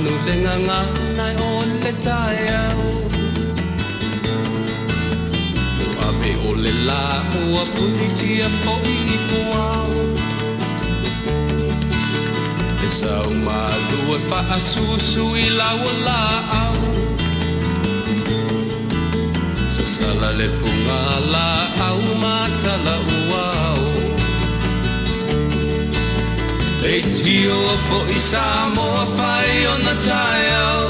Manu le gagana o le taeao Ua ave o le lā ua punitia foi i puao E sau malu e faasusu i lau laau Sasala le fugalaau ma talauao Leitio foi Samoa fai ona taeao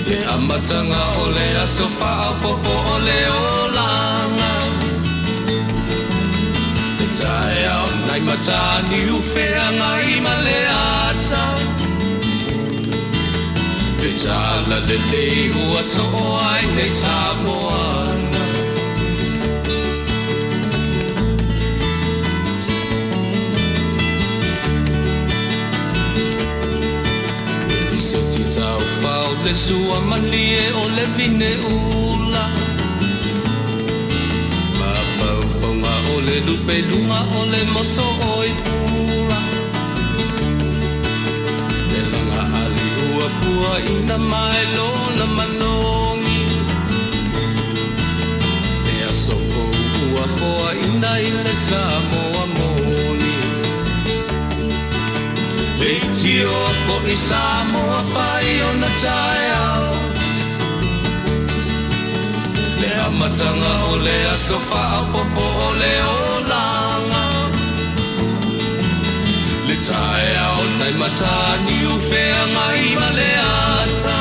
Le amataga o le aso faaopoopo o le olaga Le taeao nai Mataniu Feagai ma le ata Le talalelei ua soo ai nei Samoana. E lisoti taufao le sua malie o le vine ula Mafaufauga o le lupe luga o le moso oi pula Le laga ali ua puaina mai lona manogi Le aso fou ua foaina i le Samoa moni Leitioa foi Samoa fai ona taeao Le amataga o le aso faaopoopo o le olaga Le taeao nai Mataniu Feagai ma le ata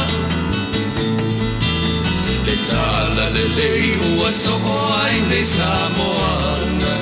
Le talalelei ua soo ai nei Samoana.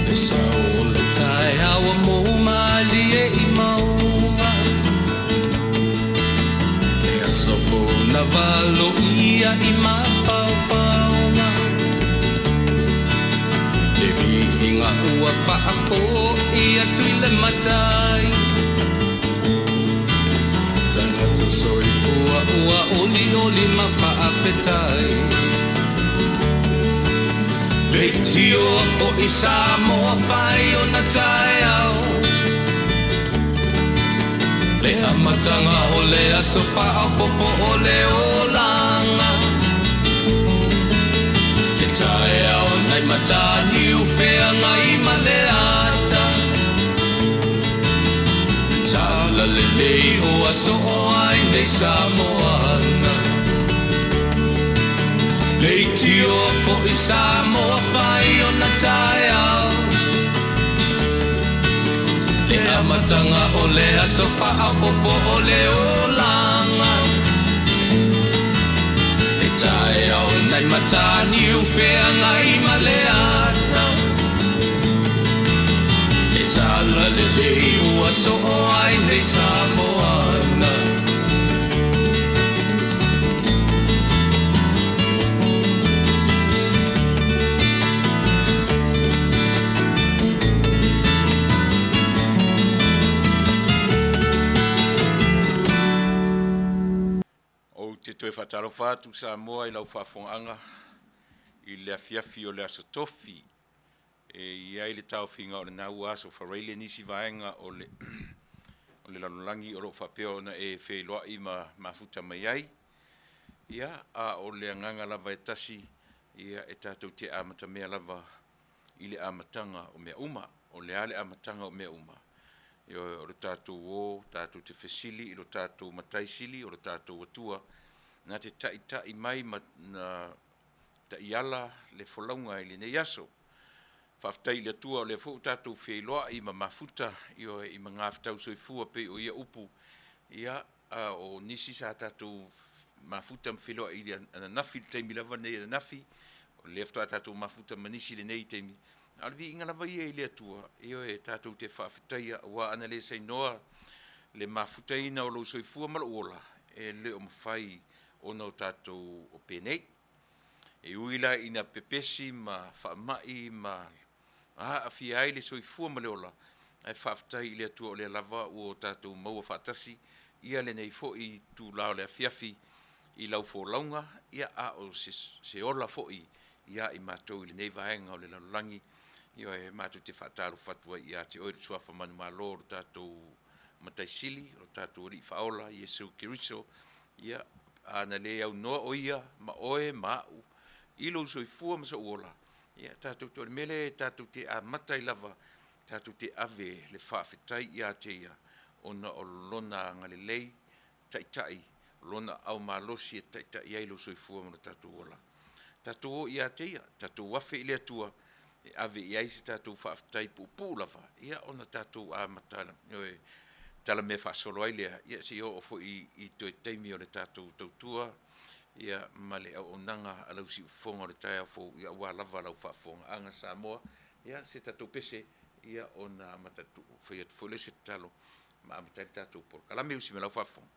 Le sao o le taeao ua mou malie i mauga Le aso fou na valoia i mafaufauga Le viiga ua faafoi atu i le Matai Tagata soifua ua olioli ma faafetai Leitioa foi Samoa fai ona taeao Le amataga o le aso faaopoopo o le olaga Le taeao nai Mataniu Feagai ma le ata Le talalelei ua soo ai nei Samoana Leitioa foi Samoa fai ona taeao Le amataga o le aso faaopoopo o le olaga Le taeao nai Mataniu Feagai ma le ata Le talalelei ua soo ai nei Samoana. Ou te toe faatalofa atu Samoa i lau faafofogaaga i le afiafi o le Aso Tofi. E i ai le taofiga o lena ua aso faraile nisi vaega o le o le lalolagi o lo o faapea ona e feiloai ma mafuta mai ai. Ia, a o le agaga lava e tasi, ia e tatou te amatamea lava i le amataga o mea uma. O le a le amataga o mea uma? Ioe, o le tatou o, tatou te fesili i lo tatou Matai Sili, o lo tatou Atua, na te taitai mai ma na taiala le folauga i lenei aso. Faafetai i le Atua o lea foi ua tatou feiloai ma mafuta, ioe, i magafetau soifua pei o ia upu, ia, a o nisi sa tatou mafuta ma feiloai i le ananafi, i le taimi lava lenei ananafi, o lea faatoa tatou mafuta ma nisi i lenei taimi, a o le viiga lava ia i le Atua, ioe, tatou te faafetaia, aua ana le sainoa le mafutaina o lou soifua ma lou ola, e le o mafai ona o tatou o penei. E ui la ina pepesi ma faamai ma aafia ai le soifua ma le ola, ae faafetai i le Atua o lea lava ua tatou maua faatasi ia lenei foi itula o le afiafi i lau folauga, ia a o se ola foi ia i matou i lenei vaega o le lalolagi. Ioe, matou te faatalofa atu ai ia te oe le Suafa manumalo o le tatou Matai Sili, o lo tatou Alii Faaola Iesu Keriso, ia, a na le aunoa o Ia ma oe ma au i lou soifua ma sou ola, ia tatou te, o le mea lea e tatou te amata ai lava, tatou te ave le faafetai ia te Ia ona o Lona agalelei taitai, Lona aao malosi e taitai ai lou soifua ma lo tatou ola. Tatou o ia te Ia, tatou afe i le Atua e ave i ai se tatou faafetai puupuu lava, ia ona tatou amata, ioe, talamea faasolo ai lea, ia seia oo foi i toe taimi o le tatou tautua, ia ma le auaunaga a lau siufofoga o le taeao fou, aua lava lau faafofogaaga Samoa. Ia, se tatou pese ona amata atu, fai atu foi lea o se tatalo ma amata ai le tatou polokalame. Usi mai lau faafofoga.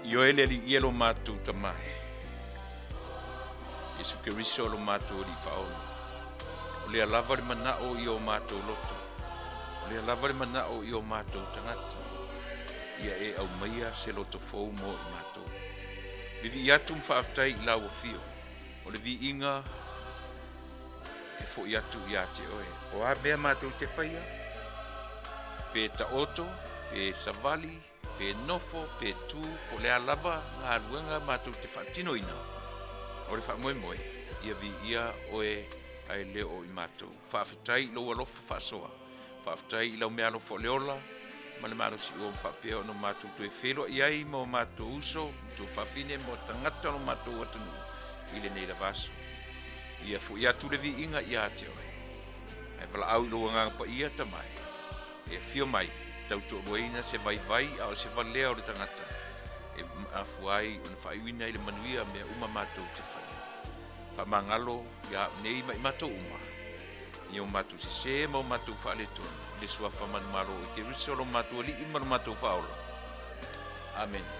Ioe le Alii e lo matou Tama e. Iesu Keriso lo matou Alii Faaola. O lea lava le manao i o matou loto, o lea lava le manao i o matou tagata, ia e aumaia se loto fou mo i matou. Vivii atu ma faafetai i lau afio, o le viiga e foi atu ia te oe. O a mea matou te faia, pe taoto, pe savali, pe nofo, pe tu, po o le a lava galuega matou te faatinoina, o le faamoemoe, ia viia oe ae le o i matou. Faafetai i lou alofa faasoa, faafetai i lau meaalofa o le ola ma le malosi ua faapea ona matou toe feiloai ai ma o matou uso, matou fafine ma tagata o lo matou atunuu i lenei lava aso. Ia foi atu le viiga ia te oe. Ae valaau i lou Agaga Paia, Tama e. E afio mai, tautoaluaina se vaivai a o se valea o le tagata e afua ai ona faaiuina i le manuia mea uma matou te faia. Faamagalo ia au nei ma i matou uma i o matou sesē ma o matou faaletonu, i le Suafa manumalo o Keriso lo matou Alii ma lo matou Faaola. Amene.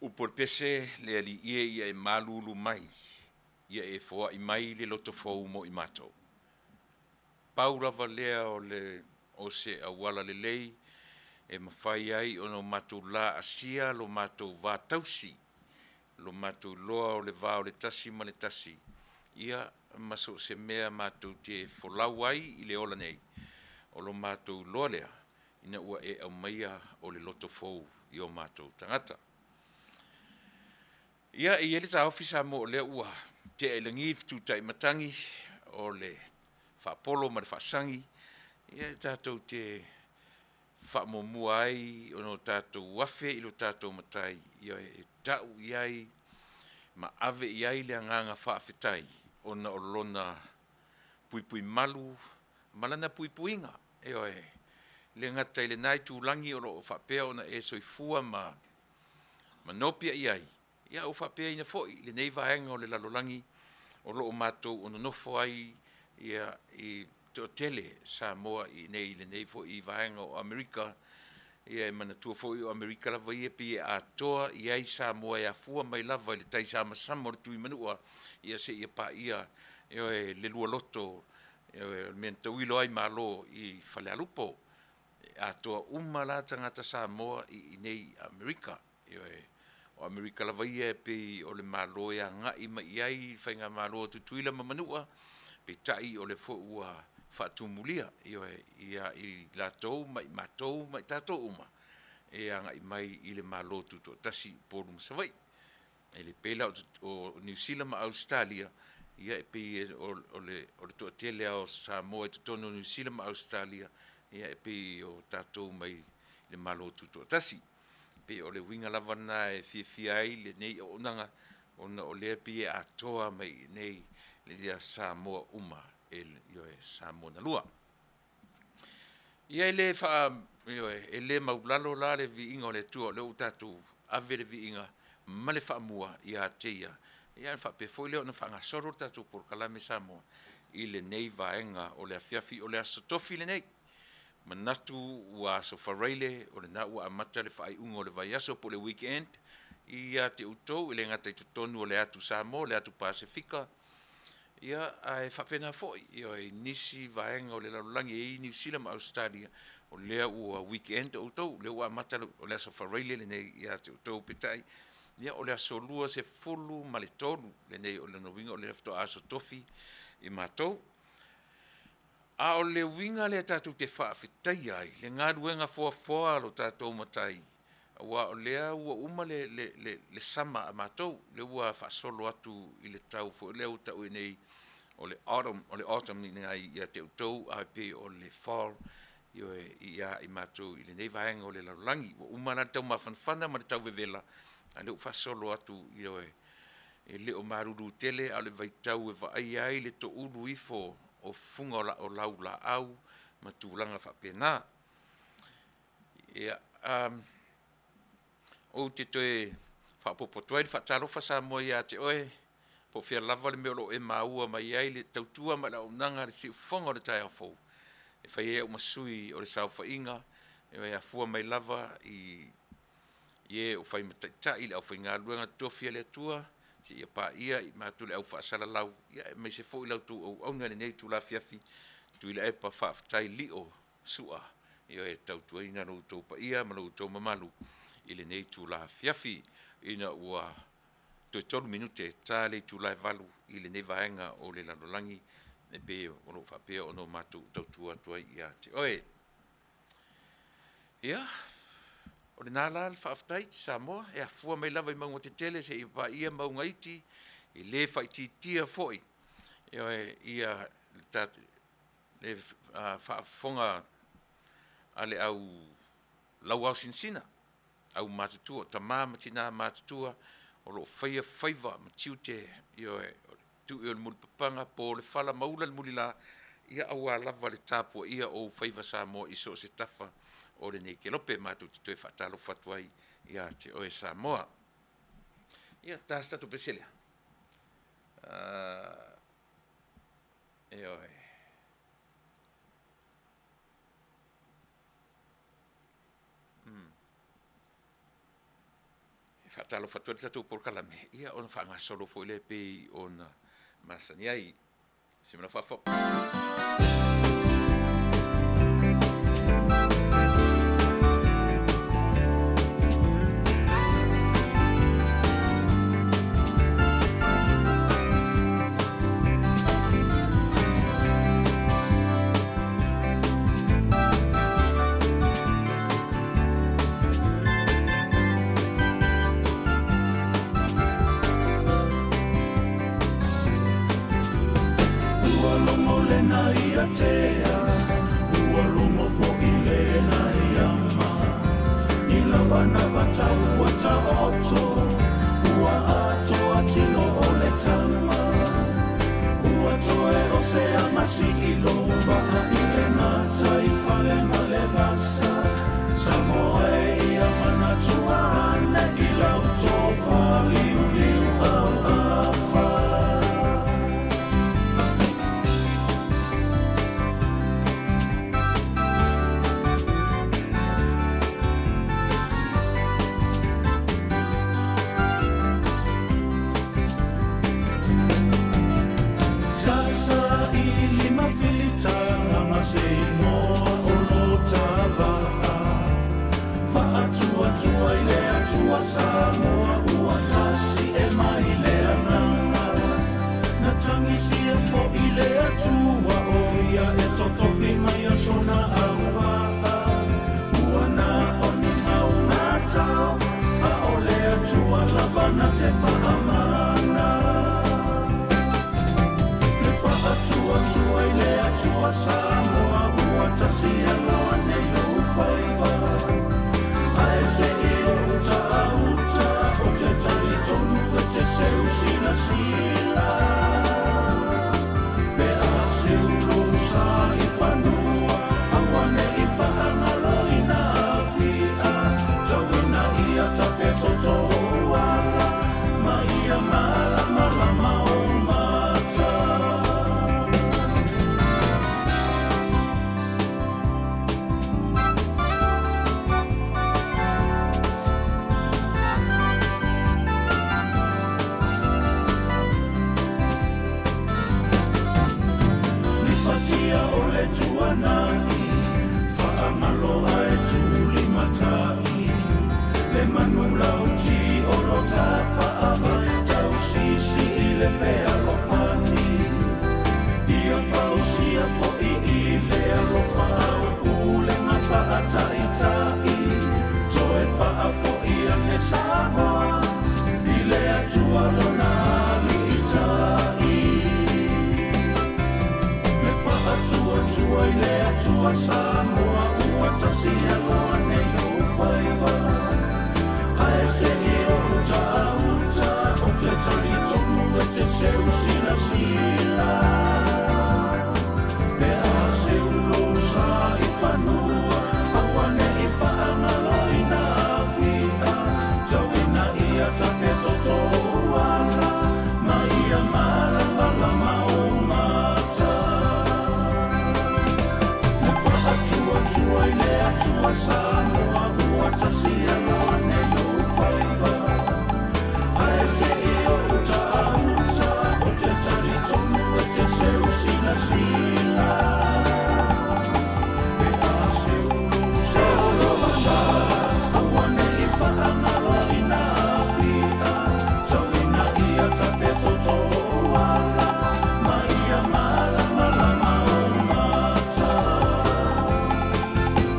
Upu o le pese, Le Alii e ia e malulu mai, ia e foai mai le loto fou mo i matou. Pau lava lea o le o se auala lelei e mafai ai ona o matou la asia lo matou va tausi, lo matou iloa o le va o le tasi ma le tasi, ia, ma so o se mea matou te folau ai i le ola nei, o lo matou iloa lea ina ua e aumaia o le loto fou i o matou tagata. Ia, e i ai le taofi Samoa o lea ua tea i lagi le fetutai matagi o le faapolo ma le faasagi, ia e tatou te faamuamua ai ona o tatou afe i lo tatou Matai, ia e tau i ai ma ave i ai le agaga faafetai ona o lona puipui malu ma lana puipuiga. Ioe, e le gata i lena itulagi o lo o faapea ona e soifua ma nopiai ai, Ia ua faapeaina foi i lenei vaega o le lalolagi o lo o matou o nonofo ai ia i toatele Samoa i inei i lenei foi vaega o Amerika. Ia e manatua foi o Amerika lava ia pei e atoa i ai Samoa e afua mai lava i le taisamasama o le Tuimanua ia seia paia, ioe, le lualoto, ioe, o le mea na tauilo ai Malo i Falealupo. E atoa uma la tagata Samoa i inei i Amerika. Ioe, o Amerika lava ia e pei o le Malo e agai mai i ai le Faigamalo a Tutuila ma Manua, peitai o lea foi ua faatumulia, ioe, ia i latou ma i matou ma i tatou uma e agai mai i le Malo Tutoatasi i Upolu ma Savaii. E le pei la o Niu Sila ma Ausetalia, ia e pei o le toatele lava o Samoa i totonu o Niu Sila ma Ausetalia, ia e pei o tatou mai le Malo Tutoatasi. E pei o le uiga lava lena e fiafia ai lenei auaunaga, ona o lea e pei e atoa mai i inei Samoa uma, ioe, Samoa na lua. Ia e le faa, ioe, e le maulalo la le viiga o le Atua o lea ua tatou ave le viiga ma le faamua ia te Ia, ona faapea foi lea ona faagasolo le tatou polokalame Samoa i lenei vaega o le afiafi. O le Aso Tofi lenei, manatu ua Aso Faraile o lena ua amata le faaiuga o le vaiaso po o le weekend ia te outou, e le gata i totonu o le atu Samoa, le atu Pasefika, ia ae faapena foi, ioe, i nisi vaega o le lalolagi e i ai Niu Sila ma Ausetalia, o lea ua weekend outou, o lea ua amata o le Aso Faraile lenei ia te outou. Peitai, ia o le aso 23 lenei, o lona uiga o lea faatoa Aso Tofi i matou. A o le uiga lea tatou te faafetaia ai le galuega foafoa a lo tatou Matai, aua o lea ua uma le sama a matou, lea ua faasolo atu i le tau foi lea ua tau nei o le autumn, o le autumn i ina ia te outou, ae pei o le fall, ioe, ia i matou i lenei vaega o le lalolagi. Ua uma la le taumafanafana ma le tauvevela, a o lea ua faasolo atu, ioe, e le o malulu tele, a o le vaitau e vaaia ai le toulu ifo o fuga o laulaau ma tulaga faapena. Ia, ou te toe faaopoopo atu ai le faatalofa Samoa ia te oe, po o fea lava le mea o lo o e maua mai ai le tautua ma le auaunaga a le siufofoga o le taeao fou, e fai ai au ma sui o le saofaiga e afua mai lava i e o fai ma taitai i le aufaigaluega totofi a le Atua seia paia i matou le au faasalalau, aemaise foi la outou auauna i lenei itula afiafi. Tuilaepa faafetai lio Su'a, ioe, e tautuaina lo outou paia ma lo outou mamalu i lenei itula afiafi, ina ua toe 3 minute e ta le itula e 8:00 i lenei vaega o le lalolagi, e pei o lo o faapea ona matou tautua atu ai ia te oe. Ia, o lena la le faafetai Samoa, e afua mai lava i mauga tetele seia paia mauga iti, e le faaitiitia foi, ioe, le faafofoga a le au lauaosinasina, aumatutua, o tama ma tina matutua o lo o faia faiva ma tiute, ioe, o le tui o le mulipapaga po o le fala ma ula le mulila, aua lava le tapuaia o ou faiva Samoa i so o se tafa o lenei kelope. Matou te toe faatalofa atu ai ia te oe Samoa. Ia, ta se tatou pese lea. Ioe. E faatalofa atu ai le tatou polokalame, ia ona faagasolo foi lea pei ona masani ai. Se mea faafofoga. Ua logo lena ia tea, ua logo foi lena ia ma. I lava na vatau ua taoto, ua atoa tino o le tama. Ua toe o se agasi i lou vaa i le gataifale ma le vasa. Samoa e ia manatua ane i lau tofa liu. Fa'atuatua i le Atua Samoa ua tasi e mai le agaga Na tagisia fo'i le Atua o ia e totofi mai aso na auva'a Ua na o ni gaumatao a o le Atua lava na te fa'amana Le fa'atuatua i le Atua Samoa ua tasi e loa nei lou faiva Ae se'i ou ta'auta o te talitonu e te seu silasila Pe a seu lou sa i fanua aua ne'i fa'agaloina afi'a Tauina ia tafetoto ou ala ma ia malamalama ou mata. Lifatia o le tuanai Faagalo ae tulimata'i Le manu lauti o lo tafa'ava Tausisi i le fealofani Ia fausia fo'i i le alofa au pulega fa'ata'ita'i Toe fa'afo'i ane Samoa i le Atua lona ali'ita'i Le fa'atuatua i le Atua Samoa ua tasi e loa nei lou faiva Ae se'i ou ta'auta o te talitonu e te seu silasila Pe a seu lou sa i fanua aua ne'i fa'agaloina afi'a Tauina ia tafetoto ou ala ma ia malamalama ou mata Le fa'atuatua i le Atua Samoa ua tasi e loa nei lou faiva Ae se'i ou ta'auta o te talitonu e te seu silasila Pe a seu lou seu lou sa aua ne'i fa'agaloina afi'a Tauina ia tafetoto ou ala ma ia malamalama ou mata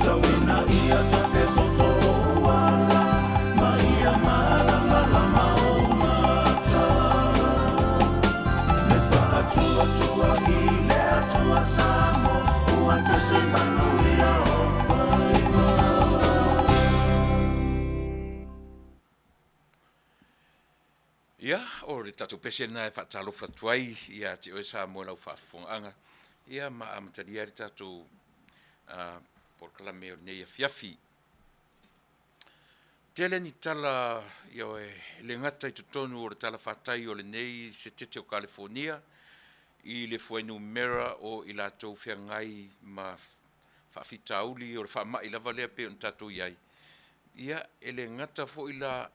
Tauina ia tafetoto ou ala ma ia malamalama ou mata Le fa'atuatua i le Atua Samoa ua tasi manuia o faiva. Ia, o le tatou pese lena e faatalofa atu ai ia te oe Samoa i lau faafofogaaga, ia ma amatalia ai le tatou polokalame o lenei afiafi. Tele ni tala, ioe, e le gata i totonu o le talafatai o lenei setete o Kalifonia i le fuainumera o i latou feagai ma faafitauli o le faamai lava lea pei ona tatou i ai, ia, e le gata foi la,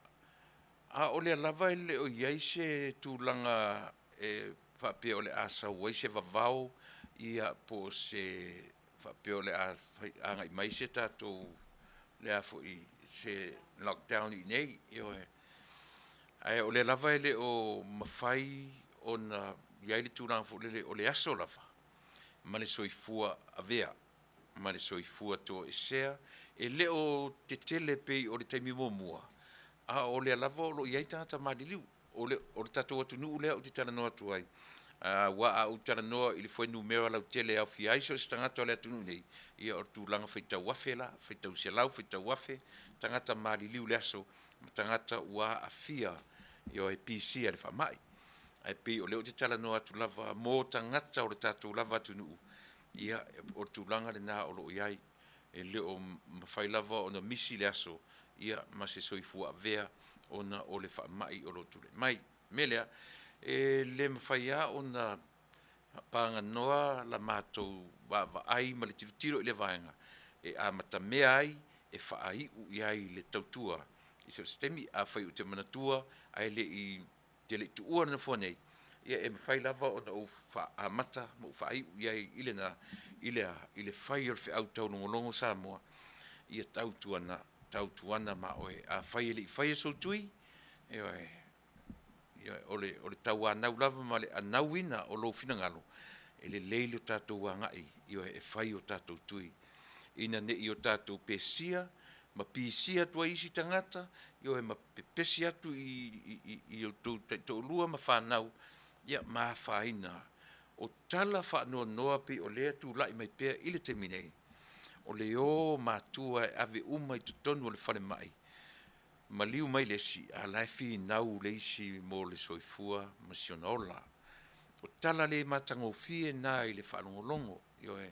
a o lea lava e le o i ai se tulaga e faapea o le a sau ai se vavao, ia, po o se faapea o le a agai mai se tatou le a foi se lockdown i inei, ioe. Ae o lea lava e le o mafai ona i ai le tulaga foi lele o le aso lava ma le soifua avea ma le soifua toesea, e le o tetele pei o le taimi muamua, a o lea lava o lo o i ai tagata maliliu. O le o le tatou atunuu lea ou te talanoa atu ai, aua a ou talanoa i le fuainumera lautele e aofia ai so o se tagata o le atunuu nei, ia o le tulaga faitau afe la, faitau selau, faitau afe tagata maliliu i le aso ma tagata ua aafia, ioe, pisia i le faamai. Ae pei o lea ou te talanoa atu lava mo tagata o le tatou lava atunuu, ia, o le tulaga lena o lo o i ai. E le o mafai lava ona misi le aso, ia, ma se soifua avea ona o le faamai o lo o tulai mai. O le mea lea, e le mafai lava ona paganoa la matou vaavaai ma le tilotilo i lea vaega e amatamea ai, e faaiu i ai le tautua i so o se taimi. Afai ou te manatua ae le i te le i tuua le nofoa nei, ia e mafai lava ona ou amata ma ou faaiu i ai i lena, i le a, i le fai o le feau taulogologo Samoa, ia tautuana, tautuana ma oe, afai e le i faia sou tui, ioe, ioe, o le, o le tauanau lava ma le anauina o lou finagalo, e lelei lo tatou agai, ioe, e fai o tatou tui, ina ne i o tatou pesia ma pisia atu ai isi tagata, ioe, ma pepesi atu i outou taitoalua ma fanau, ia ma afaina. O tala faanoanoa pei o lea e tulai mai pea i le taimi nei, o le o o matua e ave uma i totonu o le falemai, maliu mai le isi a o la e finau le isi mo le soifua ma si ona ola. O tala le matagofie na i le faalogologo, ioe.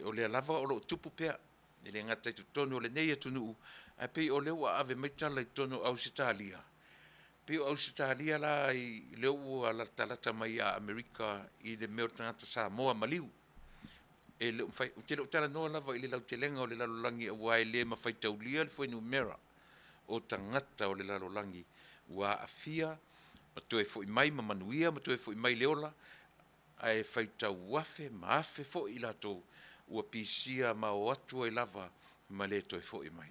O lea lava o lo o tupu pea, e le gata i totonu o lenei atunuu, ae pei o lea ua ave mai tala i totonu o Ausetalia, pei o Ausetalia la lea ua latalata mai ia Amerika i le mea o le tagata Samoa maliu. E le o mafai, ou te le o talanoa lava i le lautelega o le lalolagi aua e le mafaitaulia le fuainumera o tagata o le lalolagi ua aafia ma toe foi mai ma manuia ma toe foi mai le ola, ae faitau afe ma afe foi i latou ua pisia ma o atu ai lava ma le toe foi mai.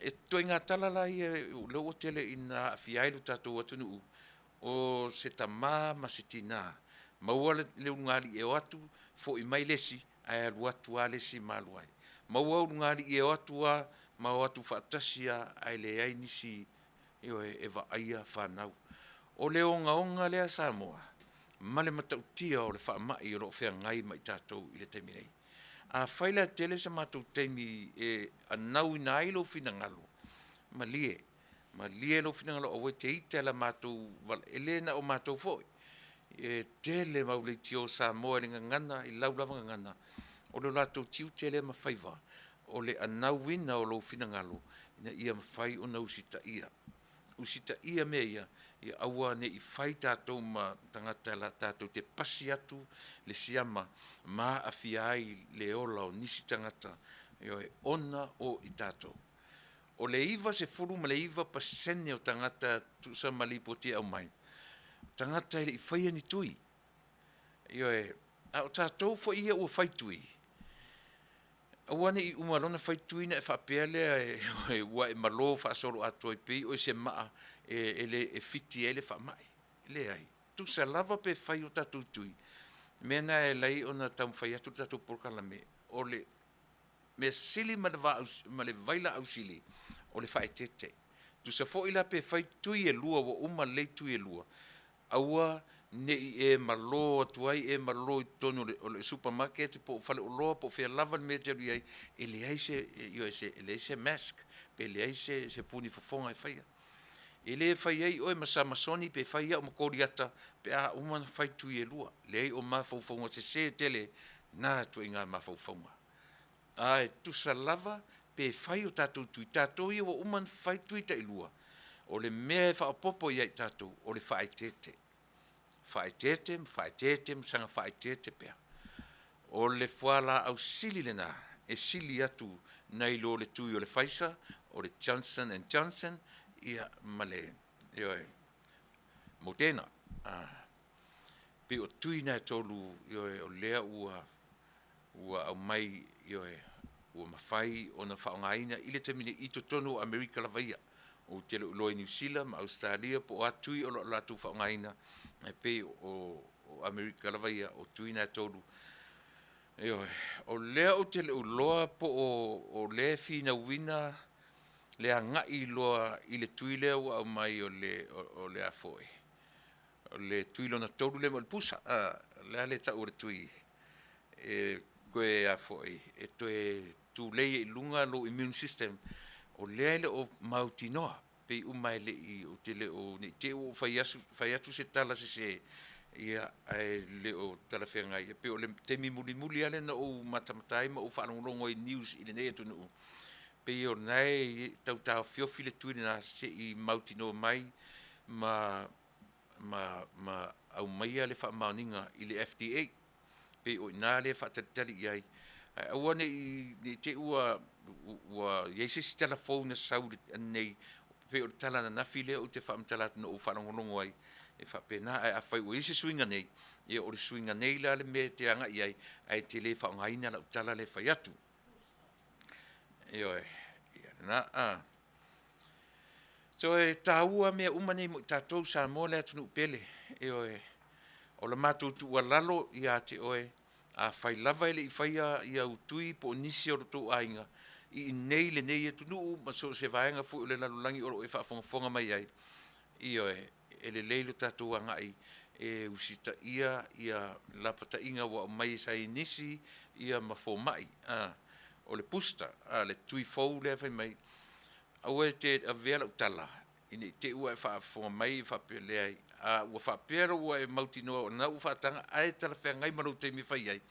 O ituaiga tala la ia o lea ua tele ina aafia ai lo tatou atunuu, o se tama ma se tina, maua le ulugalii e o atu foi mai le isi, ae alu atu lava le isi ma alu ai. Maua ulugalii e o atu lava ma o atu faatasi lava ae leai nisi, ioe, e vaaia fanau. O le ogaoga lea Samoa ma le matautia o le faamai o lo o feagai ma i tatou i le taimi nei. Afai la e tele se matou taimi e anauina ai lou finagalo, malie, malie lou finagalo aua e te ita i la matou, e le na o matou foi, e tele mau leitio a Samoa i le gagana i lau lava gagana, o lo latou tiute lea ma faiva o le anauina o lou finagalo ina ia mafai ona usitaia, usitaia mea ia, ia aua ne i fai tatou ma tagata tatou te pasi atu le siama ma aafia ai le ola o nisi tagata, ioe, ona o i tatou. O le 99% o tagata e tusa ma lipoti e aumai, o tagata e le i faia ni tui. Ioe, a o tatou foi ia ua fai tui, aua ne i uma loa ona fai tui ona e faapea lea ua e malo faasoloatoa e pei oe o se maa e le e fiti ai le faamai. Leai, tusa lava pe fai o tatou tui, o le mea lena e ala ai ona taumafai atu le tatou polokalame, o le mea sili ma le vailaau sili, o le faaeteete. Tusa foi la pe fai tui e lua ua uma lelei tui e lua, aua ne i e malo atu ai e malo i totonu o le supermarket po o faleoloa po o fea lava le mea e te alu i ai e leai se, ioe, e leai se mask pe leai se puni fofoga e faia. E le fai ai oe ma Samasoni pe fai au ma Koliata pe a uma ona fai tui e lua. Leai, o mafaufauga sese tele na ituaiga mafaufauga. Ae tusa lava pe fai o tatou tui, tatou ia ua uma ona fai tui tailua, o le mea e faaopoopo ia i tatou, o le faaeteete, faaeteete ma faaeteete ma saga faaeteete pea. O le fualaau sili lena e sili atu nai lo le tui o le Pfizer, o le Johnson and Johnson, ia ma le, ioe, Moderna. Pei o tui na e tolu, ioe, o lea ua aumai, ioe, ua mafai ona faaaogaina i le taimi nei i totonu o Amerika lava ia. Ou te le o iloa i Niu Sila ma Ausetalia po o a tui o lo o latou faaaogaina, ae pei o Amerika lava ia, o tui na e tolu. Ioe. O lea ou te le o iloa po o lea e finauina le agai loa i le tui lea ua aumai o le a foi, o le tui lona tolu lea, o le pusa. O le a le tau o le tui e toe a foi, e toe tulei ai i luga lou immune system, o lea e le o mautinoa, pei uma e le i, ou te le o, ne i te i ua ou fai atu se tala sese, ae le o talafeagai. E pei o le taimi mulimuli lava lea na ou matamata ai ma ou faalogologo ai i news i lenei atunuu, pei o lena e tau taofiofi le tui lena se i mautinoa mai ma aumaia le faamaoniga i le FDA. Pei o i ina lea e faatalitali i ai, ae aua ne i te i ua i ai se isi tala fou na sau nei, pei o le tala ananafi lea ou te faamatala atu na ou faalogologo ai e faapena. Ae afai ua i ai se suiga nei, ia o le suiga nei la le mea e te agai i ai, ae te le faaaogaina lau tala lea e fai atu. Ioe. lena a. So e taua mea uma nei mo i tatou Samoa le atunuu pele. Ioe, o le matou tuualalo ia te oe, afai lava e le i faia ia utui po o nisi o lo outou aiga i inei i lenei atunuu ma so o se vaega foi o le lalolagi o lo o e faafogafoga mai ai, ioe, e lelei lo tatou agai e usitaia ia lapataiga ua aumai e saienisi ia ma fomai. O le booster, le tui fou lea fai mai, aua e te avea lau tala ina ne i te i ua e faafofoga mai faapea, leai, a ua faapea loa ua e mautinoa o lena ua faataga ae talafeagai ma lou taimi e fai ai,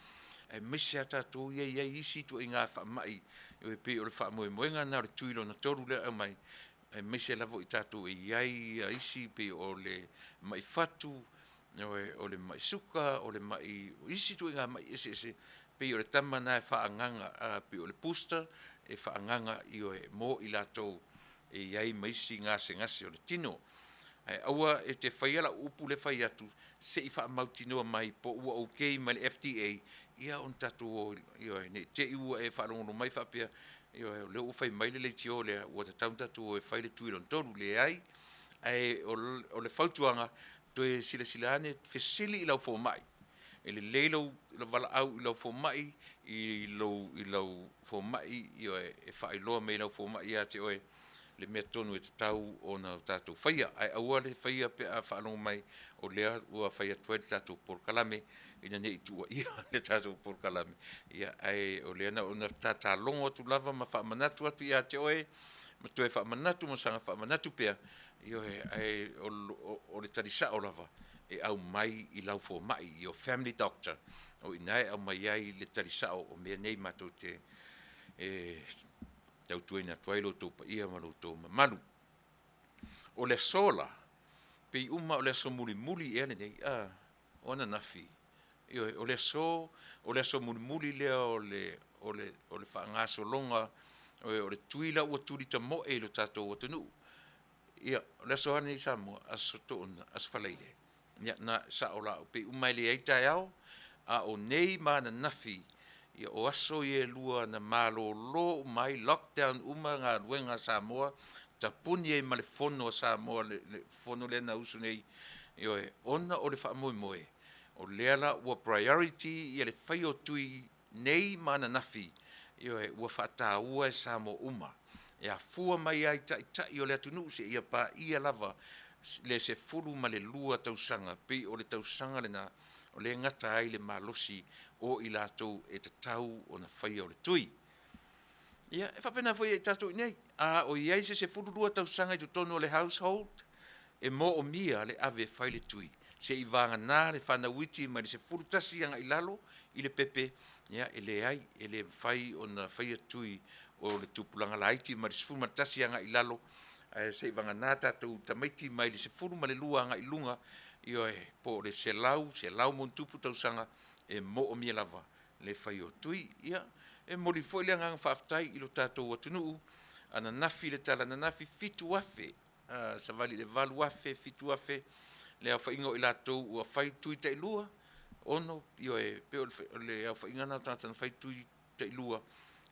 aemaise lava tatou ia e i ai isi ituaiga faamai e pei o le faamoemoega lena o le tui lona tolu lea e aumai, aemaise lava i tatou e i ai isi pei o le mai fatu, o le mai suka, o le mai, o isi ituaiga mai eseese, pei o le tama lena e faaagaaga, pei o le booster e faaagaaga, ioe, mo i latou e i ai ma isi gasegase o le tino. Ae aua e te faia lau upu lea e fai atu, se i faamautinoa mai po ua okay mai le FDA ia ona tatou o, ioe, ne i te i ua e faalogologo mai faapea, ioe, o lea ua fai mai le leitio lea ua tatau ona tatou o e fai le tui lona tolu. Leai, ae o le fautuaga, toe silasila ane, fesili i lau fomai, e lelei lou valaau i lau fomai, i lau fomai, ioe, e faailoa mai e lau fomai ia te oe le mea tonu e tatau ona tatou faia, ae aua le faia pe a faalogo mai o lea ua fai atu ai le tatou polokalame ina ne i tuuaia le tatou polokalame, ae o lea na ona ta logo atu lava ma faamanatu atu ia te oe ma toe faamanatu ma saga faamanatu pea, ioe, ae o le tali sao lava e aumai i lau fomai, your family doctor, o i ina e aumai ai le tali sao o mea nei matou te tautuaina atu ai lo outou paia ma lo outou mamalu. O le aso la, pei uma o le aso mulimuli ea lenei, a, o ananafi, ioe, o le aso, o le aso mulimuli lea o le faagasologa o le tui la ua tuli tamoe i lo tatou atunuu. Ia, o le aso a lenei Samoa? Aso Toonai, Aso Faraile. Ia na sao la, pei uma e leai taeao, a o nei ma ananafi, ia o aso ia e lua na malolo uma ai, lockdown uma galuega a Samoa, tapuni ai ma le Fono a Samoa, le fono lea na usu nei, ioe, ona o le faamoemoe, o lea la ua priority le faia o tui nei ma ananafi, ioe, ua faataua e Samoa uma, e afua mai lava i taitai o le atunuu seia paia lava le 12 tausaga, pei o le tausaga lena o lea e gata ai le malosi o i latou e tatau ona faia o le tui. Ia, e faapena foi ia i tatou i inei, a o i ai se 12 tausaga i totonu o le household, e moomia le ave e fai le tui, seivagana le fanau iti mai le 11 agai i lalo i le pepe, ia e leai, e le mafai ona faia tui o le tupulaga laiti mai le 11 agai i lalo, ae seivagana tatou tamaiti mai le 12 agai i luga, ioe, po o le 100, 100 ma ono tupu tausaga, e moomia lava le fai o tui. Ia, e momoli foi le agaga faafetai i lo tatou atunuu, ananafi le tala ananafi, 7,000, savali i le 8,000, 7,000 le aofaiga o i latou ua fai tui tailua, 6, ioe, pei o le aofaiga lena o tagata na fai tui tailua,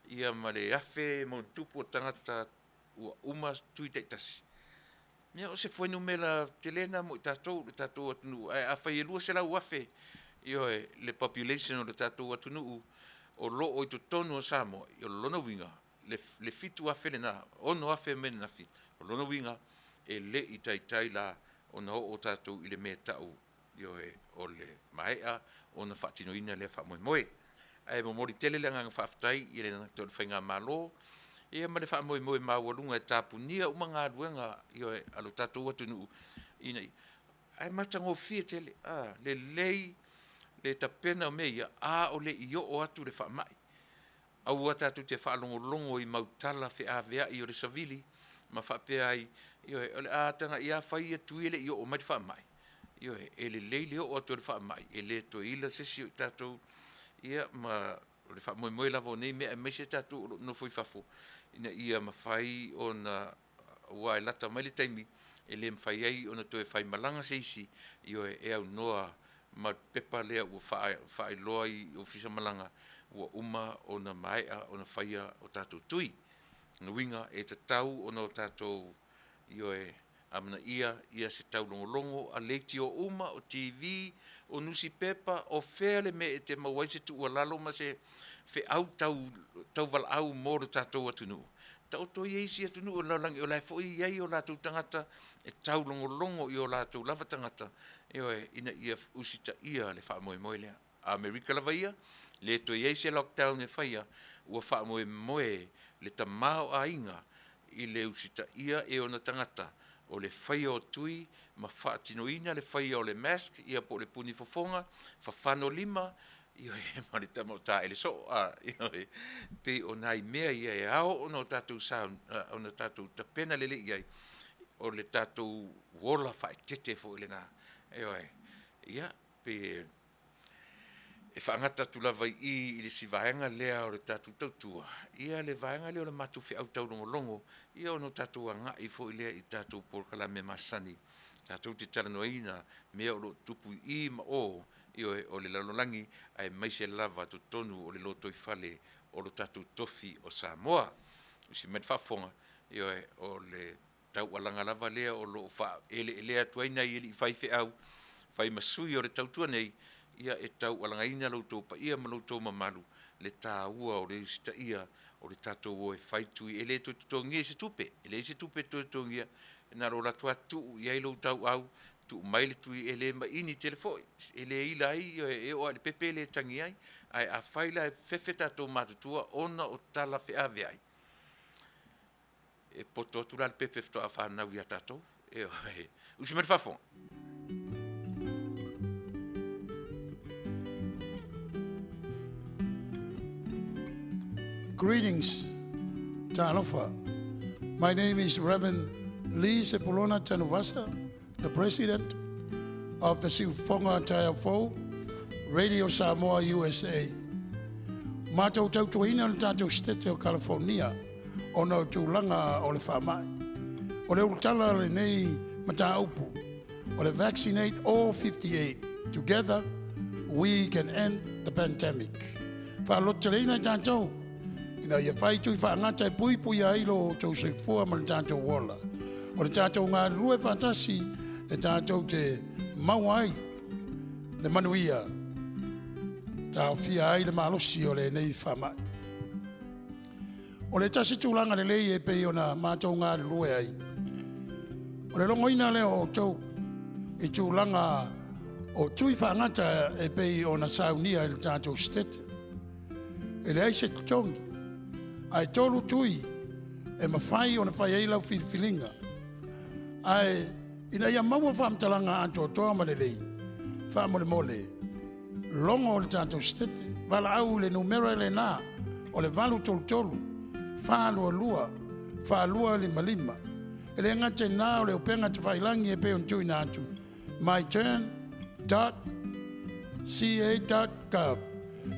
ia ma le 1,000 ma ono tupu o tagata ua uma tui taitasi. Ia o se fuainumera tele lena mo i tatou le tatou atunuu, ae afai e 200,000, ioe, le population o le tatou atunuu o lo o i totonu o Samoa, o lona uiga le 7,000 lena, 6,000 mai ananafi, o lona uiga e le i taitai la ona oo tatou i le mea e tau, ioe, o le maea ona faatinoina lea faamoemoe. Ae momoli tele le agaga faafetai i le faigamalo ia ma le faamoemoe maualuga e tapunia uma galuega, ioe, a lo tatou atunuu ina ia, ae matagofie tele, lelei le tapena o mea ia a o le i oo atu le faamai. Aua tatou te faalogologo i mau tala feaveai o le savili ma faapea ai, ioe, o le a tagai lava fai ia tui e le i oo mai le faamai. Ioe, e lelei le oo atu o le faamai, e le toe ila se isi o i tatou, ia ma o le faamoemoe lava o nei mea aemaise tatou o lo o nonofo i fafo, ina ia mafai ona, aua e lata mai le taimi e le mafai ai ona toe faimalaga se isi, ioe, e aunoa ma le pepa lea ua faailoa i ofisa malaga ua uma ona maea ona faia o tatou tui. Lona uiga e tatau ona o tatou, ioe, amanaia ia se taulogologo a leitio uma, o TV, o nusipepa, o fea le mea e te maua ai se tuualalo ma se feau tau tauvalaau mo le tatou atunuu. Taoto ia isi atunuu o le lalolagi o la e foi e i ai o latou tagata e taulogologo i o latou lava tagata, ioe, ina ia usitaia le faamoemoe lea. Amerika lava ia, le toe i ai se lockdown e faia, ua faamoemoe le tamaoaiga i le usitaia e ona tagata o le faia o tui ma faatinoina le faia o le mask ia po o le puni fofoga, fafano lima, ioe, ma le tama o taele soo, a, ioe, pei o nai mea ia e ao ona o tatou ona tatou tapena lelei i ai, o le tatou ola faaeteete foi lena, ioe. Ia, pei e E faagata atu lava i i i le isi vaega lea o le tatou tautua, ia le vaega lea o le matou feau taulogologo, ia ona o tatou agai foi lea i tatou polokalame masani tatou te talanoaina mea o lo o tutupu i i ma o, ioe, o le lalolagi, aemaise lava totonu o le lotoifale o lo tatou tofi o Samoa. Usi mai le faafofoga, ioe, o le taualaga lava lea o lo o faaeleelea atu ai nai alii faifeau fai ma sui o le tautua nei, ia e taualagaina lo outou paia ma lo outou mamalu le taua o le usitaia o le tatou o e fai tui. E le toe totogia se tupe, e leai se tupe e toe totogia, na o lou alu atu lava tuu i ai lou tauau, tuu mai le tui, e le maini tele foi, e le ila ai, e oo lava i le pepe e le tagi ai. Ae afai la e fefe tatou matutua ona o tala feaveai, E poto atu la le pepe faatoa fanau ia tatou. Ioe. Usi mai le faafofoga. Greetings, Talofa. My name is Reverend Lee Sepulona Tanuvasa, the President of the Siufoga Taiafou, Radio Samoa USA. Matou tautuaina le tatou Setete o California ona o tulaga o le faamai. O le ulutala o lenei mataupu o le Vaccinate All 58, Together We Can End the Pandemic. Faalototeleina i tatou ina ia fai tui faagata e puipuia ai lo outou soifua ma le tatou ola. O le tatou galulue faatasi e tatou te maua ai le manuia taofia ai le malosi o lenei faamai. O le tasi tulaga lelei e pei ona matou galulue ai, o le logoina lea o outou i tulaga o tui faagata e pei ona saunia i le tatou Setete. E leai se totogi, ae 3 tui e mafai ona fai ai lau filifiliga. Ae ina ia maua faamatalaga atoatoa ma lelei, faamolemole, logo o le tatou Setete, valaau i le numera lena o le 833 422 4255. E le gata i lena o le upega tafailagi e pei ona tuuina atu, myturn.ca.gov,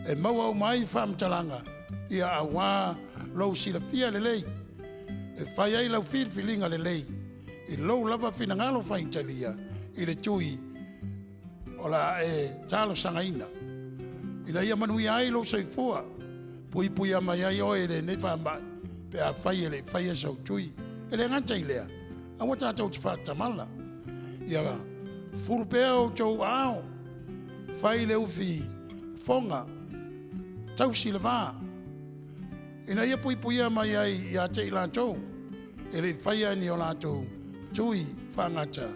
e maua uma ai faamatalaga ia auā lou silafia lelei e fai ai lau filifiliga lelei i lou lava finagalo faitalia i le tui o le a e talosagaina ina ia manuia ai lou soifua, puipuia mai ai oe i lenei faamai pe afai e le i faia sau tui. E le gata i lea, aua tatou te faatamala. Ia fulu pea outou aao, fai le ufi foga, tausi le va, ina ia puipuia mai ai ia te i latou e le i faia ni o latou tui faagata,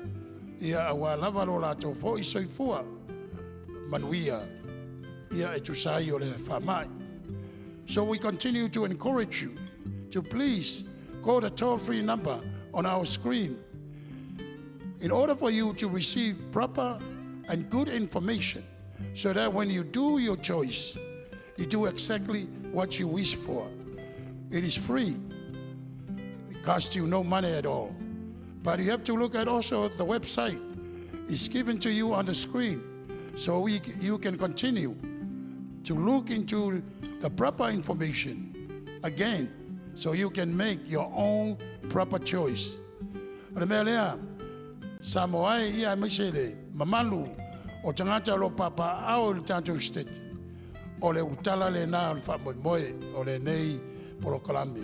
ia auā lava lo latou foi soifua manuia ia e tusa ai o le faamai. So we continue to encourage you to please call the toll-free number on our screen in order for you to receive proper and good information so that when you do your choice, you do exactly what you wish for. It is free. It costs you no money at all. But you have to look at also the website. It's given to you on the screen so you can continue to look into the proper information again so you can make your own proper choice. O le mea lea, Samoa e ia aemaise le mamalu o tagata o lo o papaaao i le tatou Setete, o le ulutala lena o le faamoemoe o lenei polokalame.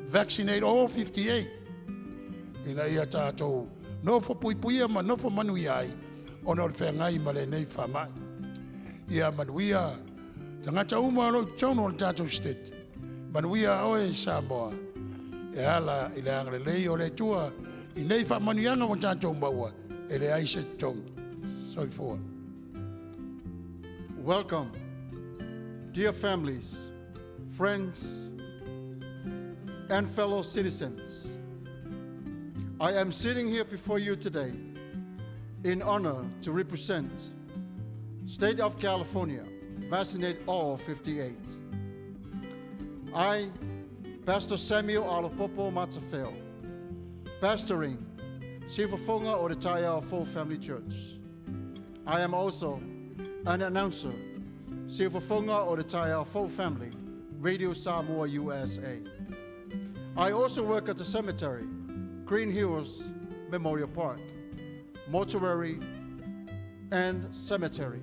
Vaccinate all 58 ina ia tatou nofo puipuia ma nofo manuia ai ona o le feagai ma lenei faamai. Ia manuia tagata uma o lo o i totonu o le tatou state. Manuia oe Samoa e ala i le agalelei o le Atua i nei faamanuiaga ua tatou maua e leai se totogi. Soifua. Welcome, dear families, friends, and fellow citizens. I am sitting here before you today in honor to represent State of California, vaccinate all 58. I, Pastor Samuel Alapopo Matafeo, pastoring Siufafoga o le Taeao Fou Family Church. I am also an announcer, Siufafoga o le Taeao Fou Family, Radio Samoa USA. I also work at the cemetery, Green Hills Memorial Park, mortuary, and cemetery.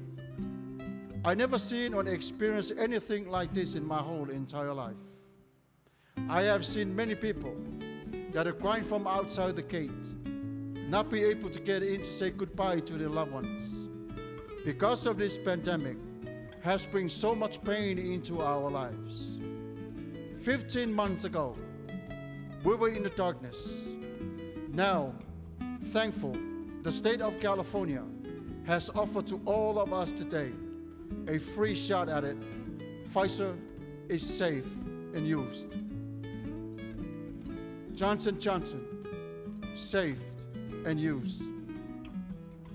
I never seen or experienced anything like this in my whole entire life. I have seen many people that are crying from outside the gate, not be able to get in to say goodbye to their loved ones. Because of this pandemic has bring so much pain into our lives. 15 months ago, we were in the darkness. Now, thankful, the state of California has offered to all of us today a free shot at it. Pfizer is safe and used. Johnson Johnson, safe and used.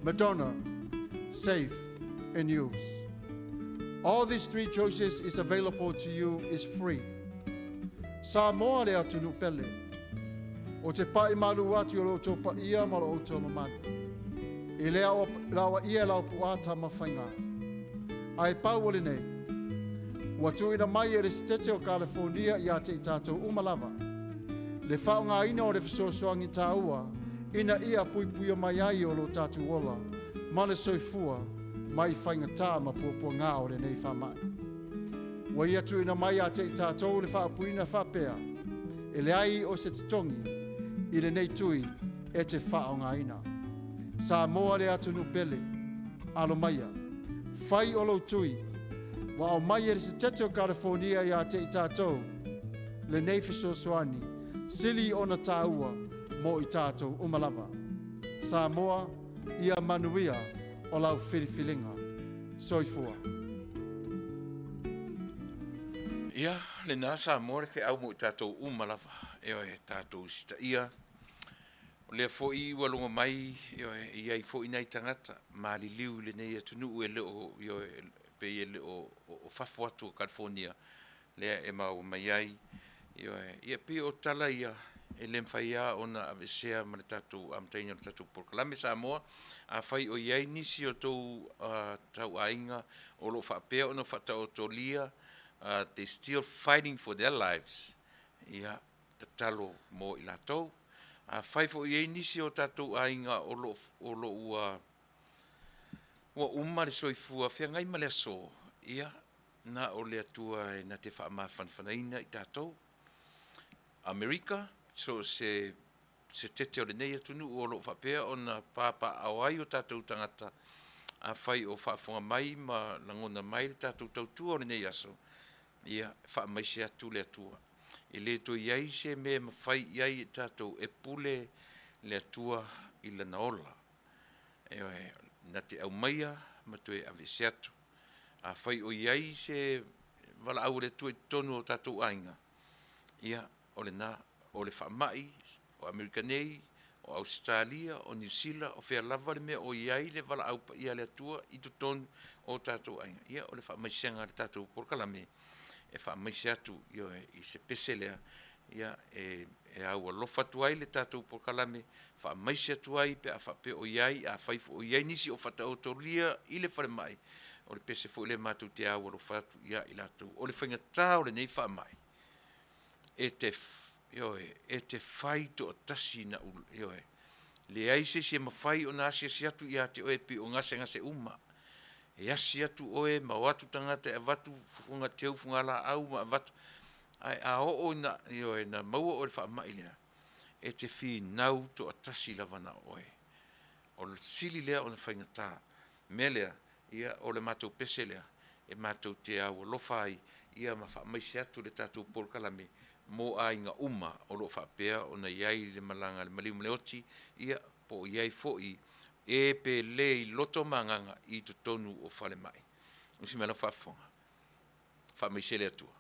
Moderna, safe and used. All these three choices is available to you is free. Samoa le atunuu pele. Ou te pai malu atu i lo outou paia ma lo outou mamalu. I le laoaia e lau puaa Tamafaiga. Ae pau o lenei, ua tuuina mai e le Setete o Kalifonia ia te i tatou uma lava le faaaogaina o le fesoasoani taua ina ia puipuia mai ai o lo tatou ola ma le soifua mai faigata ma puapuaga o lenei faamai. Ua ia tuuina mai ia te i tatou le faaupuina faapea, e leai o se totogi i lenei tui e te faaaogaina. Samoa le atunuu pele, alo maia, fai o lou tui, ua aumai e le Setete o Kalifonia ia te i tatou lenei fesoasoani sili ona taua mo i tatou uma lava. Samoa, ia manuia o lau filifiliga. Soifua. Ia, lena Samoa le feau mo i tatou uma lava, ioe, tatou usitaia. O lea foi ua logo mai, ioe, e i ai foi nai tagata maliliu i lenei atunuu e le o, ioe, pei e le o, o fafo atu o California, lea e maua mai ai, ioe, ia pei o tala ia e le mafai lava ona aveesea ma le tatou amataina o le tatou polokalame Samoa. Afai o i ai nisi o tou tauaiga o lo o faapea ona faataotolia, they still fighting for their lives, ia, tatalo mo i latou. Afai foi o i ai nisi o tatou aiga o lo o lo ua ua uma le soifua feagai ma le aso, ia, na o le Atua e na te faamafanafanaina i tatou. Amerika, so o se se tete o lenei atunuu o lo o faapea ona papaaao ai o tatou tagata, afai o faafofoga mai ma lagona mai le tatou tautua o lenei aso, ia, faamaise atu le Atua. E le toe i ai se mea e mafai i ai e tatou e pule le Atua i lana ola. Ioe, na te aumaia ma toe aveese atu. Afai o i ai se valaau a le Atua i totonu o tatou aiga, ia, o lena, o le faamai, o Amerika nei, o Ausetalia, o Niu Sila, o fea lava le mea o i ai le valaau paia a le Atua i totonu o tatou aiga, ia, o le faamaisega a le tatou polokalame e faamaise atu, ioe, i se pese lea, ia, e, e au alofa atu ai le tatou polokalame, faamaise atu ai pe a faapea o i ai, afai foi o i ai nisi o faataotolia i le falemai, o le pese foi lea matou te au alofa atu ia i latou. O le faigata o lenei faamai, e te, ioe, e te fai toatasi na, ioe, leai se isi e mafai ona asiasi atu ia te oe pei o gasegase uma. E asi atu oe ma o atu tagata e avatu fuga teu fugalaau ma avatu. Ae a oo ina, ioe, na maua oe i le faamai lea, e te finau toatasi lava na o oe. O le sili lea ona faigata. O le mea lea, ia o le matou pese lea, e matou te aualofa ai ia ma faamaise atu le tatou polokalame mo aiga uma o lo o faapea ona i ai le malaga a le maliu ma le oti, ia po o i ai foi e pele i loto ma agaga i totonu o falemai. Usi mai lau faafofoga. Faamaise le Atua.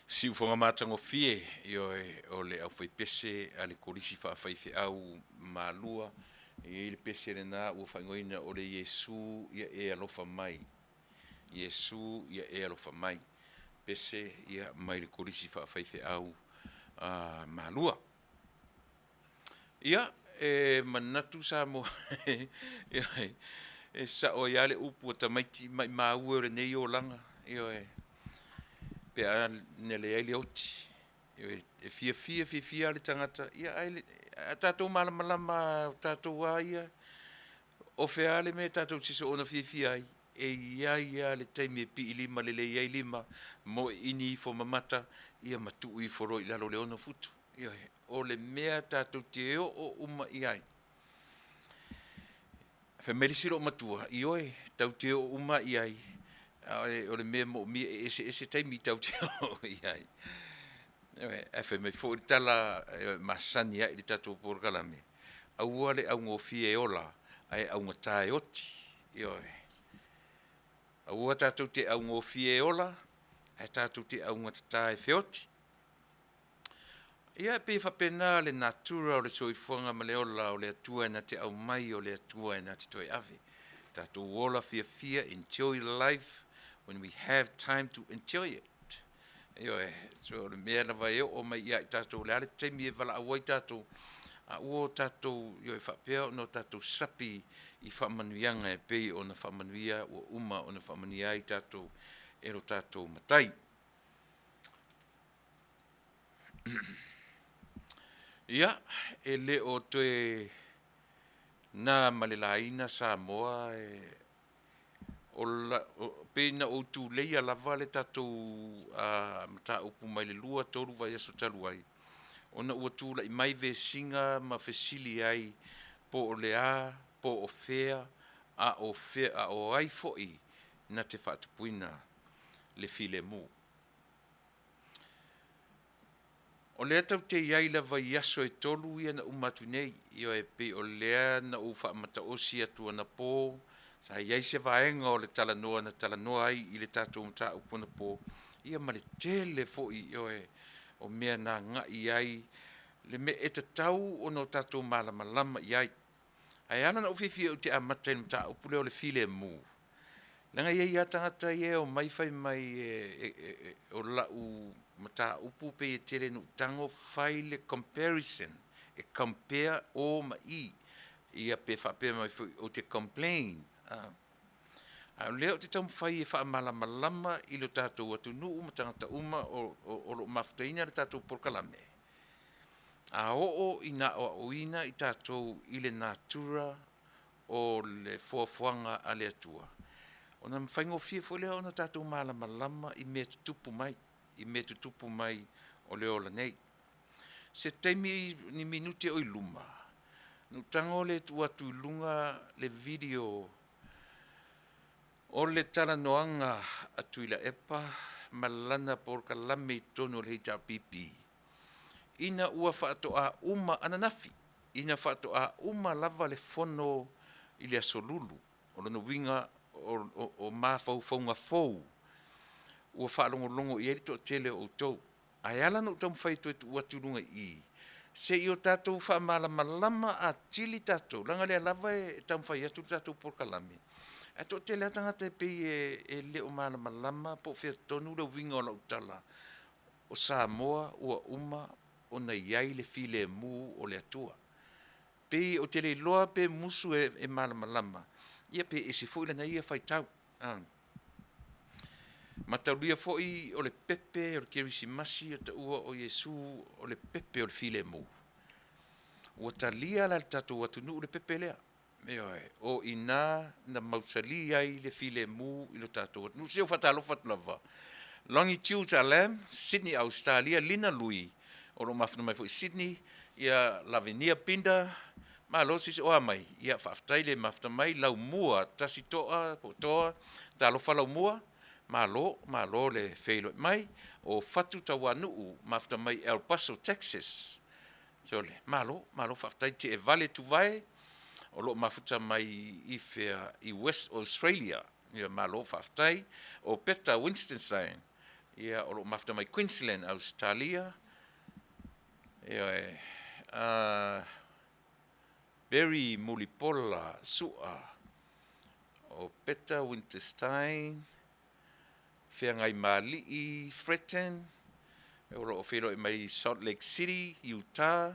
Siufoga matagofie, ioe, o le aufaipese a le Kolisi Faafaifeau Malua, e i ai le pese lena ua faaigoaina o le Iesu ia e alofa mai. Iesu ia e alofa mai. Pese ia mai le Kolisi Faafaifeau a Malua. Ia, e manatu Samoa, e sao ai lava le upu a tamaiti, maimau e o lenei olaga, ioe, pe a na leai le oti. Ioe, e fiafia fiafia lava le tagata, ia ae a tatou malamalama lava o tatou lava ia, o fea lava le mea tatou te soona fiafia ai, e i ai lava le taimi e piilima lelei ai lima, moeini ifo ma mata, ia ma tuu ifo loa i lalo o le 6 futu. Ioe, o le mea tatou te oo uma i ai. Fai mai le isi loomatua, ioe, tatou te oo uma i ai, a o le mea e moomia e eseese taimi tatou te oo i ai. Ioe, ae fai mai foi le tala e masani ai i le tatou polokalame, Aua le augofie e ola, ae augata e oti. Ioe. Aua tatou te augofie e ola, ae tatou te augatata e feoti. Ia e pei e faapena le natura o le soifuaga ma le ola o le Atua e na te aumai, o le Atua e na te toe ave. Tatou ola fiafia, enjoy life when we have time to enjoy it. Ioe, so o le mea lava e oo mai ia i tatou, o le a le taimi e valaau ai tatou, a ua o tatou, ioe, faapea ona o tatou sapi i faamanuiaga e pei ona faamanuia ua uma ona faamanuia ai tatou e lo tatou Matai. Ia, e le o toe na ma le laina Samoa e o la, o, pei na ou tuleia lava le tatou mataupu mai le 2, 3 vaiaso talu ai, ona ua tulai mai vesiga ma fesili ai po o le a, po o fea, a o fea, a o ai foi na te faatupuina le filemu. O lea tatou te i ai lava i aso e 3 ia na uma atu nei, ioe, pei o lea na ou faamataosi atu anapo, sa i ai se vaega o le talanoa na talanoa ai i le tatou mataupu anapo, ia ma le tele foi, ioe, o mea na agai ai le mea e tatau ona o tatou malamalama i ai. Ae ala ona ou fiafia ou te amata i le mataupu lea o le filemu, leaga e i ai lava tagata ia e omai fai mai o lau mataupu pei e tele ina ou tago fai le comparison, e compare o ma i, ia pe faapea mai foi ou te complain. A o lea ou te taumafai e faamalamalama i lo tatou atunuu ma tagata uma o lo o mafutaina le tatou polokalame, a oo ina aoaoina i tatou i le natura o le foafoaga a le Atua, ona faigofie foi lea ona tatou malamalama i mea tutupu mai, i mea tutupu mai o le ola nei. Se taimi ni minute o i luma, na ou tago lea e tuu atu i luga le video o le talanoaga a Tuilaepa ma lana polokalame i totonu o le HRPP, ina ua faatoa uma ananafi, ina faatoa uma lava le fono i le Aso Lulu. O lona uiga o mafaufauga fou ua faalogologo i ai le toatele o outou. Ae ala ona ou taumafai e toe tuu atu i luga i i, se i o tatou faamalamalama atili tatou, leaga o lea lava e taumafai atu le tatou polokalame, ae toatele lava tagata e pei e le o malamalama po o fea tonu le uiga o lau tala, o Samoa ua uma ona i ai le filemu o le Atua. Pei ou te le iloa pe musu e malamalama, ia pe ese foi lana ia faitau. Mataulia foi o le pepe o le Kerisimasi o taua o Iesu o le pepe o le filemu. Ua talia la e le tatou atunuu le pepe lea. Ioe, o i ina na mausali ai le filemu i lo tatou atunuu. Se i ou faatalofa atu lava. Longitude Alam, Sydney, Australia, Lina Lui, o lo o mafuta mai foi i Sydney, ia Lavinia Pinder, malo sisi o a mai, ia faafetai le mafuta mai, Laumua, tasi toa, po o toa, talofa Laumua, malo, malo le feiloai mai, o Fatu Tauanuu, mafuta mai El Paso, Texas. Sole, malo, malo faafetai Teevale Tuvae, o lo o mafuta mai i fea i West Australia. Ia malo faafetai. O Peta Winstonstein, ia o lo o mafuta mai Queensland, Ausetalia. Ia e, Barry Mulipola Sua, o Peta Winterstein, Feagaimali'i Fretton, o lo o feiloai mai i Salt Lake City, Utah.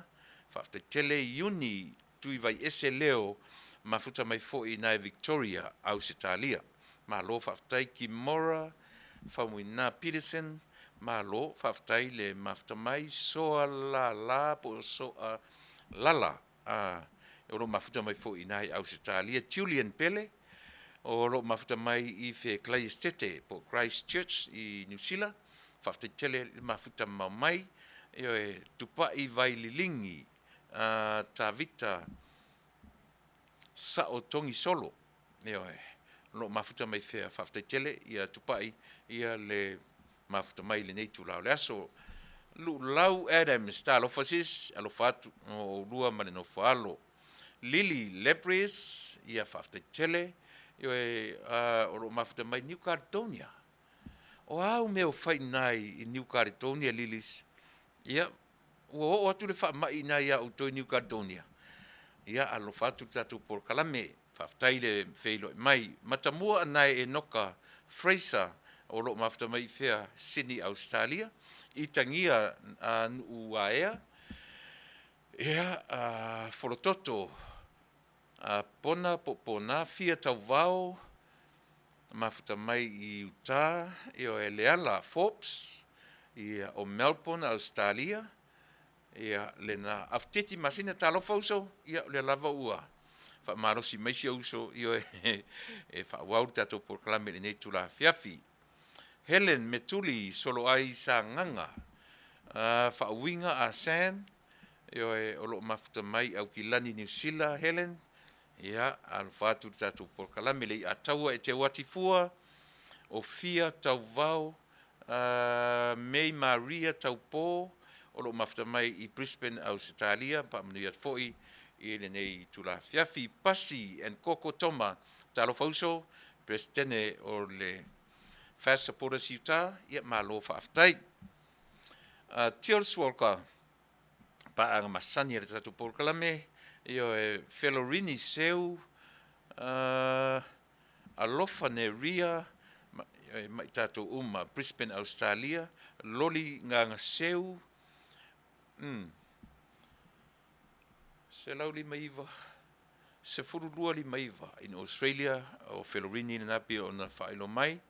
Faafetai tele Iuni Tuivaiese Leo, mafuta mai foi i ina i Victoria, Ausetalia. Malo faafetai Kimora Faumuina Peterson, malo faafetai le mafuta mai. Soa Lala po o Soa Lala, o lo o mafuta mai foi i ina i Ausetalia. Julian Pele, o lo o mafuta mai i Fekalaiestete po o Christchurch i Niu Sila. Faafetai tele le mafuta mamao mai. Ioe, Tupai Vaililigi, Tavita Sao Togisolo, ioe, o lo o mafuta mai fea. Faafetai tele ia Tupai ia le mafuta mai i lenei itula o le aso. Luulau Adams, talofa sis, alofa atu o oulua ma le nofo alo. Lily Lebres, ia faafetai tele, ioe, o lo o mafuta mai New Caledonia. O a au mea o fai i ina i New Caledonia, Lilis? Ia, ua oo atu le faamai i ina ia outou i New Caledonia. Ia, alofa atu le tatou polokalame. Faafetai le feiloai mai. Matamua Anae Enoka Fraser, o lo o mafuta mai i fea? Sydney, Ausetalia. Itagia Nuuaea, ia, Folototo Pona po o Pona, Fia Tauvao, mafuta mai i Utah, ioe, Leala Forbes, ia, o Melbourne, Ausetalia. Ia, lena. Afeteti Masina, talofa uso, ia, o lea lava ua faamalosi mai si ou uso, ioe, e faaauau le tatou polokalame i lenei itula afiafi. Helen Metuli Soloai Sagaga, Faauiga a San, ioe, o lo o mafuta mai i Aukilani, Niu Sila, Helen, ia, alofa atu i le tatou polokalame. Le Iataua Eteuati Fua, o Fia Tauvao, May Maria Taupo, o lo o mafuta mai i Brisbane, Ausetalia, faamanuia atu foi i lenei itula afiafi. Pasi and Koko Toma, talofa uso, Peresetene o le Fast Supporters Utah, ia malo faafetai. Tils Walker, paaga masani a le tatou polokalame, ioe, Felorini Seu, Alofa Neria, ma i tatou uma, Brisbane, Australia, Loli Gagaseu, 159, 1259 in Australia, o Felorini lena pei ona faailoa mai.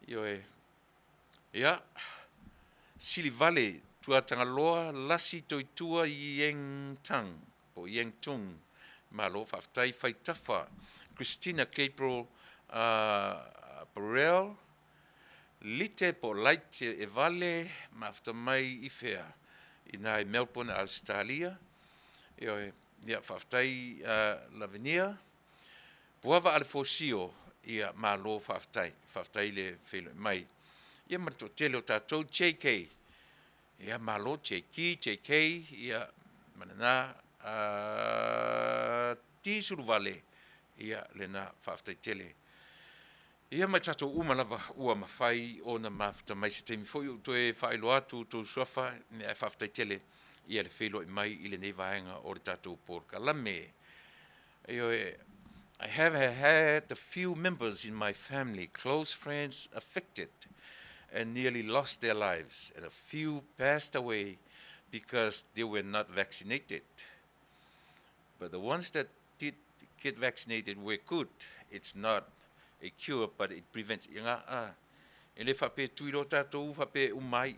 Ioe, ia, Silivale Tuatagaloa Lasi Toitua Yeng Tang po o Yeng Tung, malo faafetai. Faitafa Christina Gabriel Burrell, Lite po o Light Evale, mafuta mai i fea? Ina i Melbourne, Ausetalia. Ioe, ia faafetai Lavinia. Puava Alefosio, ia malo faafetai. Faafetai le feiloai mai. Ia ma le toatele o tatou JK. Ia malo JK, JK, ia ma lena T Suluvale, ia lena faafetai tele. Ia ma tatou uma lava ua mafai ona mafuta mai se taimi foi ou toe faailoa atu outou suafa, ae faafetai tele ia le feiloai mai i lenei vaega o le tatou polokalame. Ioe, I have had a few members in my family, close friends affected and nearly lost their lives, and a few passed away because they were not vaccinated. But the ones that did get vaccinated were good. It's not a cure, but it prevents. Ia ngā, a, e le faapea e tui loa tātou, faapea e uma ai.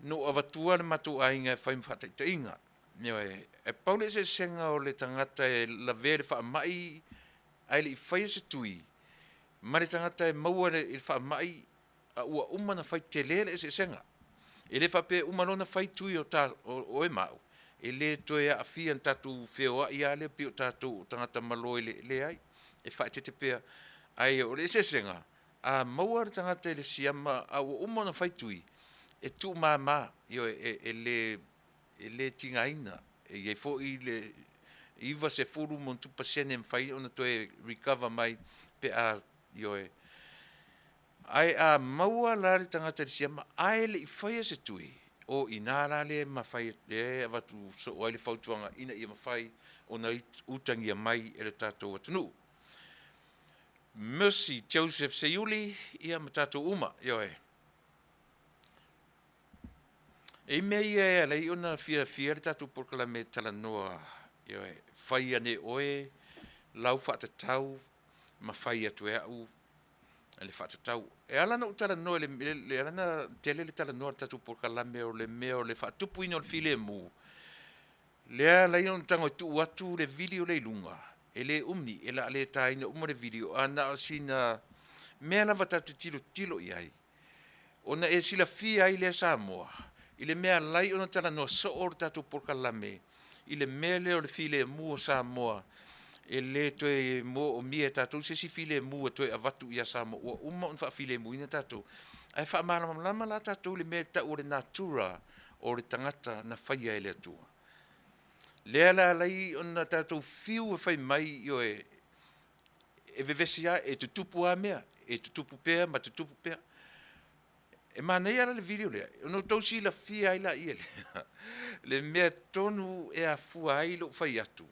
No avatua le matou aiga e fai ma faataitaiga. Ioe, e pau le eseesega o le tagata e lavea i le faamai ae le i faia se tui, ma le tagata e maua i le faamai a ua uma ona fai, tele le eseesega. E le faapea e uma loa ona fai tui o ta, o oe ma au, e le toe aafia na tatou feoai lava lea pei o tatou o tagata malo e le, leai, e faaeteete pea. Ae o le eseesega, a maua le tagata i le siama a ua uma ona fai tui, e tuumama, ioe, e, e le, e le tigaina. E i ai foi le 90+ pasene e mafai ona toe recover mai pe a, ioe. Ae a maua la le tagata i le siama ae le i faia se tui, o i ina la lea e mafai e avatu soo ai le fautuaga ina ia mafai ona utagia mai e le tatou atunuu. Mercy Joseph Seiuli, ia ma tatou uma, ioe. E i mea ia e ala ai ona fiafia le tatou polokalame e talanoa, ioe, fai ane oe lau faatatau ma fai atu e au le faatatau. E ala ona ou talanoa i le, le ala ona tele le talanoa a le tatou polokalame o le mea o le faatupuina o le filemu, lea e ala ai ona tago e tuu atu le vili o le i luga, e le umi, e le a le taina uma le vili, a na o sina mea lava tatou te tilotilo i ai, ona e silafia ai lea Samoa, i le mea e ala ai ona talanoa soo le tatou polokalame i le mea lea o le filemu o Samoa, e le toe moomia e tatou se isi filemu e toe avatu ia Samoa, ua uma ona faafilemuina tatou. Ae faamalamalama la tatou i le mea e tau o le natura o le tagata na faia e le Atua. Lea la alai ona tatou fiu e fai mai, ioe, e vevesi lava, e tutupu lava mea, e tutupu pea ma tutupu pea. E manaia la le video lea, ona outou silafia ai laia lea, le mea tonu e afua ai lou fai atu,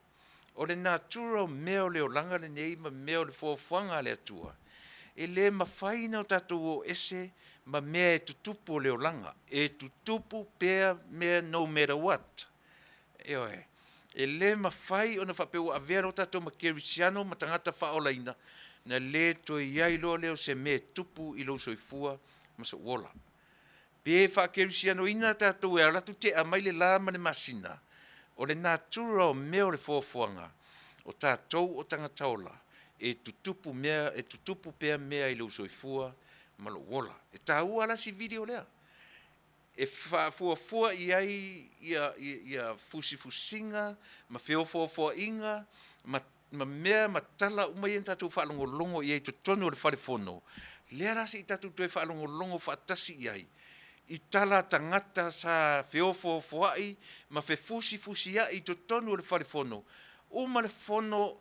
o le natura o mea o le olaga lenei ma mea o le foafoaga a le Atua, e le mafai ona tatou o ese ma mea e tutupu o le olaga, e tutupu pea mea no matter what. Ioe. E le mafai ona faapea ua avea loa tatou ma kerisiano ma tagata faaolaina, na le toe i ai loa lea o se mea e tupu i lou soifua ma sou ola. Pe faakerisianoina tatou e alu atu tea mai le la ma le masina, o le natura o mea o le foafoaga, o tatou o tagata ola, e tutupu mea, e tutupu pea mea i lou soifua ma lou ola. E taua la si video lea e faafuafua i ai ia fusifusiga ma feofoofoaiga ma mea ma tala uma ia na tatou faalogologo i ai i totonu o le fale fono, lea la se i tatou toe faalogologo faatasi i ai i tala a tagata sa feofoofoai ma fefusifusiai i totonu o le fale fono. Uma le fono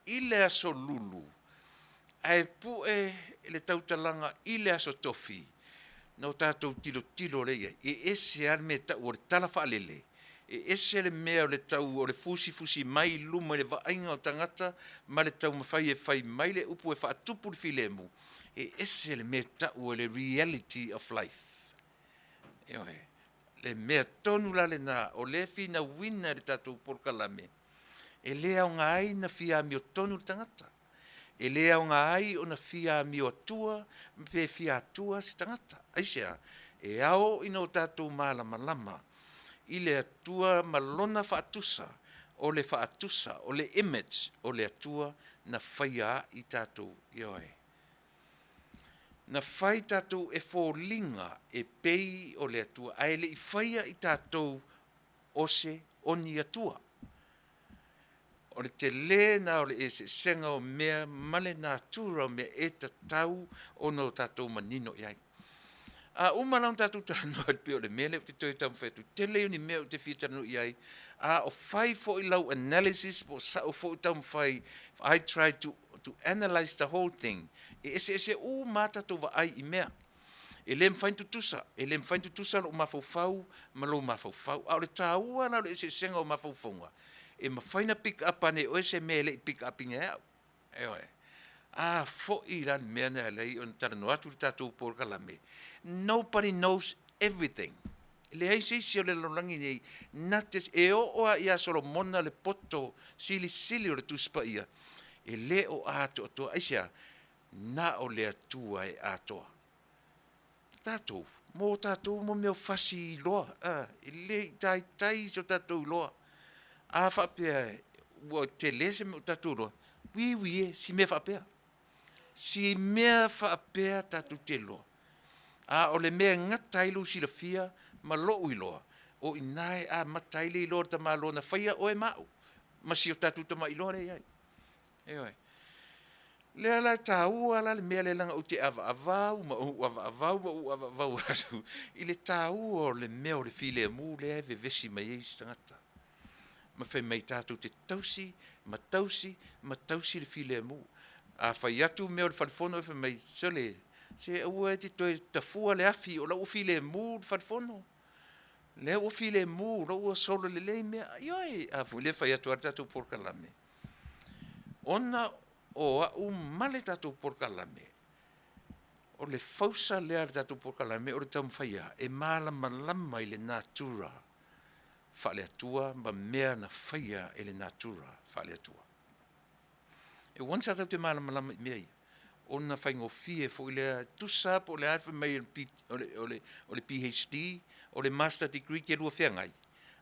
i le Aso Lulu, ae pue le tautalaga i le Aso Tofi, na o tatou tilotilo lea i ai, e ese lava le mea e tau o le tala faalele, e ese le mea o le tau o le fusifusi mai i luma i le vaaiga o tagata ma le taumafai e fai mai le upu e faatupu le filemu, e ese le mea e tau o le reality of life. Ioe, le mea tonu la lena o lea e finauina e le tatou polokalame, e le aoga ai na fia amiotonu le tagata, e le aoga ai ona fia amio atua pe fia atua se tagata. Aisea? E ao ina o tatou malamalama i le Atua ma lona faatusa, o le faatusa, o le image o le Atua na faia ai tatou, ioe. Na fai tatou e foliga e pei o le Atua, ae le i faia i tatou o se o ni Atua. O le tele lena o le eseesega o mea ma le natura o mea e tatau ona o tatou manino i ai. A uma la ona tatou talanoa i le pei o le mea lea ou te toe taumafai atu, tele ia o ni mea ou te fia talanoa i ai, a o fai foi lau analysis po o sau foi taumafai, I try to analyse the whole thing, e eseese uma lava tatou vaai i mea. E le mafai ona tutusa, e le mafai ona tutusa lou mafaufau ma lou mafaufau. A o le taua la o le eseesega o mafaufauga, e mafai ona pick up ane e oe se mea e le i pick up ina e au. Ioe. A foi la le mea na e ala ai ona talanoa atu le tatou polokalame, nobody knows everything. E leai se isi o le lalolagi nei na te, e oo lava ia Solomona le poto silisili o le Tusi Paia, e le o atoatoa. Aisea? Na o le Atua e atoa. Tatou, mo tatou mo mea o fasi iloa, e le i taitai so tatou iloa. A faapea ua tele se mea o tatou iloa, uiui e, si mea faapea. Si mea faapea tatou te iloa. A o le mea e gata ai lou silafia ma lou iloa, o i ina e amata ai le iloa o le tamaloa na faia oe ma au, ma si o tatou tamai iloa lea e i ai. Ioe. Lea la e taua la le mea lea leaga ou te avaavau ma ou avaavau ma ou avaavau atu i le taua o le mea o le filemu lea e vevesi mai ai isi tagata. Ma fai mai tatou te tausi ma tausi ma tausi le filemu. A fai atu mea o le fale fono e fai mai, sole, se aua e te toe tafua le afi o la ua filemu le fale fono. Lea ua filemu, la ua solo lelei mea. Ioe, a foi lea fai atu lava le tatou polokalame. Ona o au ma le tatou polokalame, o le fausa lea a le tatou polokalame o le taumafai lava e malamalama i le natura faale-Atua ma mea na faia e le natura faale-Atua. E once lava tatou te malamalama i mea ia, ona faigofie foi lea, tusa lava po o le a le fai mai o le PhD, o le Master Degree te lua feagai,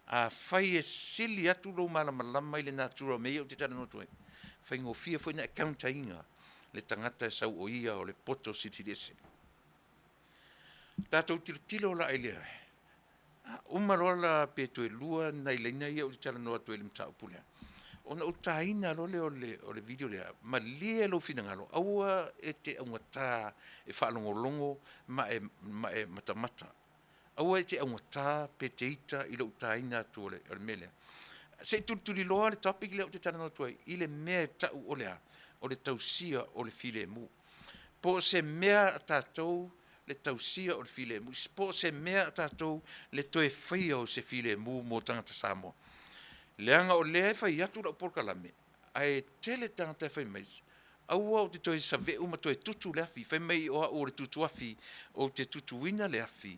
afai e sili atu lou malamalama i le natura o mea ia ou te talanoa atu ai, faigofie foi ona e counter ina le tagata e sau o ia o le poto silisili ese. Tatou tilotilo la i le uma loa la pe toe lua nai laina ia ou te talanoa atu ai i le mataupu lea, ona ou taina loa lea o le video lea, malie lou finagalo, aua e te augata e faalogologo ma e matamata. Aua e te augata pe te ita i lou taina atu o le mea lea. Se i tulituliloa le topic lea ou te talanoa atu ai i le mea e tau o le a? O le tausia o le filemu. Po o se mea a tatou le tausia o le filemu, po o se mea a tatou le toe faia o se filemu mo tagata Samoa. Leaga o lea e fai atu lau polokalame, ae tele tagata e fai mai, aua ou te toe saveu ma toe tutu le afi, fai mai o au o le tutu afi, ou te tutuina le afi,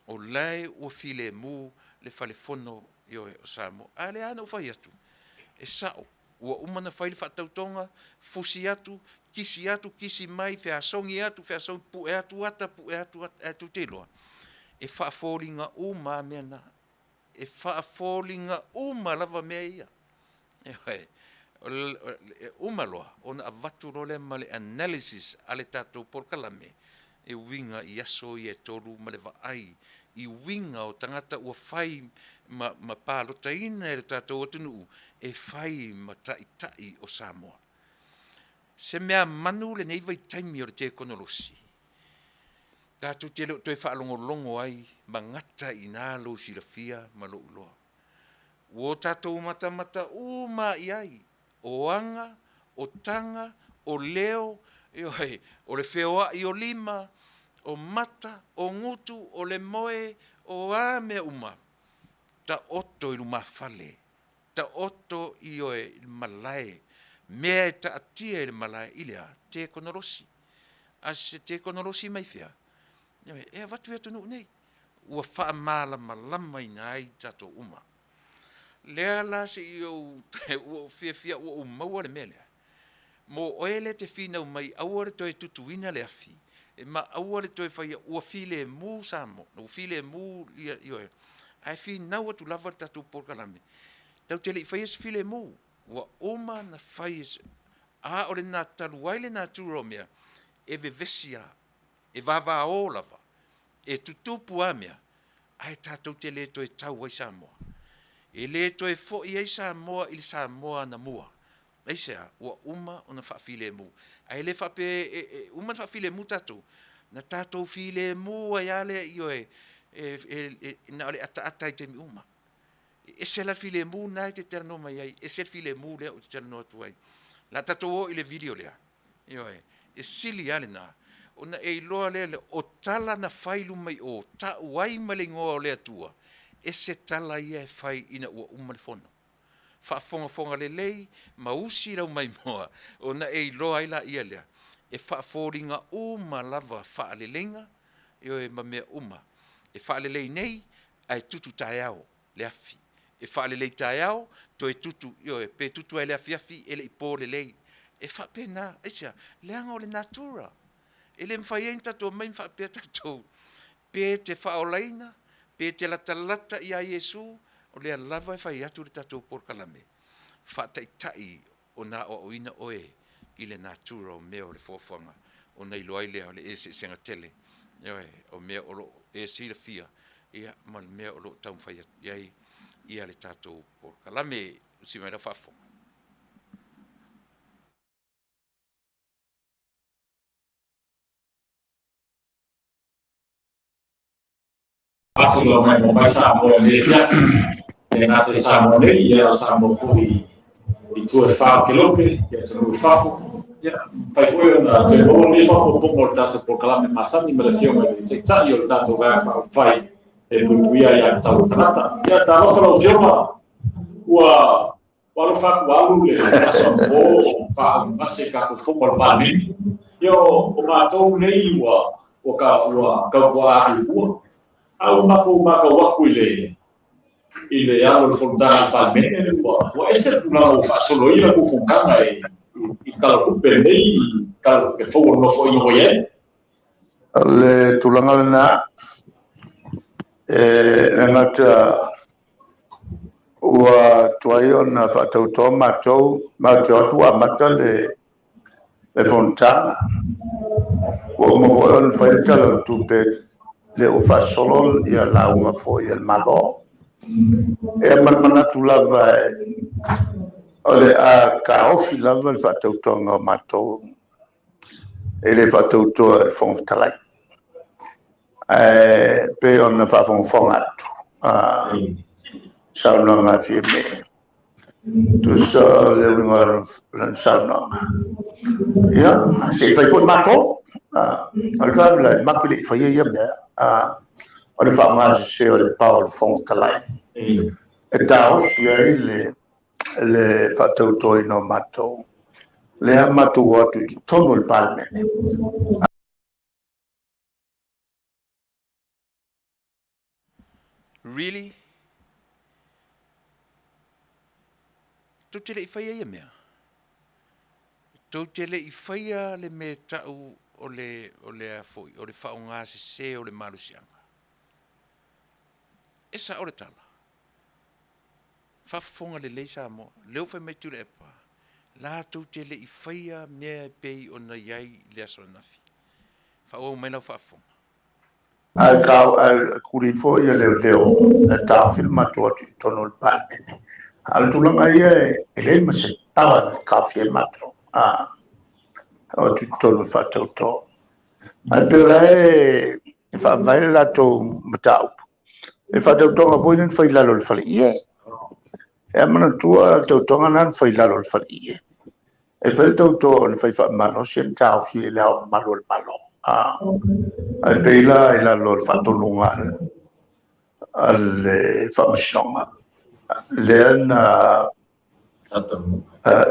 o la e ua filemu le falefono ioe o Samoa. A lea na ou fai atu, e sao, ua uma na fai le faatautoga, fusi atu, kisi atu, kisi mai, feasogi atu, feasogi, pue atu ata, pue atu ata, ae tou te iloa, e faafoliga uma lava mea na. E faafoliga uma lava mea ia. E uma loa ona avatu loa lea ma le analysis a le tatou polokalame e uiga i aso ia e tolu ma le vaai i uiga o tagata ua fai ma palotaina e le tatou atunuu e fai ma taitai o Samoa. Se mea manu lenei vaitaimi o le tekonolosi, tatou te le o toe faalogologo ai ma gata i ina lou silafia ma lou iloa. Ua o tatou matamata uma i ai, o aga, o taga, o leo, ioe, o le feoai o lima, o mata, o gutu, o le moe, o a mea uma, taoto i lumafale, taoto ioe i le malae, mea e taatia i le malae i le a? Tekonolosi. A se tekonolosi mai fea? Ioe, e avatu i atunuu nei, ua faamalamalamaina ai tatou uma. Lea la se i ou ua ou fiafia ua ou maua le mea lea. Mo oe lea e te finau mai aua le toe tutuina le afi, ma aua le toe faia ua filemu Samoa, ua filemu ia ioe. Ae finau atu lava le tatou polokalame, tatou te le i faia se filemu, ua uma ona fai, a o lena talu ai le natura o mea, e vevesi lava, e vavao lava, e tutupu lava mea, ae tatou te le toe tau ai Samoa. E le toe foi ai Samoa i le Samoa anamua. Aisea? Ua uma ona faafilemu. Ae le faapea e uma ona faafilemu tatou, na tatou filemu ai lava lea, ioe, na o le ataata i taimi uma. E ese la le filemu lena e te talanoa mai ai, ese le filemu lea ou te talanoa atu ai. O le a tatou o i le video lea, ioe, e sili lava lena, ona e iloa lea o tala na fai i luma i o, tau ai ma le igoa o le Atua, ese tala ia e fai ina ua uma le fono. Faafogafoga lelei ma usi lau maimoa, ona e iloa ai laia lea, e faafoliga uma lava faaleleiga, ioe, ma mea uma. E faalelei nei, ae tutu taeao le afi. E faalelei taeao, toe tutu, ioe, pe tutu ai le afiafi e le i po lelei. E faapena, aisea? Leaga o le natura. E le mafai ai ona tatou omai ma faapea tatou, pe te faaolaina, pe te latalata ia Iesu, o lea lava e fai atu le tatou polokalame, faataitai ona aoaoina oe i le natura o mea o le foafoaga, ona iloa ai lea o le eseesega tele, ioe, o mea o lo o e silafia, ia, ma le mea o lo o taumafai atu i ai ia le tatou polokalame. Usi mai lau faafofoga. Atu lau mai mo mai Samoa i lenei afiafi, e le gata i Samoa nei, ia o Samoa foi i tua e whā o ke lope, i atunuu i fafo. Ia, mafai foi ona toe maua lenei faaopoopoga o le tatou polokalame masani ma le Afioga i le Taitai o le tatou Vaega Faaupufai e Puipuia Aiatatau a Tagata. Ia, talofa lau Afioga, ua ua alofa atu ua alu le aso anapo o faaaaogagase i tatou fono a le Palemene. Ia, o matou nei ua ua ka ua tautuaa atu i tua, a ua matou matau atu i le i le alo o le fonotaga a le Palemene, ua ua ese le tulaga ua faasolo ai la tou fonotaga i i le Tala o le Tupe lenei, i le Tala o le Tupe fou o le Nofoaiga ua i ai. O le tulaga lena, e le gata ua tuai ona faatauto matou, matou te o atu ua amata le fonotaga. Ua uma foi ona fai le Tala o le Tupe, lea ua faasolo lauga foi a le Malo. Ia ma le manatu lava o le a taofi lava le faatautoga o matou e le faatautoa e le Fofoga Fetalai. Ae pei ona faafogafoga atu, saunoaga a Fiame. Tusa o le uiga o lana saunoaga. Ia, se i fai foi matou. O le faalavelave, matou te le i faia ia mea. O le faaaoga sese o le power o le Fofoga Fetalai e taofi ai le faatautoina o matou, lea matou o atu i totonu o le Palemene. Really? Tou te le i faia ia mea? Tou te le i faia le mea e tau o le, o le a foi, o le faaaoga sese o le malosiaga? E sao le tala. Faafofoga lelei Samoa, lea ua fai mai Tuilaepa, latou te le i faia mea e pei ona i ai le aso ananafi. Faaauau mai lau faafofoga. Ae ae kuli foi ia leoleo e taofi le matou atu i totonu o le Palemene. A o le tulaga ia e leai ma se power e taofi ai matou. O atu i totonu e faatauto. Ae pei o la e faavae le latou mataupu. E faatautoga foi lea na fai i lalo o le faleie. E manatua le tautoga lena na fai i lalo o le faleie. E fai le tauto na fai faamalosi na taofi e le Ao Mamalu o le Malo. Ae pei la i lalo o le faatonuga a le Faamasinoga, lea na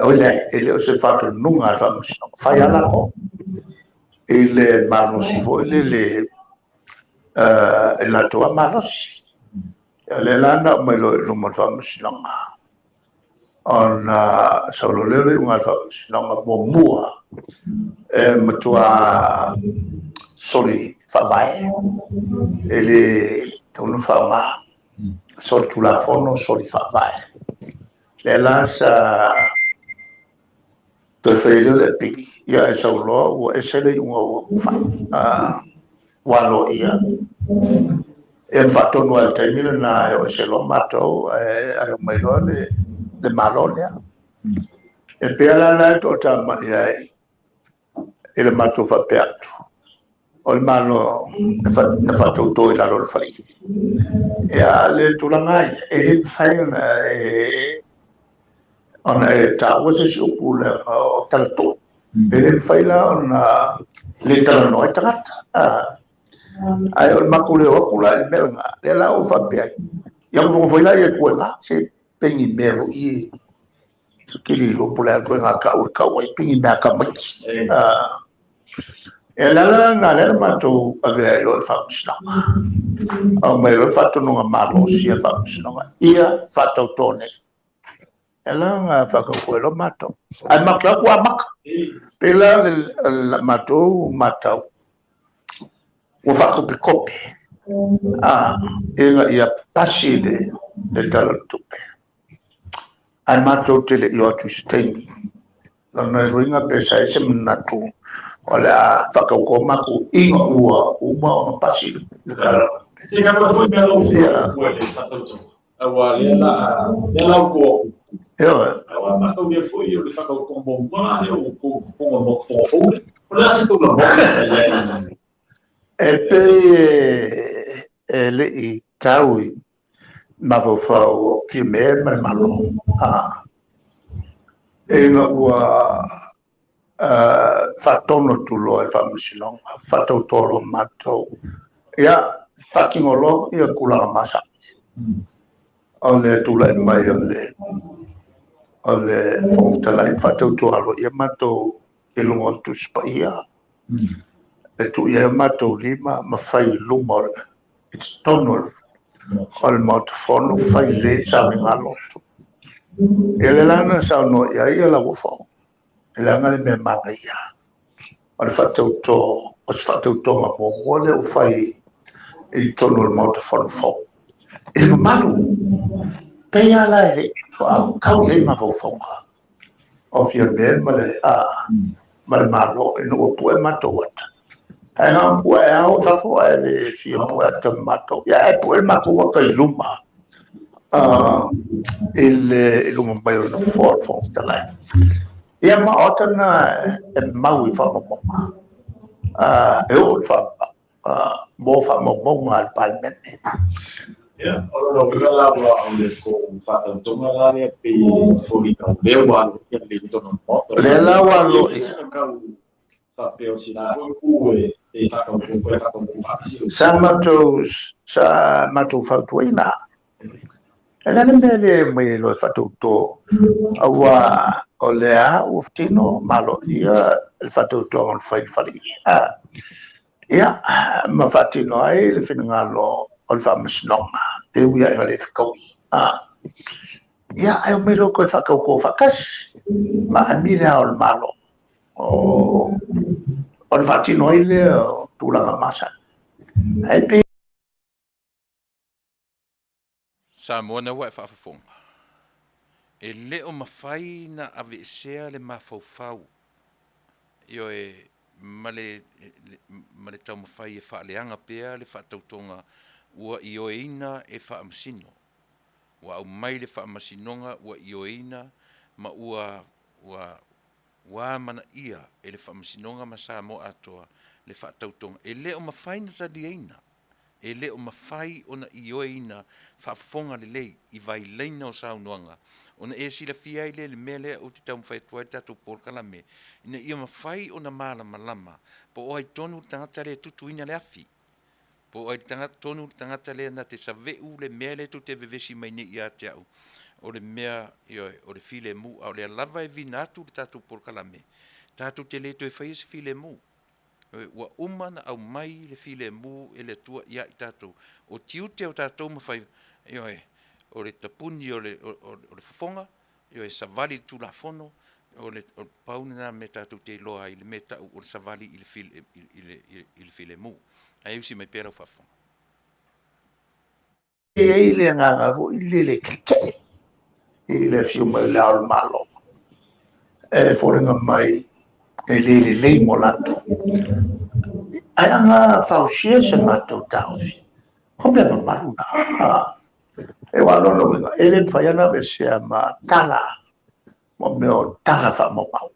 oi leai, e le o se faatonuga a le Faamasinoga, fai lava latou i le malosi foi lele, e latou lava malosi. O lea la na aumai loa i luma o le Faamasinoga, ona sau loa lea o le iuga a le Faamasinoga muamua e matua soli faavae, e le tatau ona faaaoga, soli tulafono, soli faavae. Lea la sa toe fai ai lea o le apili, ia ae sau loa ua ese le iuga ua fai, ua aloaia. Ia na faatonu lava i le taimi lena e o ese loa matou ae omai loa le Malo lea. E pei la la e toatamai ai i le matou faapea atu, o le Malo na faatauto i lalo o le faleie. Ia le tulaga ia, e le mafai ona e taua se isi upu lea o talatuu. E le mafai la ona le talanoa ai tagata. Ae o le matou le o atu la i le mea lena, lea la ua faapea ai. Ia nofonofo foi la ia ituaiga, se pengi mea foi i kili lo po le ituaiga tau e tau ai pengi mea tamaiti. E le ala lena lea na matou avea ai loa i le Faamasinoga. Aumai loa le faatonuga malosi a le Faamasinoga, ia faatauto nei. E la na faatauto ai loa matou. Ae matou atu amata. Pei la le matou matau, ua faatopetope ina ia pasi le Tala o le Tupe. Ae matou te le i o atu i se taimi. Lona uiga pe sa i se manatu o le a faatauto matou ina ua uma ona pasi le Tala o le Tupe. Se ka foi mea lau ua le faatauto. Aua lea la lea la ua Aua matou ia foi o le faatauto mo ma le o ko ko mo fo fo. O le ase tu la mo. E pei e le i tau i mafaufau o Fiamē ma le Malo. Ina ua faatonu atu loa e le Faamasinoga, faatauto loa matou. Ia, faatino loa ia tulaga masani. O le tulai mai o le Fofoga Fetalai, faatauto aloaia matou i luga o le Tusi Paia. E tuu i ai o matou lima ma fai i luma o le i totonu o le Maota Fono, fai lelei le sauniga a lotu. Ia lea la na saunoa i ai ia Lauofo, e leaga le mea manaia o le faatauto, o se faatautoga muamua lea ua fai i totonu o le Maota Fono fou. I le mamalu, pei lava la e le i tau i ai mafaufauga o Fiamē ma le Malo ina ua pue matou ata. Ae na ona pue ao fafo ae le fia pue ata ma matou. Ia ae pue le matou ata i luma, i le luga mai o le nofoa o le Fofoga Fetalai. Ia ma o ata na e mau i faamaumauga. E oo i mo faamaumauga a le Palemene. Ia, o lona uiga la ua o le tou faatautoga la lea pei e foliga o lea ua alo ia lelei i totonu o le Maota. Lea la ua alo ia. Tau faapea o sina foi upu e faatauto e faatauto faatasi. Sa matou fautuaina. E le a le mea le mai ai loa e faatauto, aua o lea ua tino maloia le faatautoga o le fai fale ia. Ia, ma faatino ai le finagalo o le faamasinoga, e ui lava ina le fetaui. Ia, ae omai loa toe faatauto faatasi ma ami le Ao o le Malo, ona faatino ai lea o tulaga masani. Ae pei Samoa na ua e faafofoga, e le o mafai na aveesea le mafaufau, ioe, ma le, ma le taumafai e faaleaga pea le faatautoga ua ioeina e faamasino. Ua aumai le faamasinoga ua ioeina ma ua, ua, ua amanaia e le Faamasinoga ma Samoa atoa le faatautoga e le o mafai na taliaina. E le o mafai ona ioeina faafofoga lelei i vailaina o saunoaga ona e silafia ai lea i le mea lea ou te taumafai atu ai le tatou polokalame ina ia mafai ona malamalama po o ai tonu le tagata lea e tutuina le afi, po o ai le tagata tonu le tagata lea na te save'u le mea lea tou te vevesi mai nei ia te au o le mea, ioe, o le filemu, a o lea lava e vina atu le tatou polokalame tatou te le toe faia se filemu. Ua uma ona aumai le filemu e le Atua ia i tatou. O tiute o tatou ma faiva, ioe, o le tapuni o le, o, o le fofoga, ioe, savali i le Tulafono, o le o pau lena mea tatou te iloa ai le mea e tau o le savali i le, file, i, le, i le filemu. Ae usi mai pea lau faafofoga. E i ai le agaga foi lele tetee i le afio mai o le Ao o le Malo, e foliga mai e le lelei mo latou. Ae aga fausia se matou taofi, o mea mamalu na. E aua o lona uiga, e le mafai ona aveesea ma tala, mo mea o tala faamaumau,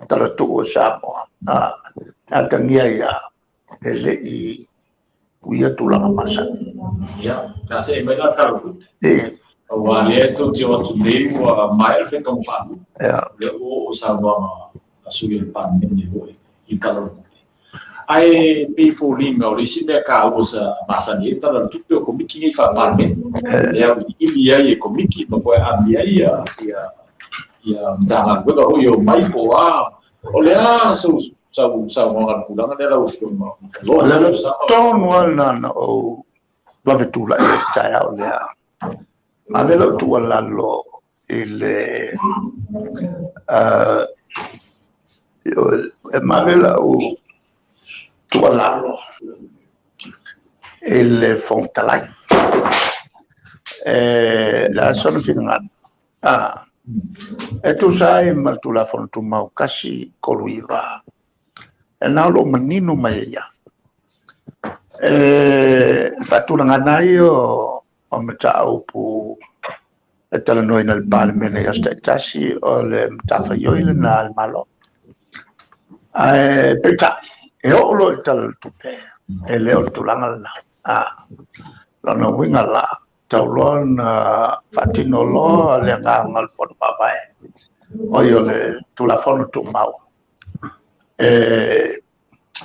tala tuu o Samoa, e atagia ai lava e le i uia tulaga masani. Ia, ta see mai la tala o tupe. Aua lea tou te o atu nei ua maea le faitauga faalua. Lea ua oo saunoaga a sui o le Palemene foi i le Tala o le Tupe. Ae pei e foliga o le isi mea taua sa masani ai le Tala o le Tupe o Komiti nei faa-Palemene. Lea auiliili ai e Komiti ma toe aami ai ia ia Matagaluega foi e omai po o a. O le a sou saunoaga i le tulaga lea lau Afioga? O le ala tonu lava lena na ou vave tulai ai i le taeao lea. Ave lau tuualalo i le e mave lau tuualalo i le Fofoga Fetalai. E le a sona finagalo. E tusa ai ma le Tulafono Tumau 139, e na o lo o manino mai ai lava. E faatulagaga ai o mataupu e talanoaina e le Palemene i aso taitasi, o le matafaioi lena a le Malo. Ae peitai, e oo loa i le Tala o le Tupe, e le o le tulaga lena. Lona uiga la, tau loa ona faatino loa le agaga o le Fono Faavae, oi o le Tulafono Tumau, e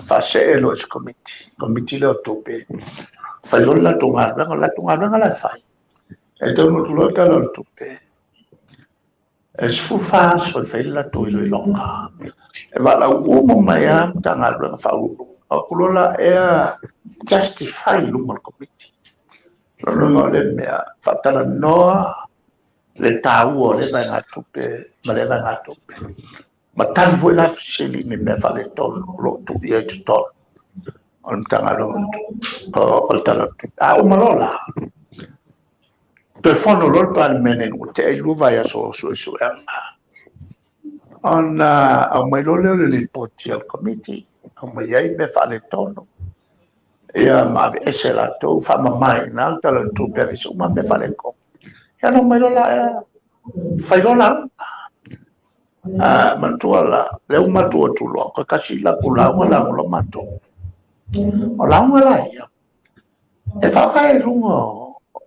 faasee loa i se Komiti, Komiti lea o Tupe, fai loa le latou galuega, o le latou galuega la e fai, e taunuu atu loa le Tala o le Tupe, e 14 aso e fai le latou iloiloga. E valaau uma mai lava Matagaluega Faauluuluga, o atu loa la ea justify i luma o le Komiti. Lona uiga o le mea, faatalanoa le taua o lea vaegatupe ma lea vaegatupe. Ma tali foi la fesili i ni mea faaletonu o lo o tuu i ai i totonu o le Matagaluega o le Tala o le Tupe. A uma loa la, toe fono loa le Palemene ina ua tea ai 2 vaiaso o suesuega, ona aumai loa lea o le lipoti a le Komiti, aumai ai mea faaletonu, ia ma aveese latou, faamama i ina le Tala o le Tupe, aveese uma mea faaletonu. Ia ona aumai loa la, fai loa lauga. Manatua la, lea ua matou atu loa, toe tasi latou lauga, lauga loa matou. O lauga la ia, e faavae i luga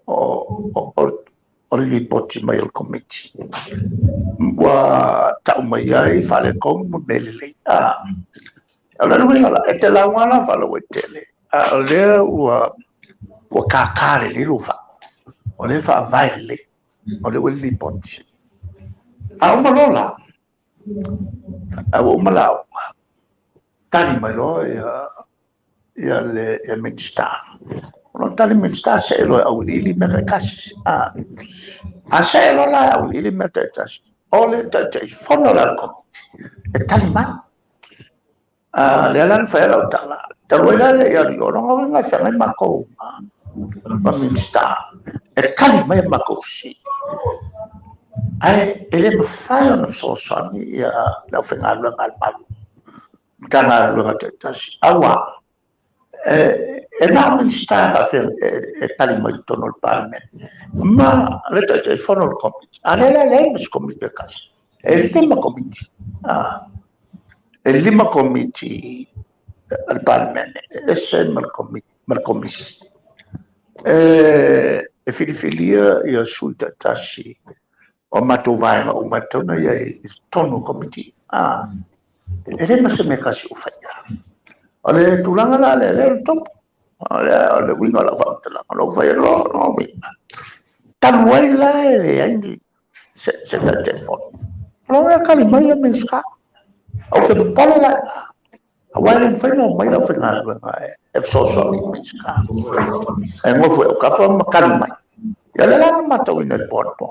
O le lipoti mai o le Komiti ua tau mai ai faaletonu ma mea lelei. O le uiga la, e te lauga la faalauaitele, a o lea ua kākā lelei lou faa. O lea e faavae lelei, o lea ua i le lipoti. A uma loa la, a ua uma lauga, tali mai loa ia le Minisita. Ona tali Minisita see loa e auiliili mea taitasi. A see loa la e auiliili mea taitasi, o le Taitaifono la o le Komiti e tali mai. Lea la na fai ai lau tala, talu ai la le i alu i o, lona uiga e feagai matou ma Minisita e tali mai a matou fesili. Ae e le mafai ona fesoasoani ia le aufaigaluega a le Malo, Matagaluega taitasi, aua e na o Minisita faafia e tali mai i totonu o le Palemene ma le Taitaifono o le Komiti. A lea la e leai ma se Komiti e tasi, e 5 Komiti. E 5 Komiti a le Palemene, e ese ma le Komisi. E filifilia ia sui taitasi o matou vaega uma e tatau ona i ai i totonu o Komiti. E le ma se mea tasi o faia. O le tulaga la lea, lea o le topo. O le uiga o lau faamatalaga, o lou fai loa o uiga. Talu ai la e leai se Taitaifono. O lona e tali mai ia Minisita. Ou te popole la i ina. Aua e le mafai ona omai le aufaigaluega e fesoasoani i le Minisita. E nofo i autafa ma tali mai. Ia lea la na matauina i le po anapo.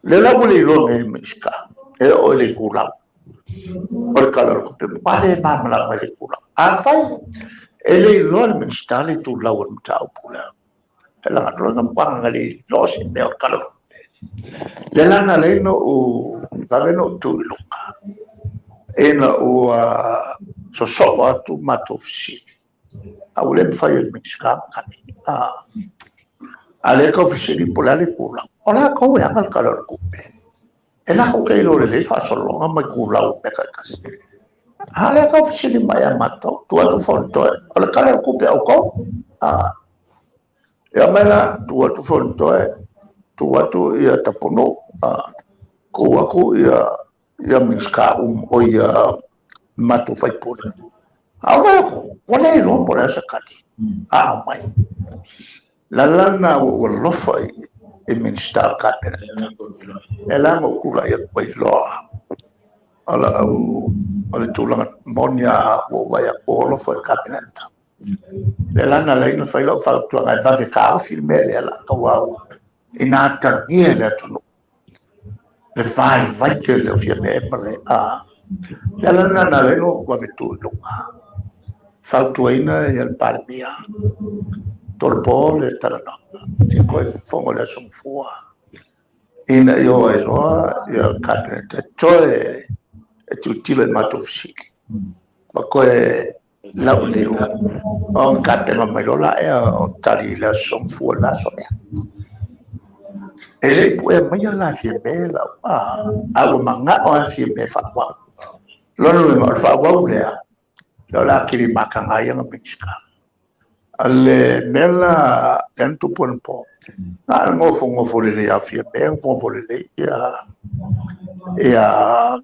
Lea la ua le iloa nei e le Minisita e oo i le itulau o le Tala o le Tupe, matua le malamalama i le itulau. Afai e le iloa e le Minisita le itulau o le mataupu lea, e laga loa na matua na le iloa se mea o le Tala o le Tupe. Lea la na ala ai ona ou vave ona ou tu i luga, ina ua sosoo atu matou fesili, a ua le mafai e le Minisita ona tali. A lea e tau fesili po o le a le itulau. O latou e ana le Tala o le Tupe. E latou te iloa lelei faasologa ma itulau o mea taitasi. A o lea e tau fesili mai ia matou, tuu atu Fonotoe, o le Tala o le Tupe a outou. Ia mai la, tuu atu Fonotoe, tuu atu ia Tapunuu, tuu atu ia Minisita uma, o ia matou sui usufono. A o atu, ua le iloa po o le a se tali a aumai. La la na ua alofa i Minisita o le Kapeneta. E la na ou tulai atu ai loa. O o le tulaga moni a ua ou vaai atu ua alofa i le Kapeneta. Le la na ala ai ona fai lau fautuaga e vave taofi le mea lea la tauau ina atagia i le atunuu le vaivai tele o Fiame ma le a. Le ala lena na ala ai ona ou vave tu i luga. Fautuaina ia le Palemia, tolopo le talanoaga, se toe fofoga o le Aso Gafua, ina ia o ai loa ia le Kapeneta e toe e tilotilo i matou fesili, ma toe lauliliu ona tapena mai loa laia o tali i le Aso Gafua i le aso lea. E le i puea maia la Fiame lau, a ua manao lava Fiame e faaauau. Lona uiga o le faaauau lea, lea o le a kili mataga ai ana Minisita. O le mea la lea na tupu anapo, na o le nofonofo lelei lava o Fiame, nofonofo lelei ia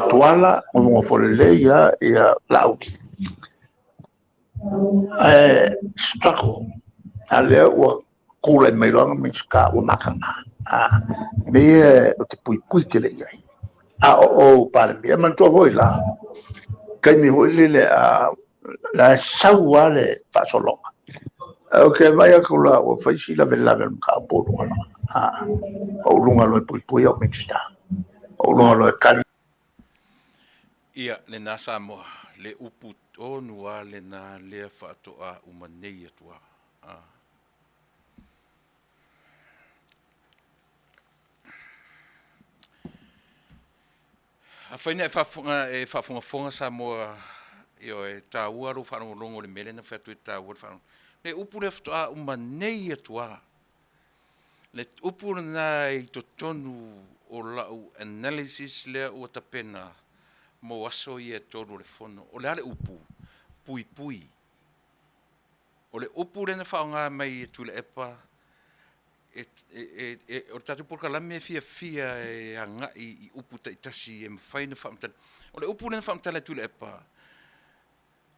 Tuala, nofonofo lelei ia Laauli. Ae struggle, a lea ua tulai mai loa na Minisita ua mataga. Mea ia ou te puipui tele i ai. A o ou Palemia, e manatua foi la, taimi foi lele a la e sau lava le faasologa. Ou te vaai atu la ua fai si lavelave o le mataupu o luga loa. O luga loa e puipui au Minisita. O luga loa e tali. Ia, lena Samoa, le upu tonu lava lena lea faatoa uma nei atu lava. Afai na e faafofoga, e faafogafoga Samoa, ioe, e taua lou faalogologo i le mea lea na fai atu e taua le faalogologo. Le upu lea faatoa uma nei atu lava. Le upu lena i totonu o lau analysis lea ua tapena mo aso ia e tolu o le fono. O le a le upu? Puipui. O le upu lea na faaaoga mai e Tuilaepa, e, e, e, o le tatou polokalame e fiafia e agai i upu taitasi e mafai ona faamatala. O le upu lea na faamatala e Tuilaepa,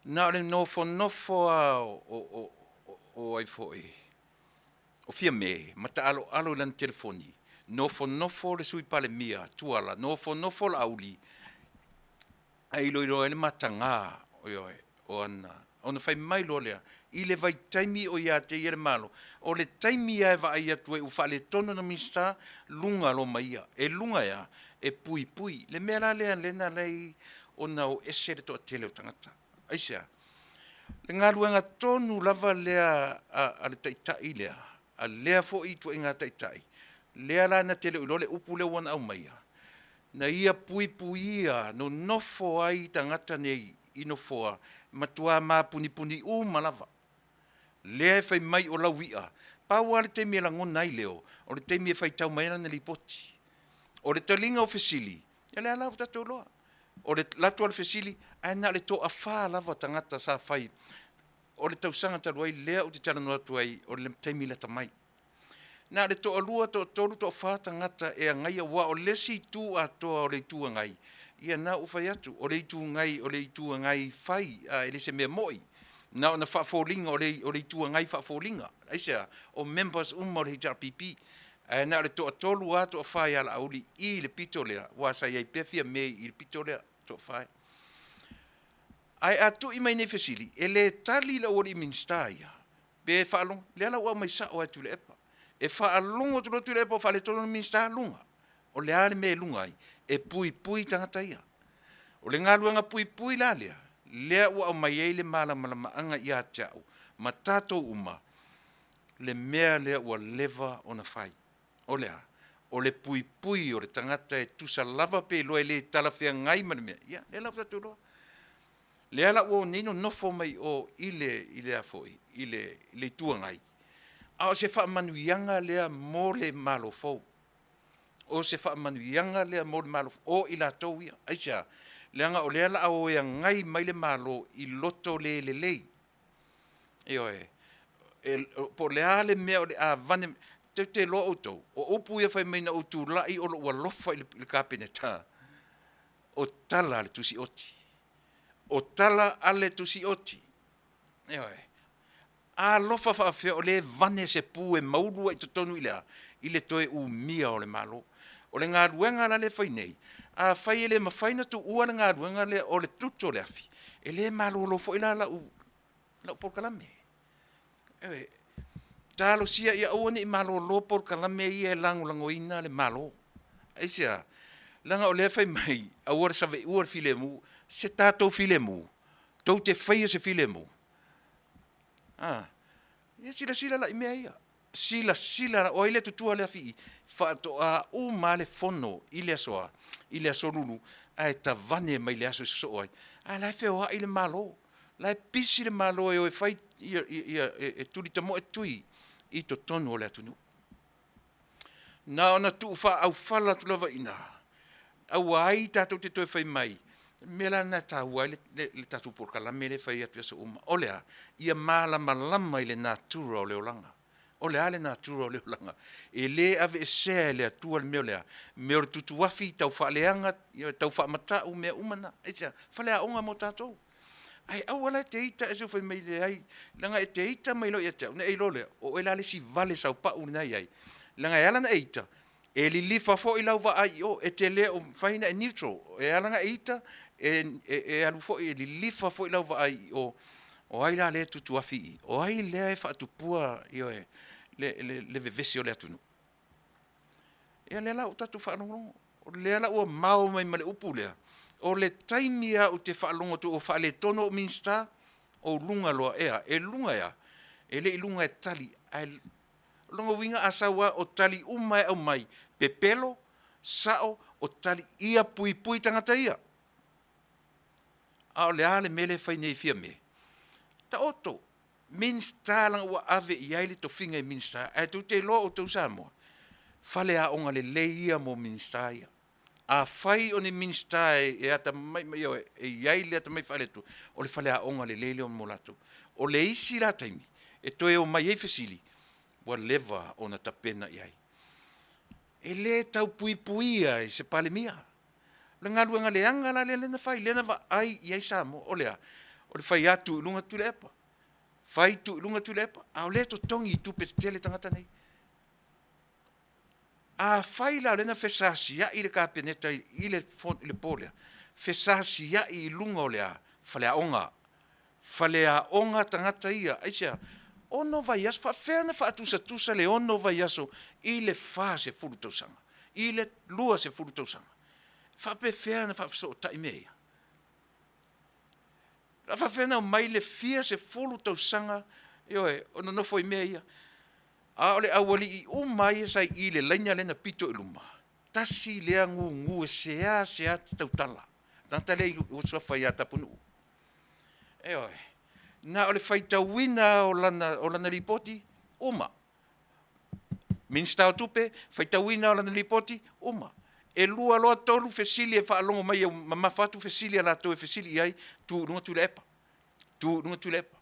na o le nofonofo lava o, o, o, o, o ai foi, o Fiame ma taaloalo i lana telefoni, nofonofo le Sui Palemia, Tuala, nofonofo Laauli, ae iloilo ai le mataga, ioe, o ana, ona fai mai loa lea, i le vaitaimi o ia te ia le Malo, o le taimi lava e vaai atu ai ua faaletonu ana Minisita, luga loa ma ia. E luga e a? E puipui. Le mea la lea lea na ala ai ona o ese le toatele o tagata. Aisea? Le galuega tonu lava lea a, a le taitai lea, a lea foi ituaiga taitai, lea la na te le o iloa le upu lea ua na aumaia, na ia puipuia, nonofo ai tagata nei i nofoa, matua mapunipuni uma lava. Lea e fai mai o lau i'a, pau lava le taimi e lagona ai leo, o le taimi e faitau mai ai lana lipoti. O le taliga o fesili, ia lea la ua tatou iloa. O le lato a le fesili, ae na o le toafa lava tagata sa fai. O le tausaga talu ai lea ou te talanoa atu ai, o le taimi lata mai. Na o le toalua, toatolu, toafa tagata e agaia, aua o le isi itu atoa o le Itu Agai, ia na ua fai atu, o le Itu Agai, o le Itu Agai fai, a e le se mea moi. Na ona faafoliga o le, o le Itu Agai faafoliga. Aisea? O members uma o le HRPP. Ae na o le toatolu lava, toafa ia Laauli i le pito lea, aua sa i ai pea Fiame i le pito lea, toafa. Ae a tui mai nei fesili, e le tali le aualii Minisita ia, pe faalogo, lea la ua aumai sao lava e Tuilaepa. E faalogo atu loa Tuilaepa ua faaletonu le Minisita, luga. O le a le mea e luga ai? E puipui tagata ia. O le galuega puipui la lea, lea ua aumai ai le malamalamaaga ia te au ma tatou uma, le mea lea ua leva ona fai. O le a? O le puipui o le tagata e tusa lava pe iloa e le talafeagai ma le mea, ia, lea la ua tatou iloa. Lea la ua o nei nonofo mai o i le, i le a foi, i le, i le Itu Agai, a o se faamanuiaga lea mo le Malo fou. O se faamanuiaga lea mo le Malo fou, o i latou ia. Aisea? Leaga o lea la a o e agai mai le Malo i loto le lelei. Ioe. E, po o le a le mea o le a vane, tou te iloa outou, o upu ia fai mai na ou tulai o lou alofa i le, i le Kapeneta, o tala a le Tusi Oti. O tala a le Tusi Oti. Ioe. Alofa faafefea o lea e vane se pu e maulu ai i totonu i le a? I le toe umia o le Malo. O le galuega la lea e fai nei, afai e le mafai ona tuua le galuega lea o le tuto o le afi, e le malolo foi la lau, lau polokalame. Ioe. Talosia ia aua ne i malolo polokalame ia e lagolagoina le Malo. Aisea? Leaga o lea e fai mai, aua le saveua le filemu. Se tatou filemu, tou te faia se filemu. A, ia silasila la i mea ia. Silasila la, o ai le tutua le afi i? Faatoa uma lava le fono i le aso a? I le aso Lulu, ae tavane mai le aso e sosoo ai. A la e feoai le Malo. La e pisi le Malo e o e fai ia, ia, e, e tuli tamoe tui i totonu o le atunuu. Na ona tuu faaaufala atu lava i ina, aua ai tatou te toe fai mai, mea la lena e taua ai le, le, le tatou polokalame lea e fai atu i aso uma. O le a? Ia malamalama i le natura o le olaga. O le a le natura o le olaga? E le aveesea e le Atua le mea o le a? Mea o le tutuafi, tau faaleaga, tau faamatau, mea uma na. Aisea? Faleaoga mo tatou. Ae aua la e te ita e seu fai mai leai, leaga e te ita mai loa ia te au, ona e iloa lea, o oe la le isi vale saupau lena e i ai. Leaga e ala ona e ita, e lilifa foi lau vaai i o, e te le o mafai ona e neutral. E ala ona e ita, e, e, e alu foi, e lilifa foi lau vaai i o, o ai la lea e tutuafi i i? O ai lea e faatupua ioe, le, le, le vevesi o le atunuu? Ia lea la ua tatou faalogologo, o lea la ua mao mai ma le upu lea, o le taimi lava ou te faalogo atu ua faaletonu au Minisita, ou luga loa ea, e luga ea, e le i luga e tali, ae o lona uiga a sau lava o tali uma e aumai, pepelo, sao, o tali ia puipui tagata ia. A o le a le mea lea e fai nei e Fiame? Taoto, Minisita leaga ua ave i ai le tofiga i Minisita, ae tou te iloa outou Samoa, faleaoga lelei ia mo Minisita ia. Afai o ni Minisita e, e atamamai ma ia, e i ai le atamai faale-Atua, o le faleaoga lelei lea mo latou. O le isi la taimi, e toe omai ai fesili, ua leva ona tapena i ai. E le tau puipuia e se Palemia. O le galuega leaga la lea lea na fai, lea na vaai i ai Samoa, o le a? O le fai atu i luga Tuilaepa, fai tuu i luga Tuilaepa, a o lea e totogi i tupe tetele tagata nei. Afai la o lea na fesasiai le Kapeneta i le po lea, fesasiai i luga o le a? Faleaoga. Faleaoga tagata ia. Aisea? 6 vaiaso, faapefea ona faatusatusa le 6 vaiaso i le 40 tausaga, i le 20 tausaga? E faapefea ona faafesootai mea ia? O le a faapefea ona omai le fia sefulu tausaga, ioe, o nonofo i mea ia? A o le aualii uma lava ia sa i i i le laina lea na pito i luma, tasi lea gugu e seasea tautala, le tagata lea ua suafa ia Tapunuu. Ioe. Na o le faitauina lava o lana lipoti, uma. Minisita o Tupe, faitauina lava o lana lipoti, uma. E lua loa tolu fesili e faalogo mai e mamafa atu fesili a latou e fesili i ai, tu i luga Tuilaepa, tu i luga Tuilaepa.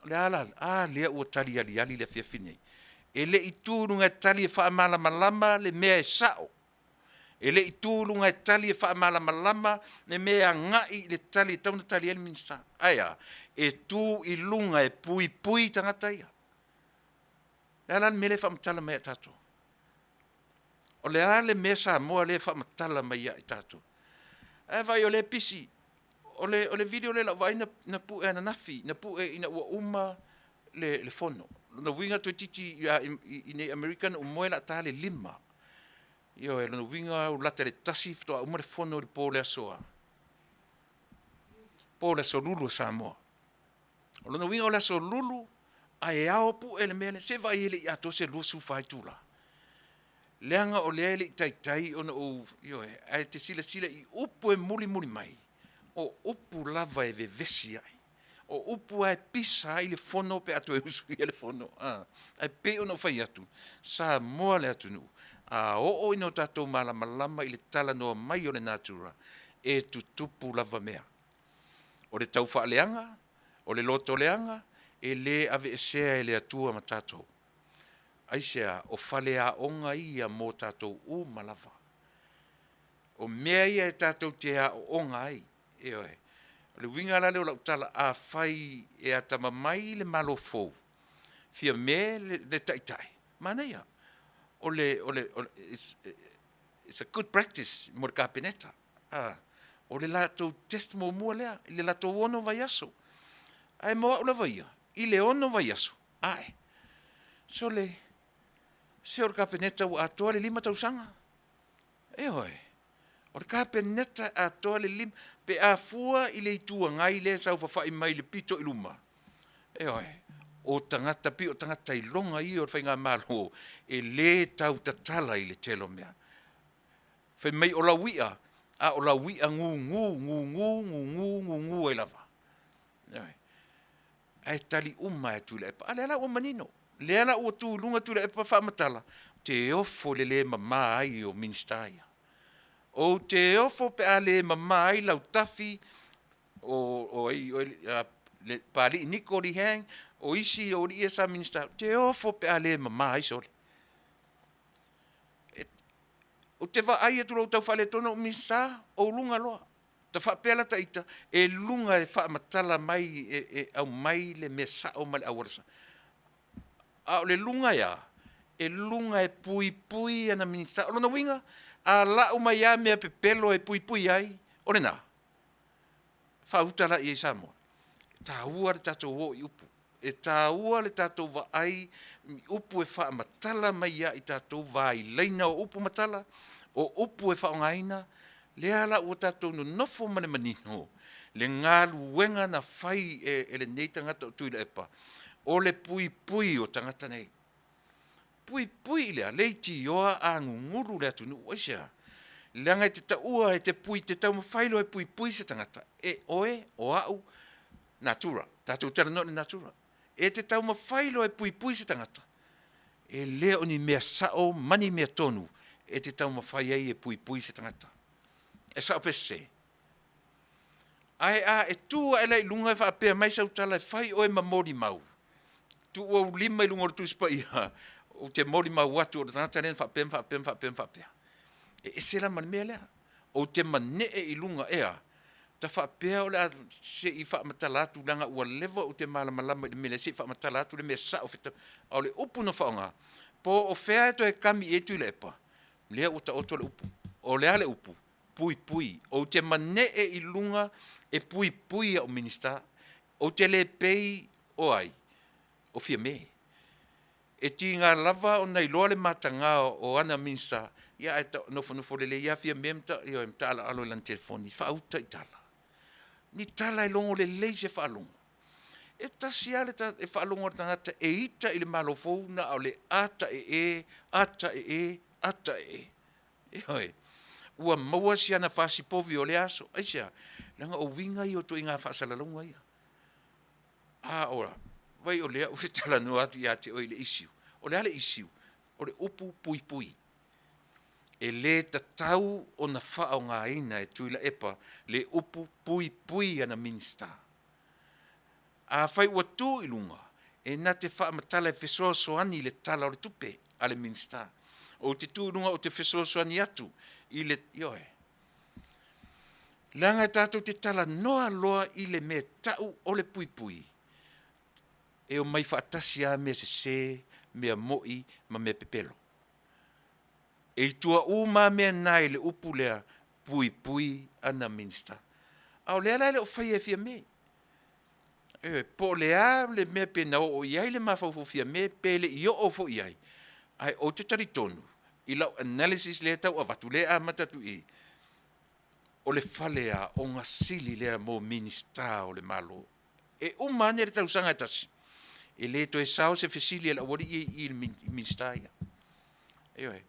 O le a la? A lea ua tali aliali le afiafi lenei. E le i tu i luga e tali e faamalamalama le mea e sao. E le i tu i luga e tali e faamalamalama le mea e agai i le tali e tatau ona tali ai le Minisita. Ae a? E tu i luga e puipui tagata ia. O le a la le mea lea e faamatala mai ia i tatou? O le a le mea Samoa lea e faamatala mai ia i tatou? Ae vaai o lea e pisi. O le video lea o lau vaai na pue ananafi, na pue ina ua uma le fono. O lona uiga toeitiiti i inei i Amerika na ou moe o le a ta le 5. Ioe, o lona uiga ua lata i le 1 faatoa uma le fono i le po o le aso a? Po o le aso Lulu a Samoa. O lona uiga o le aso Lulu ae ao pue le mea lea, se i vaai e le i atoa se 24 itula. Leaga o lea e le i taitai ona ou, ioe, ae te silasila i upu e mulimuli mai, o upu lava e vevesi ai. O upu lava e pisa ai le fono pe a toe usuia le fono. Ae pei ona ou fai atu, Samoa le atunuu, a oo ina o tatou malamalama i le talanoa mai o le natura, e tutupu lava mea. O le taufaaleaga, o le lotoleaga, e le aveesea e le Atua ma tatou. Aisea? O faleaoga ia mo tatou uma lava. O mea ia e tatou te aooga ai. Ioe. O le uiga la lea o lau tala, afai e atamamai le Malo fou, Fiame le Taitai, manaia. O le, o le, it's a good practice mo le Kapeneta. O le latou test muamua lea i le latou 6 vaiaso. Ae mo au lava ia, i le 6 vaiaso, ae, sole, se o le Kapeneta ua atoa le 5 tausaga. Ioe, o le Kapeneta e atoa le 5, pe a fua i le Itu Agai lea e saofafai mai i le pito i luma, ioe, o tagata pei o tagata iloga ia o le faigamalo e le tautatala i le tele o mea. Fai mai o lau i'a, a o lau i'a gugu, gugu, gugu, gugu ai lava. Ioe. Ae tali uma e Tuilaepa. A lea la ua manino. Lea la ua tu i luga Tuilaepa faamatala, ou te ofo i le le mama ai o Minisita ia. Ou te ofo pe a le mama ai Lautafi, o ai le Papalii Niko Lee Hang, o isi o alii ia sa Minisita, ou te ofo pe a le mama ai sole. Ou te vaai atu loa ua tau faaletonu au Minisita, ou luga loa. Ta faapea la ta ita, e luga e faamatala mai, e aumai le mea sao ma le auala sao. A o le luga e a? E luga e puipui ana Minisita. O lona uiga, a lau mai lava mea pepelo e puipui ai, o lena. Faauta la i ai Samoa. E taua le tatou o i upu. E taua le tatou vaai i upu e faamatala mai ia i tatou vailaina o upu ma tala, o upu e faaaogaina, lea la ua tatou nonofo ma le manino, le galuega na fai e lenei tagata o Tuilaepa, o le puipui o tagata nei. Puipui i le a? Leitioa a gugulu le atunuu. Aisea? Leaga e te taua e te pui, te taumafai loa e puipui se tagata, e oe, o au, natura, tatou talanoa i le natura. E te taumafai loa e puipui se tagata, e le o ni mea sao ma ni mea tonu e te taumafai ai e puipui se tagata. E sao pe sese? Ae a e tu ae la i luga e faapea mai sau tala e fai oe ma molimau. Tuu ou lima i luga o le Tusi Paia, ou te molimau atu o le tagata lea na faapea ma faapea ma faapea ma faapea. E ese la ma le mea lea. Ou te manee i luga ea, ta faapea o le a se i faamatala atu leaga ua leva ou te malamalama i le mea lea, se i faamatala atu le mea sao feta. A o le upu na faaaoga, po o fea e toe kami i ai Tuilaepa, lea ua taoto le upu. O le a le upu? Puipui. Ou te manee i luga e puipui au Minisita. Ou te le pei o ai? O Fiame. E tiga lava ona iloa le mataga o ana Minisita, ia ae nofonofo lelei lava Fiame ma ioe ma taaaloalo i lana telefoni, faauta i tala. Ni tala e logo lelei se faalogo. E tasi lava le e faalogo a le tagata e ita i le Malo fou na o le a ta e e, a ta e e, a ta e e. Ioe. Ua maua si ana fasipovi o lea aso. Aisea? Leaga o uiga ia o ituaiga faasalalauga ia. A o vai o lea ou te talanoa atu ia te oe i le issue. O le a le issue? O le upu puipui. E le tatau ona faaaogaina e Tuilaepa le upu puipui ana Minisita. Afai ua tu i luga, e na te faamatala e fesoasoani i le Tala o le Tupe a le Minisita. Ou te tu i luga ou te fesoasoani atu i le, ioe. Leaga e tatou te talanoa loa i le mea tau o le puipui, e omai faatasi lava mea sese, mea mo'i ma mea pepelo. E i tua uma lava mea na i le upu lea, puipui ana Minisita. A o lea la e le o faia e Fiame. Ioe, po o le a le mea pe na oo i ai le mafaufau o Fiame pe le i oo foi i ai, ae ou te talitonu i lau analysis lea e tau avatu, lea e amata atu i i, o le faleaoga sili lea mo Minisita o le Malo. E uma ane le tausaga e tasi, e le toe sao se fesili a le aualii ia i i i Minisita ia. Ioe.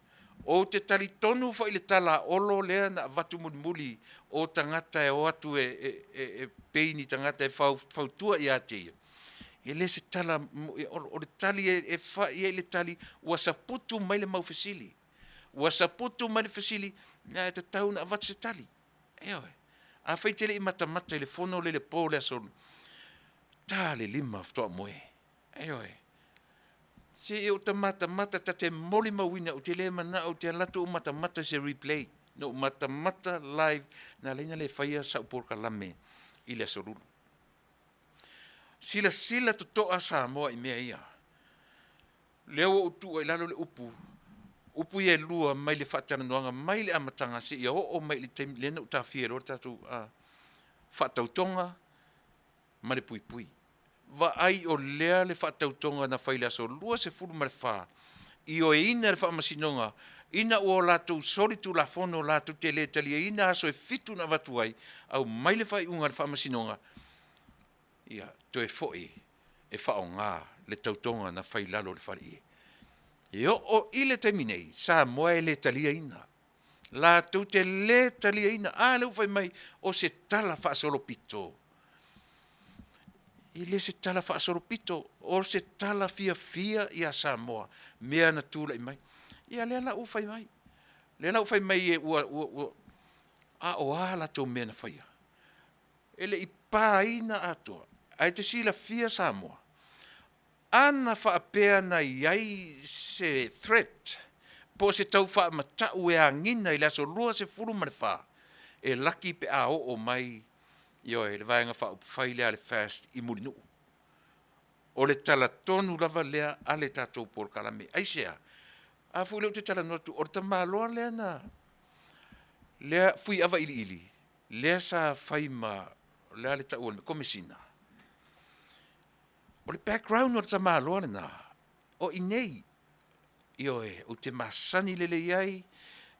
Ou te talitonu foi i le tala a Olo lea na avatu mulimuli o tagata e o atu e pei ni tagata e fautua ia te ia, e le se tala, o le tali e fai ai le tali, ua saputu mai le mau fesili. Ua saputu mai le fesili, ae tatau ona avatu se tali. Ioe. Afai e te le i matamata i le fono lea i le po o le aso, ta le 5 faatoa moe. Ioe. Se i ou ta matamata, ta te molimauina, ou te le manao, ou te alu atu ou matamata i se replay. Na ou matamata live, na ala ai ona le faia sau polokalame i le Aso Lulu. Silasila totoa Samoa i mea ia. Lea ua ou tuua i lalo le upu, upu ia e lua mai le faatalanoaga mai le amataga seia oo mai i le taimi lea na ou tafia ai loa le tatou faatautoga ma le puipui. Vaai o lea le faatautoga na fai i le aso 24, ioeina e le Faamasinoga ina ua o latou solitulafono latou te le taliaina aso e fitu na avatu ai, aumai le faaiuga a le Faamasinoga, ia toe foi e faaaoga le tautoga na fai i lalo o le faleie. E oo i le taimi nei, Samoa e le taliaina. Latou te le taliaina. A lea ua fai mai, o se tala faasolopito. E le se tala faasolopito, o se tala fiafia ia Samoa, mea na tulai mai. Ia lea la ua fai mai. Lea la ua fai mai ua, ua, ua, a o a latou mea na faia? E le i paina atoa, ae te silafia Samoa, ana faapea na i ai se threat po o se tau faamatau e agina i le aso 24, e laki pe a oo mai, ioe, le Vaega Faaupufai lea a le FAST i Mulinuu. O le tala tonu lava lea a le tatou polokalame. Aisea? A foi lea ou te talanoa atu, o le tamaloa lea na, lea Fuiava iliili, lea sa fai ma, o le a le tau o le Komesina. O le background o le tamaloa lena, o i inei, ioe, ou te masani lelei ai,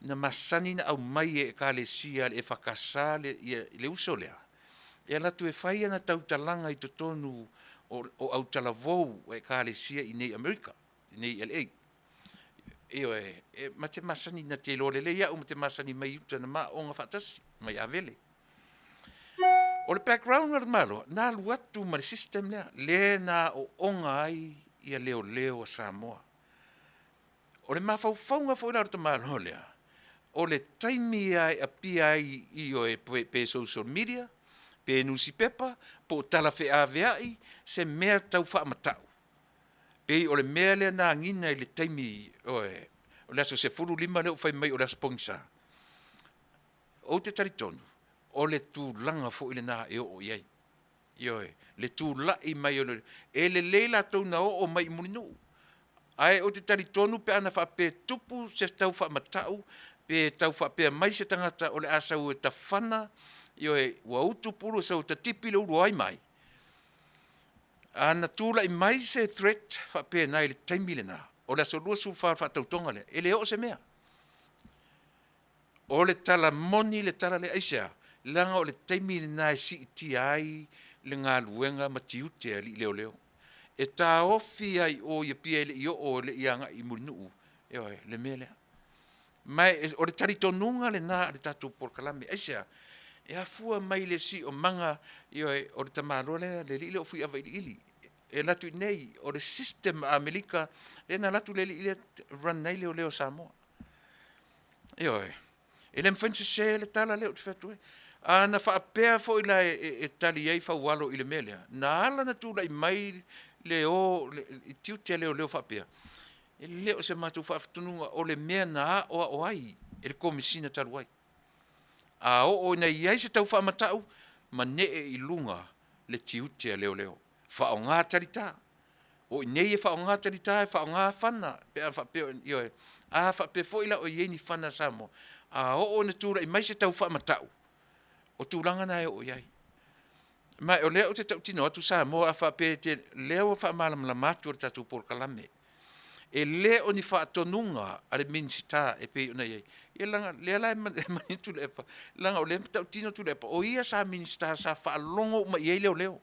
na masani na aumai e Ekalesia a le EFKS le, ia, le uso lea, e alu atu e fai ana tautalaga i totonu o, o autalavou o Ekalesia i inei i Amerika, i inei i LA. Ioe, e, ma te masani, na te iloa lelei au ma te masani mai i uta na ma aooga faatasi, mai Avele. O le background o le Malo, na alu atu ma le system lea, lea na aooga ai ia leoleo a Samoa. O le mafaufauga foi la o le tamaloa lea, o le taimi lava e apia ai i oe pe social media, pe nusipepa, po o tala feaveai, se mea tau faamatau. Pei o le mea lea na agiga i le taimi, ioe, o le aso 15 lea ua fai mai o le aso pogisa. Ou te talitonu, o le tulaga foi lena e oo i ai. Ioe, le tulai mai o le, e lelei latou na oo mai i Mulinuu, ae ou te talitonu pe ana faapea e tupu se tau faamatau, pe tau faapea mai se tagata o le a sau e tafana, ioe, ua utu pulu e sau e tatipi le ulu o ai ma ai. Ana tulai mai se threat faapena i le taimi lena, o le aso 24 o le faatautoga lea, e le oo se mea. O le tala moni le tala lea. Aisea? Leaga o le taimi lena e siitia ai le galuega ma tiute a alii leoleo. E taofi ai i o i Apia e le i oo e le i agai i Mulinuu, ioe, le mea lea. Ma e, o le talitonuga lena a le tatou polokalame. Aisea? E afua mai le siomaga, ioe, o le tamaloa lea, le alii lea o Fuiava Iliili. E alu atu i inei, o le system a Amerika, lea na alu atu le alii lea run ai leoleo a Samoa. Ioe. E le mafai ona sese le tala lea ou te fai atu ai. A na faapea foi la e, e, e tali ai Faualo i le mea lea, na ala ona tulai mai le o le, i tiute a leoleo faapea, e le o se matou faafetonuga o le mea na aoao ai e le Komesina talu ai. A oo ina i ai se tau faamatau, manee i luga le tiute a leoleo. Faaaoga talita. O i inei e faaaoga talita, e faaaoga fana pe a faapea, ioe, a faapea foi la o i ai ni fana a Samoa, a oo ina tulai mai se tau faamatau, o tulaga na e oo i ai. Ma o lea ou te tautino atu Samoa, a faapea e te, lea ua faamalamalama atu e le tatou polokalame, e le o ni faatonuga a le Minisita e pei ona i ai. Ia leaga lea la e manino Tuilaepa, leaga o lea e tautino Tuilaepa, o ia sa Minisita sa faalogo uma i ai leoleo.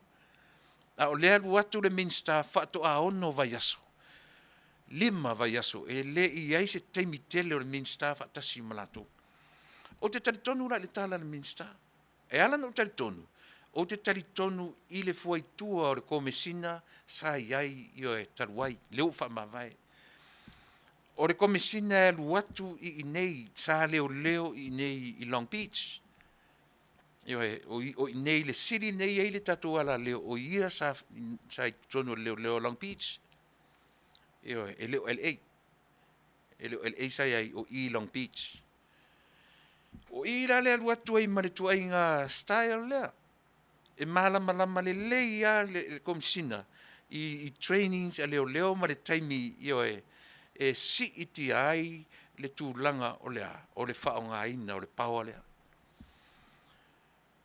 A o lea e alu atu le Minisita faatoa 6 vaiaso, 5 vaiaso, e le i i ai se taimi tele o le Minisita faatasi ma latou. Ou te talitonu la i le tala a le Minisita. E ala ona ou talitonu, ou te talitonu i le fuaitua o le Komesina sa i ai, ioe, talu ai, lea ua faamavae. O le Komesina e alu atu i inei, sa leoleo i inei i Long Beach. Ioe, o i inei i le sili lenei e i ai le tatou alaleo, o ia sa, sa i totonu o le leoleo o Long Beach. Ioe, e le o LA. E le o LA sa i ai, o i Long Beach. O i la le alu atu ai ma le tuaiga style lea. E malamalama lelei lava le, le komisina i, i trainings a leoleo ma le taimi, ioe, e siitia ai le tulaga o le a, o le faaaogaina o le power lea.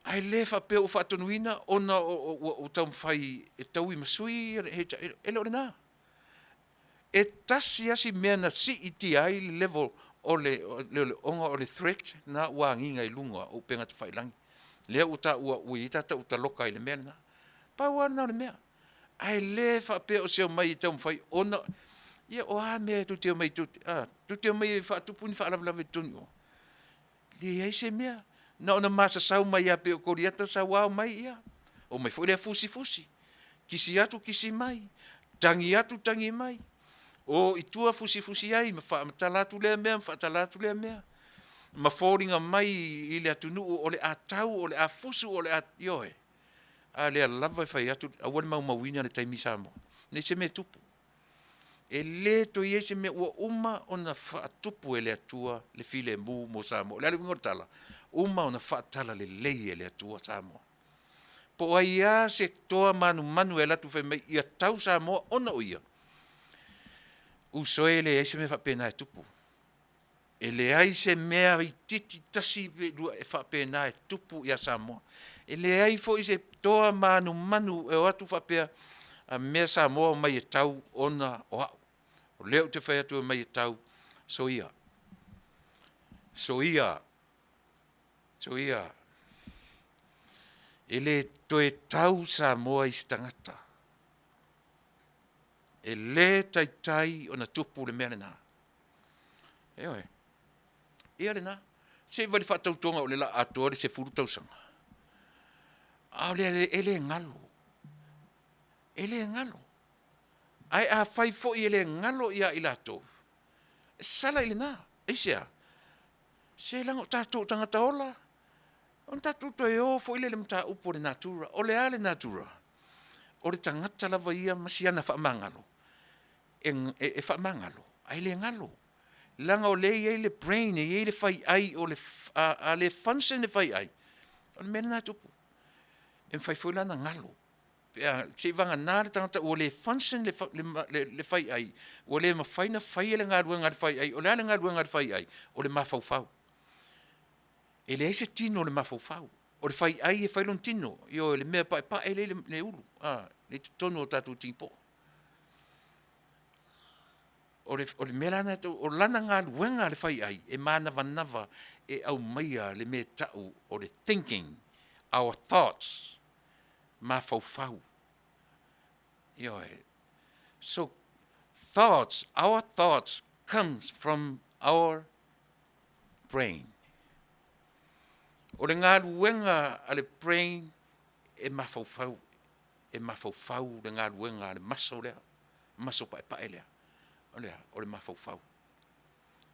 Ae le faapea ua faatonuina ona ua taumafai e taui ma sui e le o lena. E tasi lava si mea na siitia ai le level o le ona o le threat na ua agiga i luga o upega tafailagi. Lea ua taua ua i ai tatou taloka i le mea lena. Pau lava lena o le mea. Ae le faapea o se omai e taumafai ona, ia o a mea tou te omai tou te omai e faatupu ni faalavelave i totonu o. Leai se mea. Na ona masasau mai lava pei o Koliata sau ao mai, ia, omai foi lea fusifusi, kisi atu kisi mai, tagi atu tagi mai, o i tua fusifusi ai ma faamatala atu lea mea ma faatala atu lea mea, ma foliga mai i le atunuu o le a tau, o le a fusu, o le a, ioe. A lea lava e fai atu, aua le maumauina le taimi Samoa. Nei se mea e tupu. E le toe i ai se mea ua uma ona faatupu e le Atua le filemu mo Samoa. O le a le uiga o le tala? Uma ona faatalalelei e le Atua Samoa. Po o ai lava se toa manumanu e alu atu fai mai ia tau Samoa ona o ia, uso e, leai se mea faapena e tupu. E leai se mea itiiti tasi pe lua e faapena e tupu ia Samoa. E leai foi se toa manumanu e o atu faapea, a mea Samoa omai e tau ona o au. O lea ou te fai atu e omai e tau, soia. Soia. Soia. E le toe tau Samoa i se tagata. E le taitai ona tupu le mea lena. Ioe. Ia lena. Se i vaai i le faatautoga o le la atoa le 10 tausaga. A o le e le galo. E le galo. Ae afai foi e le galo ia i latou, e sala i lena. Aisea? Se leaga o tatou o tagata ola, ona tatou toe o foi lea i le mataupu o le natura. O le a le natura? O le tagata lava ia ma si ana faamagalo. e, e, e faamagalo, ae le galo. Leaga o lea e i ai le brain, e i ai le faiai o le, a, a le function le faiai, o le mea lena e tupu. E mafai foi la ona galo. Pe a, se i vagana le tagata ua le function le, le, le, le faiai, ua le mafai ona faia le galuega a le faiai. O le a le galuega a le faiai? O le mafaufau. E leai se tino o le mafaufau. O le faiai e fai lona tino, ioe, le mea paepae lea i le, le ulu, a, le i totonu o tatou tinipo'o. O le, o le mea la lena, o lana galuega a le faiai e manavanava e aumaia le mea e ta'u o le thinking, our thoughts, mafaufau. Ioe. So, thoughts, our thoughts comes from our brain. O le galuega a le brain e mafaufau, e mafaufau le galuega a le maso lea, maso paepae lea. O le a? O le mafaufau.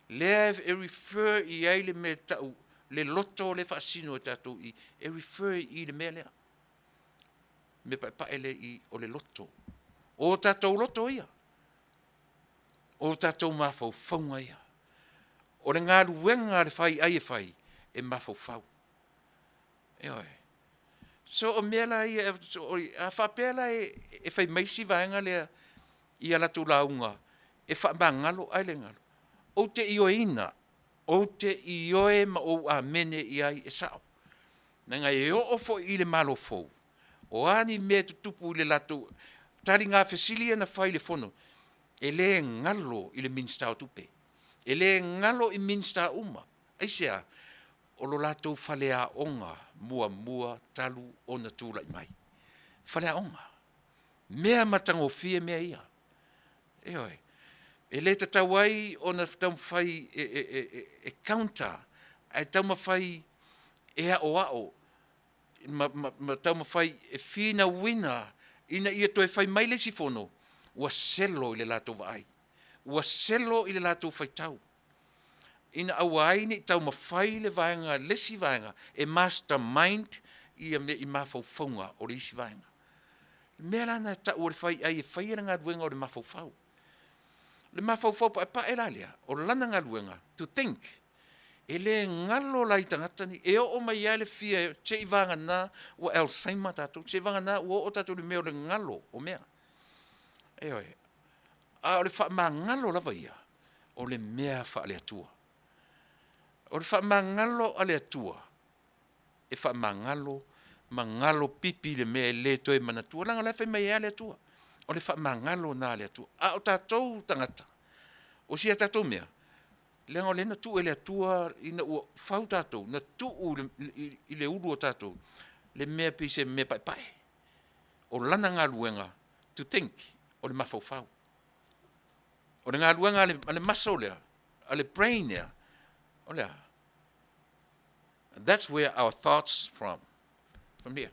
Lea e refer i ai le mea tau le loto le faasino e tatou i, e refer i le mea lea. Mea paepae lea i o le loto. O tatou loto ia. O tatou mafaufauga ia. O le galuega a le faiai e fai, e mafaufau. Ioe. So o mea la ia, so, a faapea la e, e fai mai si vaega lea i a latou lauga e faamagalo ae le galo. Ou te ioeina, ou te ioe ma ou amene i ai e sao. Leaga e oo foi i le Malo fou, o a ni mea e tutupu i le latou taliga fesili ia na fai i le fono, e le galo i le Minisita o Tupe, e le galo i Minisita uma. Aisea? O lo latou faleaoga muamua talu ona tulai mai. Faleaoga. Mea matagofie mea ia. Ioe. E le tatau ai ona taumafai e, e, e, e, e counter, ae taumafai e aoao ma, ma, ma taumafai e finauina ina ia toe fai mai le isi fono, ua selo i le latou vaai, ua selo i le latou faitau, ina aua ai ne i taumafai le vaega, le isi vaega e mastermind ia mea i mafaufauga o le isi vaega. Le mea la lena e tau o le faiai e faia le galuega o le mafaufau. Le mafaufau paepae la lea, o lana galuega, to think, E le galo la i tagata nei, e oo mai lava le fia se i vagana ua Alzheimer tatou, se i vagana ua oo tatou i le mea o le galo o mea. Ioe. A o le faamagalo lava ia, o le mea faale-Atua. O le faamagalo a le Atua, e faamagalo ma galo pipi le mea e le toe manatua, leaga o la e fai mai ai lava le Atua. O le faamagalo lena a le Atua. A o tatou tagata, o si a tatou mea, leaga o lea na tuu e le Atua ina ua fau tatou, na tuu i le ulu o tatou le mea pei se mea paepae. O lana galuega, to think, o le mafaufau. O le galuega a le muscle lea, a le brain lea, o le a? That's where our thoughts from. From here.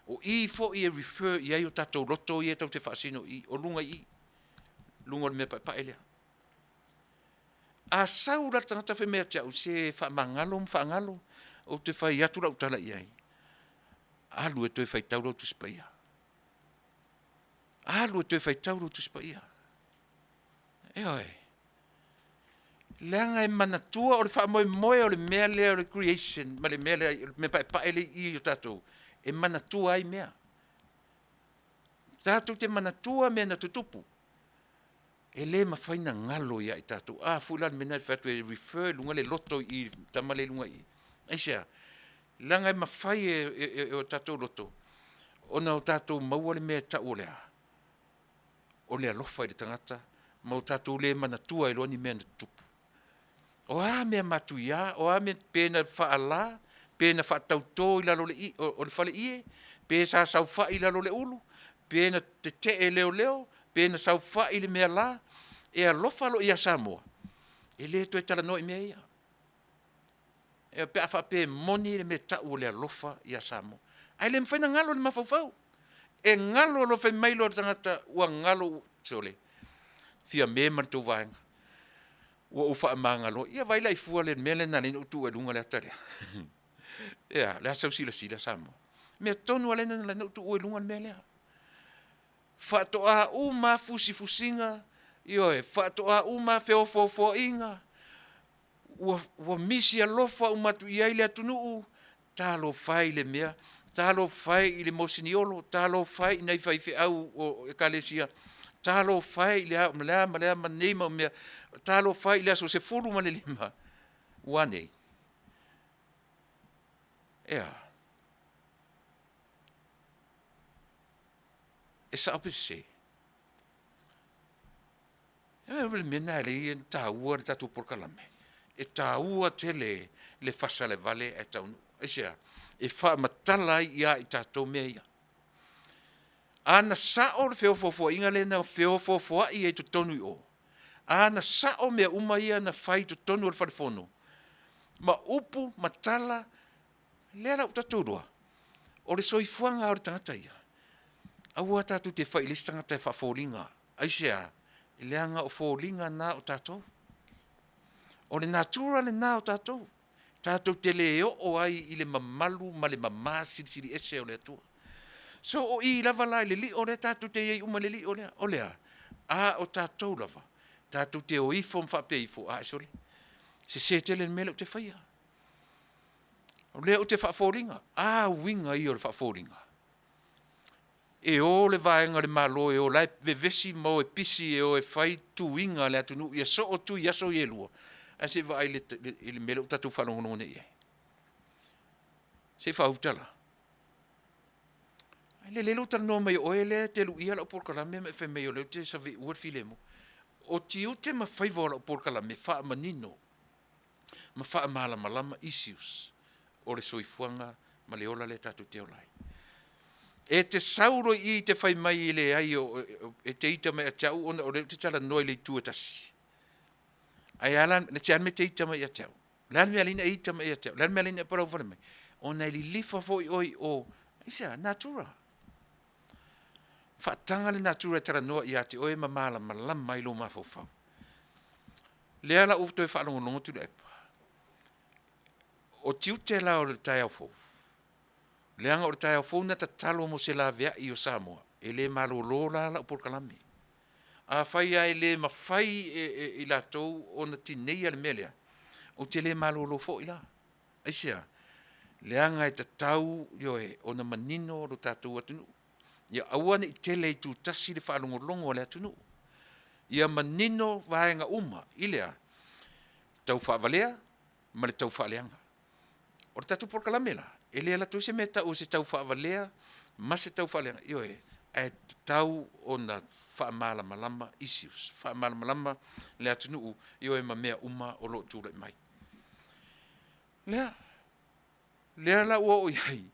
O i foi e refer i ai o tatou loto ia e tatou te faasino i, o luga i i. Luga o le mea paepae lea. A sau la le tagata fai mai ia te au, se faamagalo ma faagalo, ou te fai atu lau tala i ai, alu e toe faitau lau Tusi Paia. Alu e toe faitau lau Tusi Paia. Ioe. Leaga e manatua o le faamoemoe o le mea lea o le creation ma le mea lea, le mea paepae lea i i o tatou, e manatua ai mea. Tatou te manatua mea na tutupu. E le mafai na galo ia i tatou. A foi la le mea lena e fai atu e refer i luga le loto i i, le tama lea i luga i i. Aisea? Leaga e mafai e, e, e, e o tatou loto ona o tatou maua le mea e tau o le a? O le alofa i le tagata ma o tatou le manatua ai loa ni mea na tutupu. O a mea matuia, o a mea pe na faala, pe na faatautō i lalo o le, o le faleie, pe sa saofai i lalo o le ulu, pe na tetee e leoleo, pe na saofai i le mea la, e alofa loa ia Samoa, e le toe talanoa i mea ia. E, pe a faapea e moni le mea tau o le alofa ia Samoa. Ae le mafai ona galo le mafaufau. E galo loa fai mai loa le tagata ua galo, sole, Fiame ma le tou vaega. Ua ou faamagalo, ia vaai la i fua le mea lea na ala ai ona ou tuua i luga le ata lea. Ea, o le a sau silasila Samoa. Mea tonu lava lea na ala ai ona ou tuua i luga le mea lea. Faatoa uma lava fusifusiga. Ioe, faatoa uma feofoofoaiga, ua, ua misi alofa uma atu i ai le atunuu, talofa e i le mea, talofa e i le mosiniolo, talofa e i nai faifeau o ekalesia, talofa e i le a ma le a ma le a ma nei mau mea, talofa e i le aso 15, ua a nei? E a? E sao pe sese? E le mea lena e alai ona taua le tatou polokalame, e taua tele le fasalevale ae taunuu. Aisea? E faamatala ai ia i tatou mea ia. A na sao le feofoofoaiga lea na feofoofoai ai i totonu i o, a na sao mea uma ia na fai i totonu o le falefono, ma upu ma tala, lea la ua tatou iloa, o le soifuaga lava o le tagata ia. Aua tatou te fai i le isi tagata e faafoliga. Aisea? Leaga o foliga na o tatou. O le natura lena o tatou. Tatou te le oo ai i le mamalu ma le mama silisili ese o le Atua. So o i lava la i le lio lea tatou te i ai uma i le lio lea, o le a? A o tatou lava, tatou te o ifo ma faapea ifo, ae sole, sese tele le mea lea ou te faia. O lea ou te faafoliga. A uiga ia o le faafoliga? E o le vaega o le Malo e o la e vevesi ma o e pisi e o e fai tuiga a le atunuu ia soo tui i aso ia e lua, ae se i vaai i le mea lea ua tatou faalogologo nei i ai. Se i faauta la. Ai lelei lou talanoa mai o oe lea e te luia lau polokalame ma e fai mai o lea ou te saveua le filemu. O tiute ma faiva o lau polokalame faamanino ma faamalamalama issues o le soifuaga ma le ola lea tatou te ola ai. E te sau loa i i te fai mai e leai e te ita mai ia te au ona o lea ou te talanoa i le itu e tasi. Ae a la, se a le mea e te ita mai ia te au? O le a le mea e ala ai ona e ita mai ia te au? O le a le mea e ala ai ona e palauvale mai? Ona e lilifa foi oe i o, aisea? Natura. Faataga le natura e talanoa ia te oe ma malamalama ai lou mafaufau. Lea la ua toe faalogologo Tuilaepa, o tiute la o le taeao fou, leaga o le taeao fou na tatalo mo se laveai o Samoa, e le malolo la lau polokalame. Afai lava e le mafai e i latou ona tineia le mea lea, ou te le malolo foi la. Aisea? Leaga e tatau, ioe, ona manino lo tatou atunuu. Ia aua ne i tele itutasi le faalogologo a le atunuu. Ia manino vaega uma i le a? Tau faavalea ma le tau faaleaga. O le tatou polokalame la, e le alu atu ai se mea e tau o se tau faavalea ma se tau faaleaga, ioe, ae tatau ona faamalamalama issues, faamalamalama le atunuu, ioe, ma mea uma o lo o tulai mai. Lea, lea la ua oo i ai,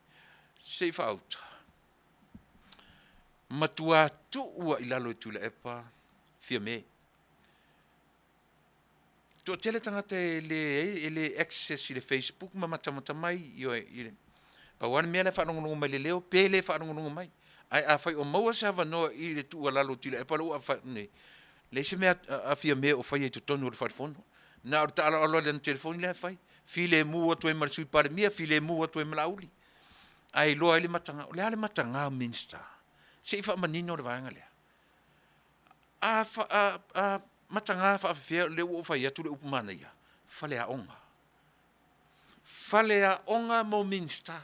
se i faauta. Matua tuu lava i lalo e Tuilaepa Fiame. Toatele tagata e le, e le access i le Facebook ma matamata mai, ioe, i le, pau lava le mea la e faalogologo mai i le leo pe le faalogologo mai. Ae afai o maua se avanoa i le tuualalo Tuilaepa lea ua fai nei, leai se mea a Fiame o faia i totonu o le Fale Fono. Na o le taaloalo i lana telefoni lea e fai. Filemu atu ai ma le Sui Palemia, filemu atu ai ma Laauli. Ae iloa ai le mataga. O le a le mataga o Minisita? Se i faamanino le vaega lea. A, a, a mataga faafefea lea ua ou fai atu le upu manaia, faleaoga. Faleaoga mo Minisita.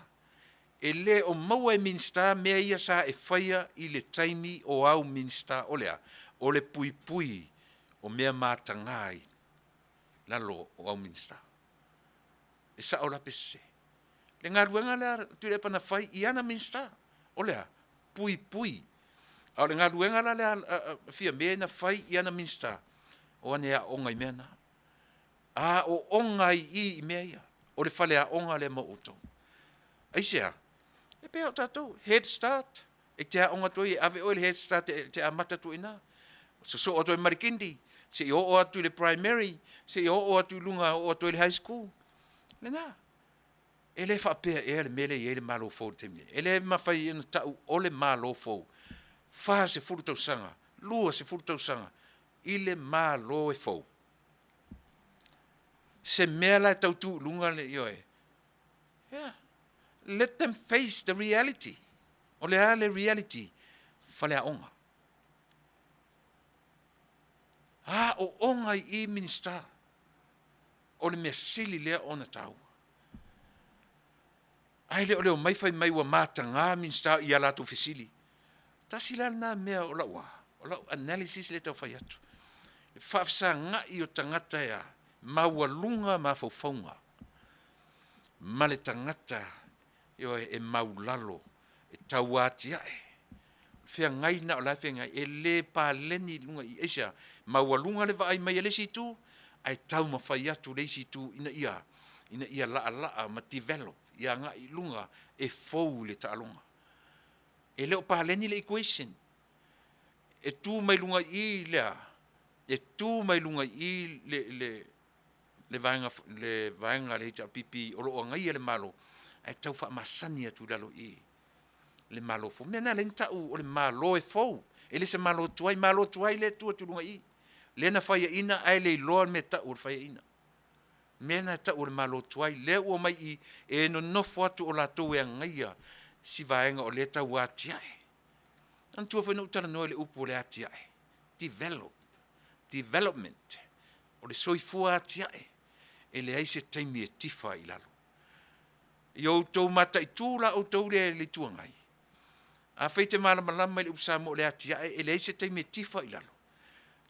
E le o maua e Minisita mea ia sa e faia i le taimi o au Minisita. O le a? O le puipui o mea mataga i lalo o au Minisita. E sao la pe sese? Le galuega lea a Tuilaepa na fai i ana Minisita, o le a? Puipui. A o le galuega la lea a Fiame na fai i ana Minisita, o ane aoga i mea na. Aooga ai i i i mea ia. O le faleaoga lea mo outou. Aisea? E pei lava o tatou, Head Start, e te aoga atu ai, e ave oe i le Head Start e te amata atu i ina. Sosoo atu ai ma le kindy, seia oo atu i le primary, seia oo atu i luga, oo atu ai i le high school. Lena. E le faapea ea le mea lea e i ai le Malo fou i le taimi nei. E le mafai ona tau o le Malo fou. 40 tausaga, 20 tausaga i le Malo e fou. Se mea la e tau tu i luga le, ioe. Yeah. Let them face the reality. O le a le reality? Faleaoga. Aooga i i Minisita. O le mea sili lea ona taua. Ae le o le omai fai mai ua mataga Minisita i a latou fesili. Tasi la lena mea o lau a, o lau analysis lea e tau fai atu. Le faafesagai o tagata e a, maualuga mafaufauga ma le tagata ioe, e maulalo, e tauatiae. Feagai na o la e feagai, e le paleni i luga i i. Aisea? Maualuga le vaai mai a le isi itu, ae taumafai atu le isi itu ina ia, ina ia laalaa ma develop, ia agai i luga e fou i le taaloga. E le o paleni le equation. E tu mai luga i i le a? E tu mai luga i i le, le, le vaega, le vaega a le HRPP o lo o agaia le Malo, ae tau faamasani atu i lalo i i le Malo fou. O le mea lena lea na tau o le Malo e fou, e le se Malo tuai, Malo tuai lea e tu atu i luga i i, lea na faiaina ae le iloa le mea e tau o le faiaina. O le mea lena e tau o le Malo tuai, lea ua omai i i e nonofo atu o latou e agaia si vaega o lea e tau atiae. Manatua foi na ou talanoa i le upu o le atiae, develop, development, o le soifua atiae, e leai se taimi e tifa ai i lalo. Ia outou mataitu la outou lea i le Itu Agai, afai e te malamalama i le upu Samoa o le atiae, e leai se taimi e tifa i lalo.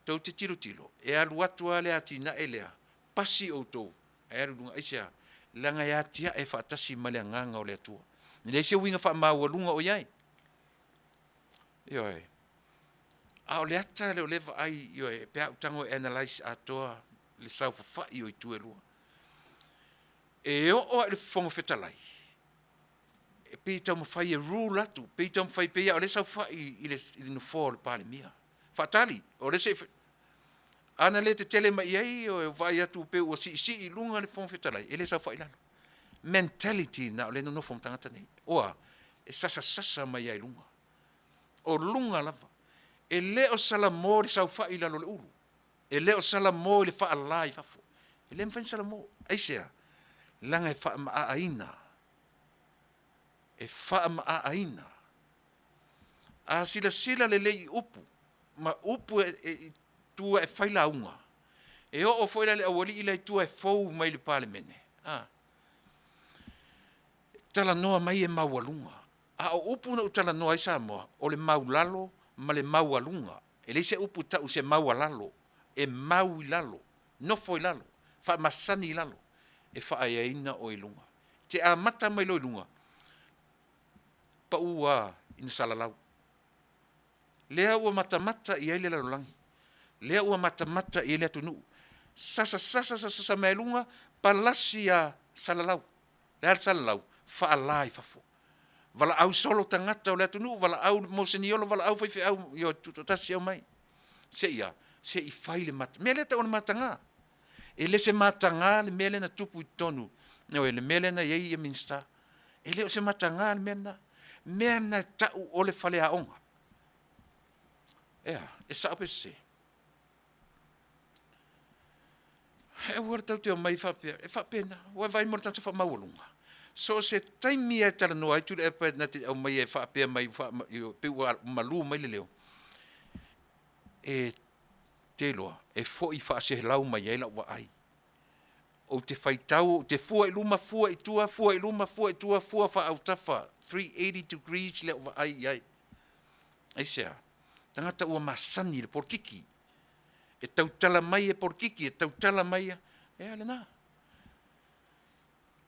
Tou te tilotilo, e alu atu lava le atinae lea, pasi outou ae alu i luga. Aisea? Leaga e atiae faatasi ma le Agaga o le Atua. E leai se uiga faamaualuga o i ai. Ioe. A o le ata lea o lea e vaai, ioe, pe a ou tago e analyse atoa le saofafai o itu e lua. E oo lava i le Fofoga Fetalai, e pei e taumafai e rule atu, pei e taumafai pei lava o lea e saofai i le nofoa o le Palemia. Faatali, o lea se i Ana le tetele mai i ai, ua vaai atu pei ua siisii i luga le Fofoga Fetalai, e le saofai i lalo. Mentality lena o lea e nonofo ma tagata nei. Ua, e sasasasa mai lava i luga. O luga lava. E le o salamo le saofai i lalo o le ulu. E le o salamo i le faala i fafo. E le mafai ona salamo. Aisea? Leaga e faamaaaina. E faamaaaina. A silasila lelei i upu, ma upu e tua e fai lauga, e oo foi la i le aualii la i tua e fou mai i le Palemene, a, e talanoa mai e maualuga. A o upu na ou talanoa ai Samoa, o le maulalo ma le maualuga. E leai se upu e tau se maualalo, e mau i lalo, nofo i lalo, faamasani i lalo, e faaeaina oe i luga. E te amata mai loa i luga, pau lava ina salalau. Lea ua matamata i ai le lalolagi, lea ua matamata i ai le atunuu, sasa sasa sasa mai luga, palasi a salalau. Le a le salalau? Faala i fafo. Valaau solo tagata o le atunuu, valaau moseniolo, valaau faifeau, ioe, tutoatasi aumai. Se i a? Se i fai le mata, mea lea e tau o le mataga. E le se mataga le mea lea na tupu i totonu, ioe, le mea lea na i ai ia Minisita. E le o se mataga le mea lena. Mea lena e tau o le faleaoga. Ea, e sao pe sese? E aua le tatou te omai faapea, e faapena, ua vaai mo le tagata faamaualuga. So o se taimi lava e talanoa ai Tuilaepa na te aumaia e faapea mai, pei ua malu mai le leo, e te iloa, e foi faaselau mai ai lau vaai. Ou te faitau, ou te fua i luma, fua i tua, fua i luma, fua i tua, fua faaautafa, 380 degrees lau vaai i ai. Aisea? Tagata ua masani i le polokiki. E tautala mai e polokiki, e tautala mai e, ea lena.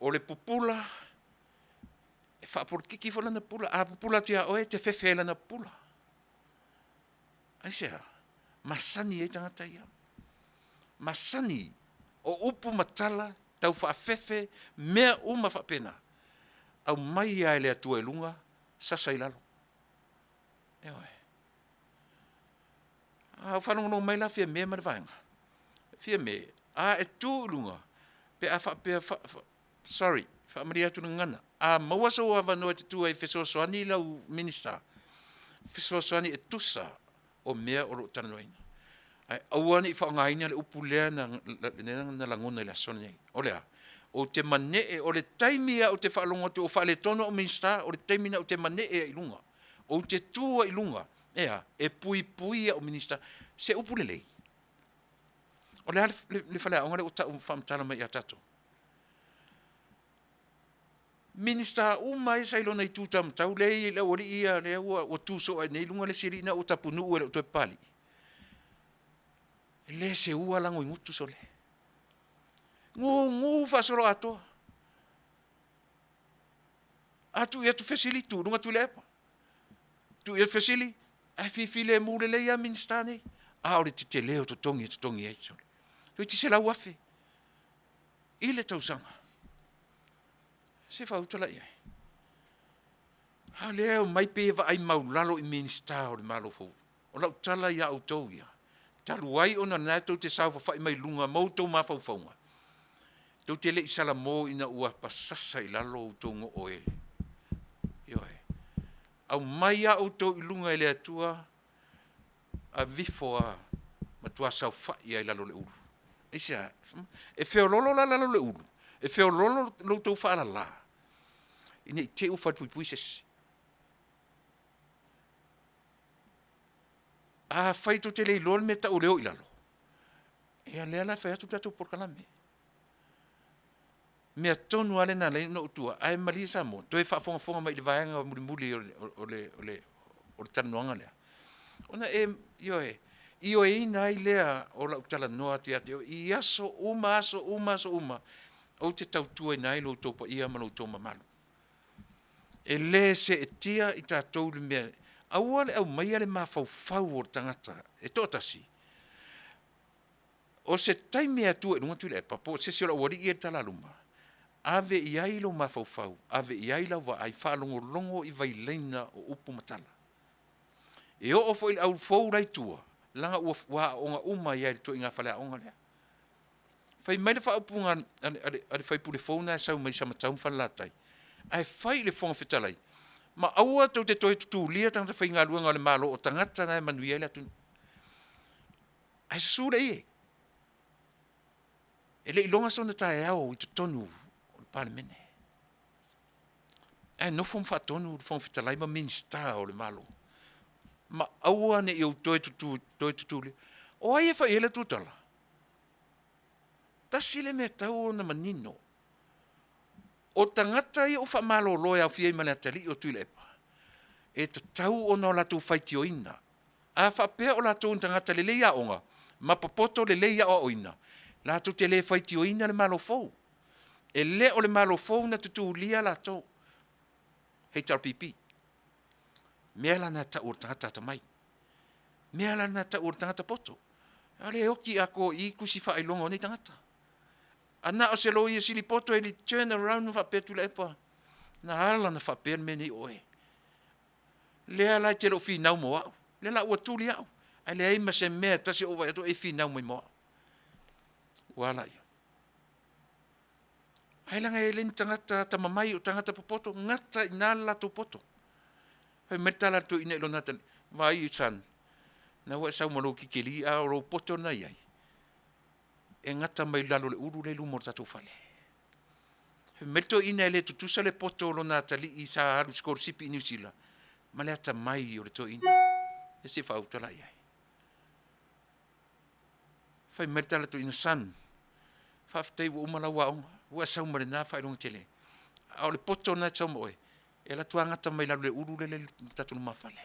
O le pupula, e faapolokiki foi lana pupula. A pupula atu ia oe, e te fefe ai lana pupula. Aisea? Masani ai tagata ia. Masani. O upu ma tala, tau faafefe, mea uma faapena. Aumai lava e le Atua i luga, sasa i lalo. Ioe. A ou faalogologo mai la Fiame ma le vaega. Fiame, a e tu i luga, pe a faapea, fa, fa, sorry, faamalie atu le gagana, a maua sou avanoa e te tu ai e fesoasoani i lau Minisita, fesoasoani e tusa o mea o lo o talanoaina. Ae aua ne i faaaogaina le upu lea na, na lagona i le aso lenei. O le a? Ou te manee, o le taimi lava ou te faalogo atu o faaletonu au Minisita, o le taimi lena ou te manee ai i luga. Ou te tu ai i luga, e a? E puipui au Minisita. Se upu lelei. O le a le faleaoga lea ua tau faamatala mai ia tatou? Minisita uma ia sa i lona itu taumatau lea e i le aualii ia lea ua tu soo ai nei i luga le isi alii na ua tapunuu e le o toe Papalii. E le seua lagoigutu sole. Gugu faasoloatoa. A tuu atu fesili, tuu i luga Tuilaepa. Tuu atu fesili, ae fifilemu lelei lava Minisita nei. A o le tetele o totogi e totogi ai sole. Toeitiiti $100,000 i le tausaga. Se faauta la i ai. A o lea e omai pei e vaai maulalo i Minisita o le Malo fou. O lau tala ia outou ia, talu ai ona o lena tou te saofafai mai luga ma outou mafaufauga, tou te le i salamo ina ua pasasa i lalo outou goo e, ioe, aumai lava outou i luga e le Atua, aveifo lava, matua saofai lava i lalo o le ulu. Aisea? E feoloolo la lalo o le ulu, e feoloolo lo outou faalala ina ne i te i ua falepuipui se isi. Afai tou te le iloa le mea e tau o le o i lalo, ia lea la e fai atu le tatou polokalame. O le mea tonu lava lea na ala ai ona ou tu ae, ae malie Samoa, toe faafogafoga mai i le vaega mulimuli o le talanoaga lea, ona e, ioe, ioeina ai lea o lau talanoa atu ia te oe i aso uma, aso uma, aso uma, ou te tautuaina ai lo outou paia ma lo outou mamalu. E le seetia i tatou le mea, aua le aumaia le mafaufau o le tagata e toatasi, o se taimi e atu ai i luga Tuilaepa po o se isi o le aualii ia i le talaluma, ave i ai lou mafaufau, ave i ai lau vaai, faalogologo i vailaina o upu ma tala. E oo foi i le au fou la i tua, leaga ua aooga uma ai lava i le ituaiga faleaoga lea. Fai mai le faaupuga a le sui usufono fou lena e sau mai Samatau ma Falelatai, ae fai i le Fofoga Fetalai, ma aua tou te toe tutulia tagata faigaluega a le Malo o tagata na e manuia ai le atunuu. Ae susu le ie, e le i iloga sona taeao i totonu o le Palemene, ae nofo ma faatonu le Fofoga Fetalai ma Minisita o le Malo, ma aua ne i ou toe tutulia. O ai e fai i ai le tou tala? Tasi le mea e tatau ona manino, o tagata ia ua faamalolo e aofia ai ma le atalii o Tuilaepa, e tatau ona latou faitioina. A faapea o latou o ni tagata lelei aoga ma popoto lelei aoaoina, latou te le faitioina le Malo fou. E le o le Malo fou na tutulia latou. HRPP. Mea la na e tau o le tagata atamai. Mea la na e tau o le tagata poto. A o lea e oti atoa i i tusi faailoga o nei tagata. A na o se loia sili poto e turn around ma faapea Tuilaepa, na ala ona faapea le mea nei o oe. Lea la e te le o finau mo au. Lea la ua tuli au. Ae leai ma se mea e tasi o ou vaai atu e finau mai mo au. Ua ala ia. Ai leaga e le ni tagata atamamai o tagata popoto, gata i ina le latou poto. Fai mai le tala a le toeaina i lona atalii, vaai son, na ua e sau ma lou kikili a o lou poto lena e i ai, e gata mai lalo o le ulu lea e i luma o le tatou fale. Fai mai le toeaina e le tutusa le poto o lona atalii sa alu i sikolasipi i Niu Sila ma le atamai o le toeaina. Ia se i faauta la i ai. Fai mai le tala a le toeaina, son, faafetai ua uma lau aoga, ua e sau ma lena faailoga tele. A o le poto lena e te sau ma oe, e alu atu lava gata mai lalo i le ulu lele i le tatou lumafale.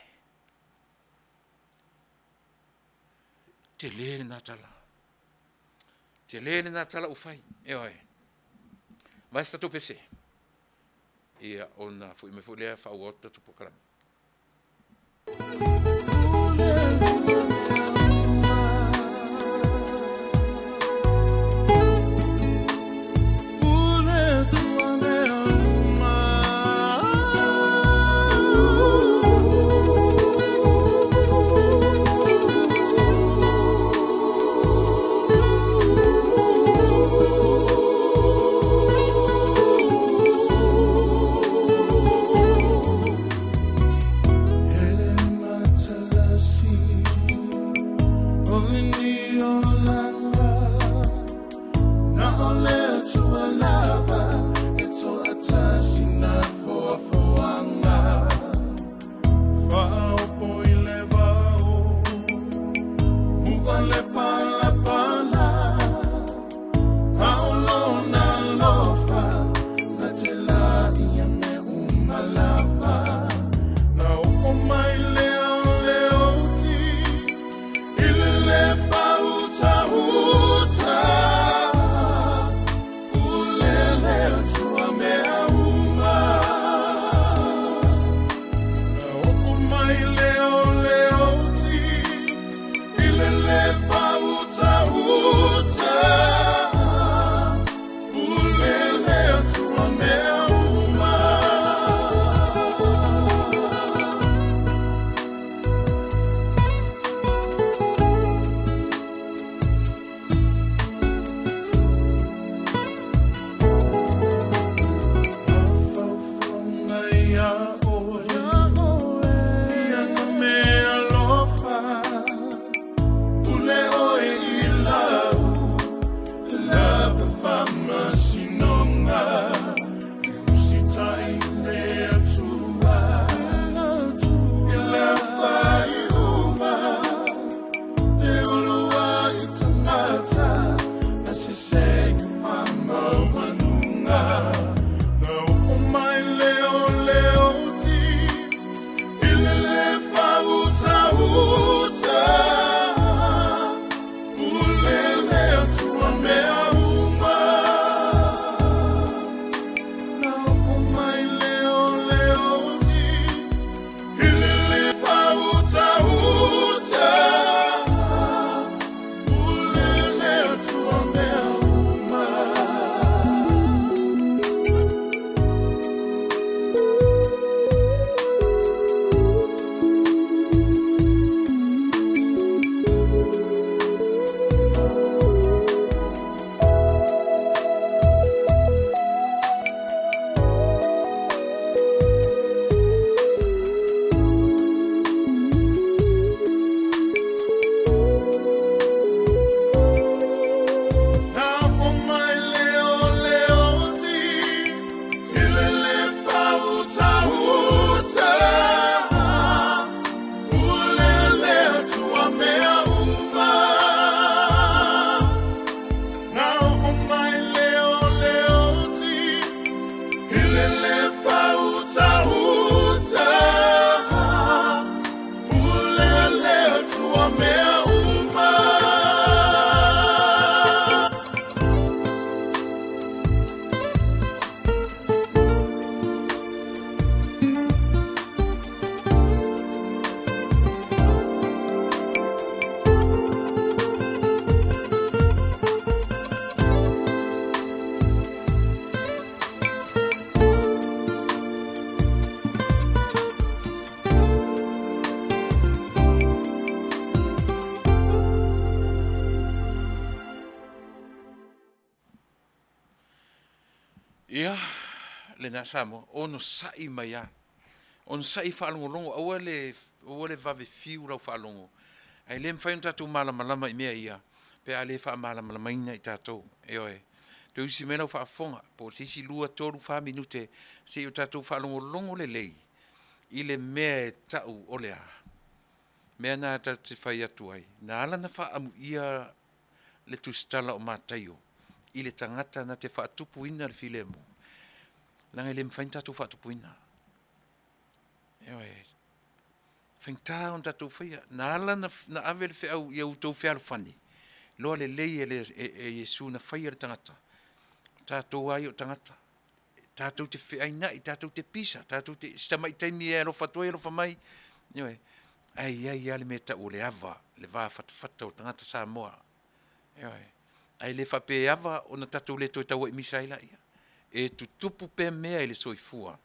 Tele lena tala. Tele lena tala ua fai. Ioe. Vae se tatou pese. Ia, ona foi mai foi lea faaauau atu tatou polokalame. lena Samoa, onosai mai lava. Onosai faalogologo, aua le, aua le vave fiu lau faalogo. Ae le mafai ona tatou malamalama i mea ia, pe a le faamalamalamaina i tatou. Ioe. Toe usi mai lau faafofoga, po o se isi 2, 3, 4 minute, se i o tatou faalogologo lelei i le mea e tau o le a. Mea na tatou te fai atu ai, na ala ona faaamuia le tusitala o Mataio i le tagata na te faatupuina le filemu, leaga e le mafai ona tatou faatupuina. Ioe, faigata ona tatou faia. Na ala na ave le feau ia outou fealofani, loa lelei e, le, e, e Iesu na faia le tagata. O tatou lava ia o tagata. Tatou te feaina'i, tatou te pisa, tatou te, si tamai taimi e alofa atu ai, alofa mai. Ioe, ae i ai lava le mea e tau o le ava, le va fatafata o tagata Samoa. Ioe, ae le faapea e ava ona tatou le toe tauaimisa ai laia. E tutupu pea mea i le soifua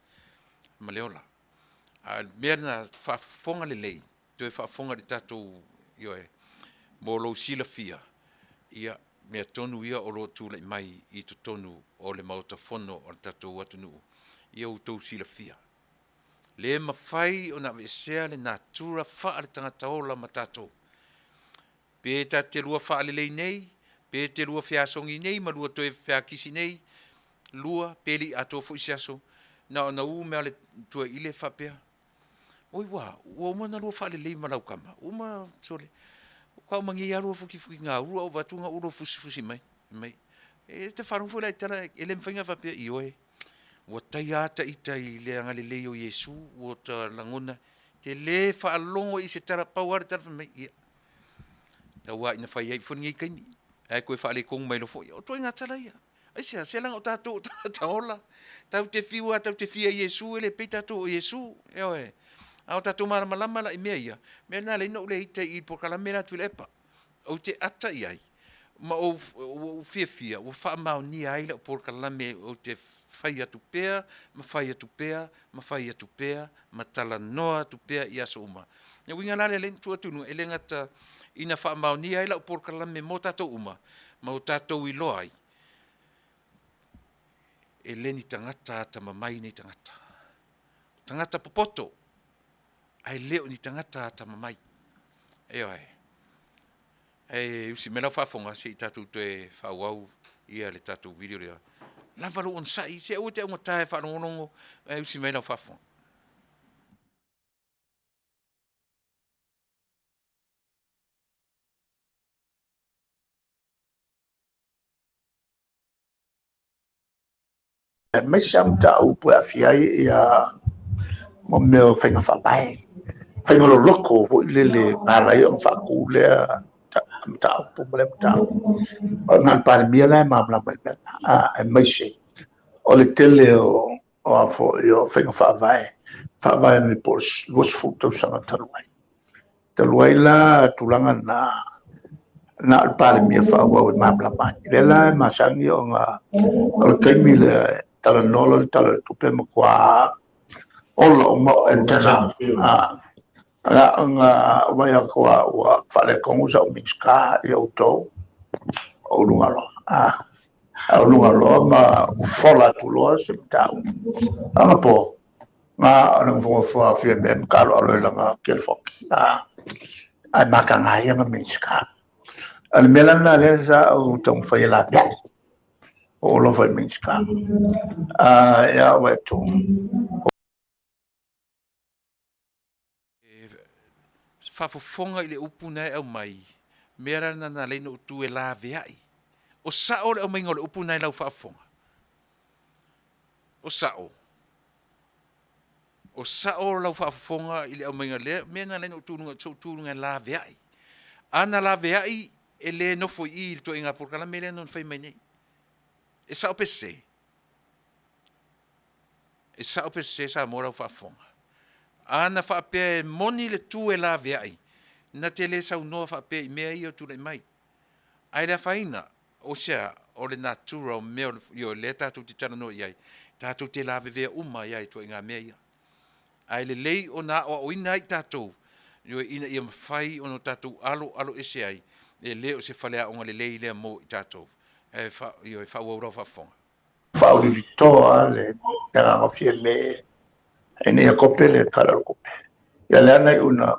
ma le ola. A o le mea lena, faafofoga lelei, toe faafofoga i le tatou, ioe, mo lou silafia, ia, mea tonu ia o lo o tulai mai i totonu o le Maota Fono o le tatou atunuu, ia outou silafia. Le mafai ona aveesea le natura faale-tagata ola ma tatou. Pe ta te lua faalelei nei, pe te lua feasogi nei ma lua toe feakisi nei, lua, pe le i atoa foi se aso, na ona u mea le tuaile faapea, Oi ua, ua uma ona lua faalelei ma lau tama, uma, sole, ua magia lava lua fukifukiga ulu a ou vaai atu na ulo fusifusi mai, mai. E te faalogo foi la i tala, e le mafai ona faapea, ioe, ua taia lava ta ita i le agalelei o Iesu, ua ta lagona, te le faalogo i se tala, pau lava le tala fai mai, ia, tau lava ina fai ai foi lenei taimi, ae toe faaletonu mai loa foi. O ituaiga tala ia. Aisea? Se leaga o tatou o tagata ola, tatou te fiu lava tatou te fia i Iesu, e le pei tatou o Iesu, ioe. A o tatou malamalama la i mea ia, mea lena e ala ai ona ou le ita i polokalame la a Tuilaepa. Ou te ata i ai, ma ou, ua ou fiafia, ua faamaonia ai lau polokalame ou te fai atu pea, ma fai atu pea, ma fai atu pea, ma talanoa atu pea i aso uma. O le uiga la lea lea na tuu atu i luga, e le gata ina faamaonia ai lau polokalame mo tatou uma, ma o tatou iloa ai, e le ni tagata atamamai nei tagata. O tagata popoto, ae le o ni tagata atamamai. Ioe. E usi mai lau faafofoga se i tatou toe faaauau ia le tatou video lea. Lava lou onosai, se aua te augata e faalogologo, ae usi mai lau faafofoga. Aemaise lava mataupu e aafia ai ia mo mea o faiga faavae, faiga loloto foi lele na ala ai ona faatu lea mataupu ma lea mataupu. O na le Palemia la e malamalama i le mea lena, aemaise o le tele o a foi o faiga faavae, faavae mai po o le 20 tausaga talu ai. Talu ai la tulaga na, na o le Palemia faaauau e malamalama ai. Lea la e masani ona o le taimi lea e talanoa loa le Tala o le Tupe e matua ola uma o antenna. Na ona vaai atu lava ua faaletonu sau Minisita ia outou o luga loa. A o luga loa ma fola atu loa se mataupu. Anapo, na o le nofonofo a Fiame ma taaloalo i lana telefoni, ae mataga ai ana Minisita. O le mea la lena lea sa ou taumafai e laveai, o ou alofa i Minisita. Ia ou vaai atu, E faafofoga i le upu na e aumai, mea la lena na ala ai ona ou tu e laveai. O sao le aumaiga o le upu na i lau faafofoga? O sao. O sao lau faafofoga i le aumaiga lea mea na ala ai ona ou tu i luga, sou tu i luga e laveai. A na laveai, e le nofo i i i le ituaiga polokalame lea na ona fai mai nei. E sao pe sese? E sao pe sese Samoa lau faafofoga? A na faapea e moni le tu e laveai, na te le saunoa faapea i mea ia o tulai mai. Ae le afaina, o se a, o le natura o mea o lea tatou te talanoa i ai, tatou te lavevea uma ai lava i ituaiga mea ia. Ae lelei ona aoaoina ai tatou, ioe, ina ia mafai ona tatou alo alo ese ai, e le o se faleaoga lelei lea mo i tatou. Ae ioe, faaauau lau faafofoga. Faaulilitoa le Le agaga fiamē ina ia kope le Tala o le Tupe. Ia lea na iu ina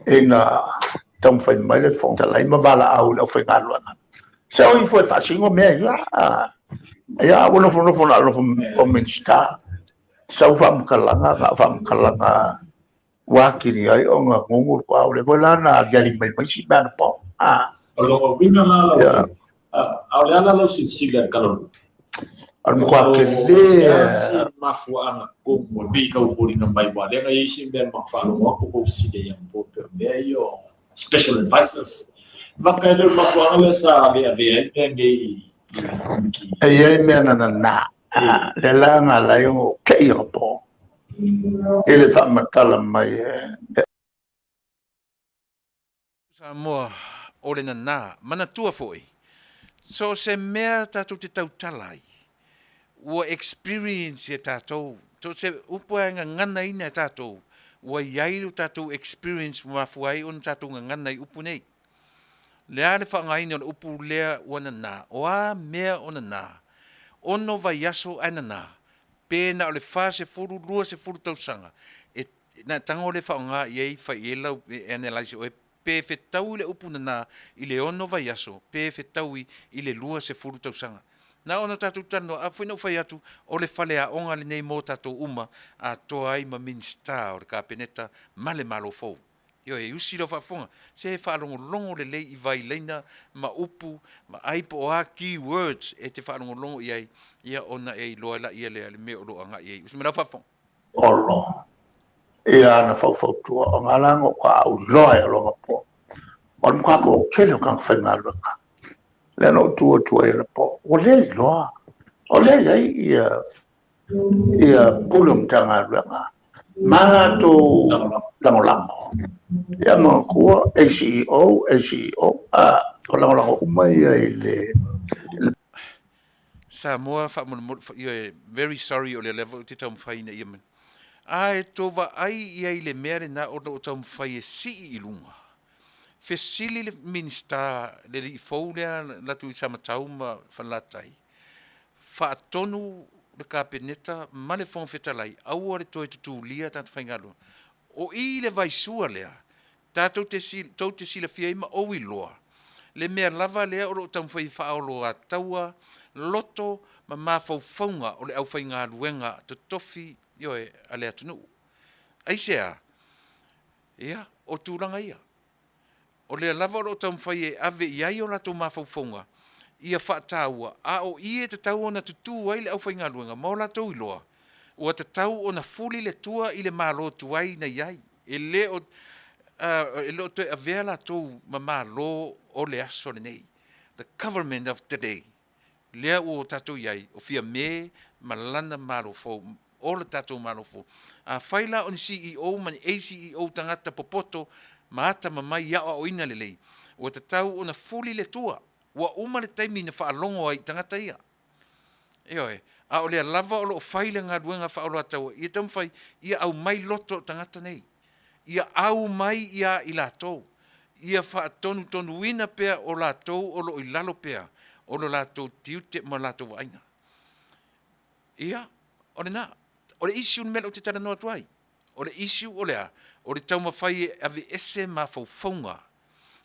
ina taumafai mai le Fofoga Fetalai ma valaau i le aufaigaluega, se o ifo e faasino mea ia. Ia, a ua nofonofo na o le nofo o Minisita, sau faamatalaga na o faamatalaga ua atili ai ona gugu le tuaau, lea foi la na aliali mai ma isi mea anapo. O lona uiga la lau Afioga, a o le a la lau silasila i le Tala o le Tupe? O le matua tele. Se a se mafuaaga tonu e pei tau foliga mai aua lea na i ai isi mea ma faalogo atu tou fesili ai anapo pei o mea ia o special advisors. Maka e le o le mafuaaga lea sa le avea ai mea nei i le Komiti. E i ai mea na nana, lea la na ala ai ona ou tei anapo i le faamatala mai e. Samoa o le nanā. Manatua foi, so o se mea tatou te tautala ai, ua experience e tatou, so o se upu lava e gaganaina e tatou, ua i ai lo tatou experience ua mafua ai ona tatou gagana i upu nei. O le a le faaaogaina o le upu lea ua nanā? O a mea o nanā? 6 vaiaso ae nanā, pe na o le 40, 20 tausaga e Na tago le faaaoga i ai fai i ai lau e analyse oe pe fetaui le upu nana i le 6 vaiaso pe fetaui i le 20 tausaga. Na ona tatou talanoa a foi na ou fai atu o le faleaoga lenei mo tatou uma atoa ai ma Minisita o le Kapeneta ma le Malo fou. Ioe, e usi lau faafofoga, se faalogologo lelei i vailaina ma upu ma ai po o a key words e te faalogologo i ai ia ona e iloa ai laia lea le mea o lo o agai i ai. Usi mai lau faafofoga. Olo, ia ana faufautua, o ngā langa o ka au loa e aloga po. O le matua toatele o tagata faigaluega, lea na ou tu atu ai anapo, ua le iloa, o lea e i ai ia, ia pule o Matagaluega ma latou lagolago. Ia manatua ACEO, ACEO, a, o lagolago uma ia i le, le Samoa faamolemole ioe very sorry o lea lava ou te taumafai ina ia a e tou vaai i ai i le mea lena o lo o taumafai e sii i luga fesili le Minisita le alii fou lea na atu i Samatau ma Falelatai faatonu le Kapeneta ma le Fofoga Fetalai aua le toe tutulia tagata faigaluega o i le vaisua lea Tatou te tou te silafia ai ma ou iloa le mea lava lea o lo o taumafai e faaoloataua loto ma mafaufauga o le aufaigaluega totofi, ioe, a le atunuu. Aisea? Ia, o tulaga ia. O lea lava o lo o taumafai e ave i ai o latou mafaufauga ia faataua, a o i e tatau ona tutū ai le aufaigaluega ma o latou iloa, ua tatau ona fuli le tua i le Malo tuai na i ai. E le o, e le o toe avea latou ma Malo o le aso lenei. The government of today. Lea ua tatou i ai, o Fiame ma lana Malo fou, o le tatou Malo fou. Afai la o ni CEO ma ni ACEO tagata popoto ma atamamai i aoaoina lelei, ua tatau ona fuli le tua. Ua uma le taimi na faalogo ai i tagata ia. Ioe, a o lea lava o lo o fai le galuega faaoloataua, ia taumafai ia aumai loto o tagata nei, ia au mai ia i latou, ia faatonutonuina pea o latou o lo o i lalo pea o lo latou tiute ma latou vaaiga. Ia, o lena. O le issue le mea lea ou te talanoa atu ai. O le issue o le a? O le taumafai e aveese mafaufauga,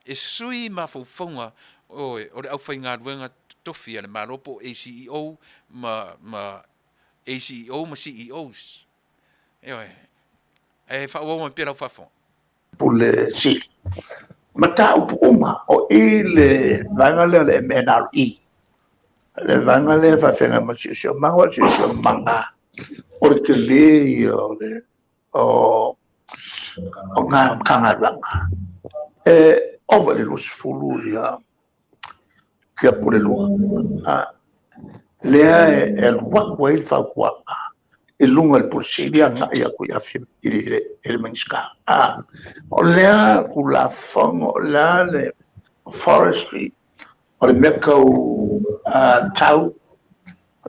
e sui mafaufauga o le aufaigaluega totofi a le Malo po o ACEO ma, ma ACEO ma CEOs. Ioe. Ae faaauau mai pea lau faafofoga. Pule Sili. Mataupu uma o i le vaega lea o le MNRE, le vaega lea e faafeagai ma le siosiomaga, o le siosiomaga o le tele ia o le o o ngā Matagaluega. E ova i le 20 ia ia pule lua. Lea e alu atu ai le fautuaga i luga i le Pule Sili agai atu i le Minisita. O lea Tulafono, o lea le Forestry, o le mea tau tau,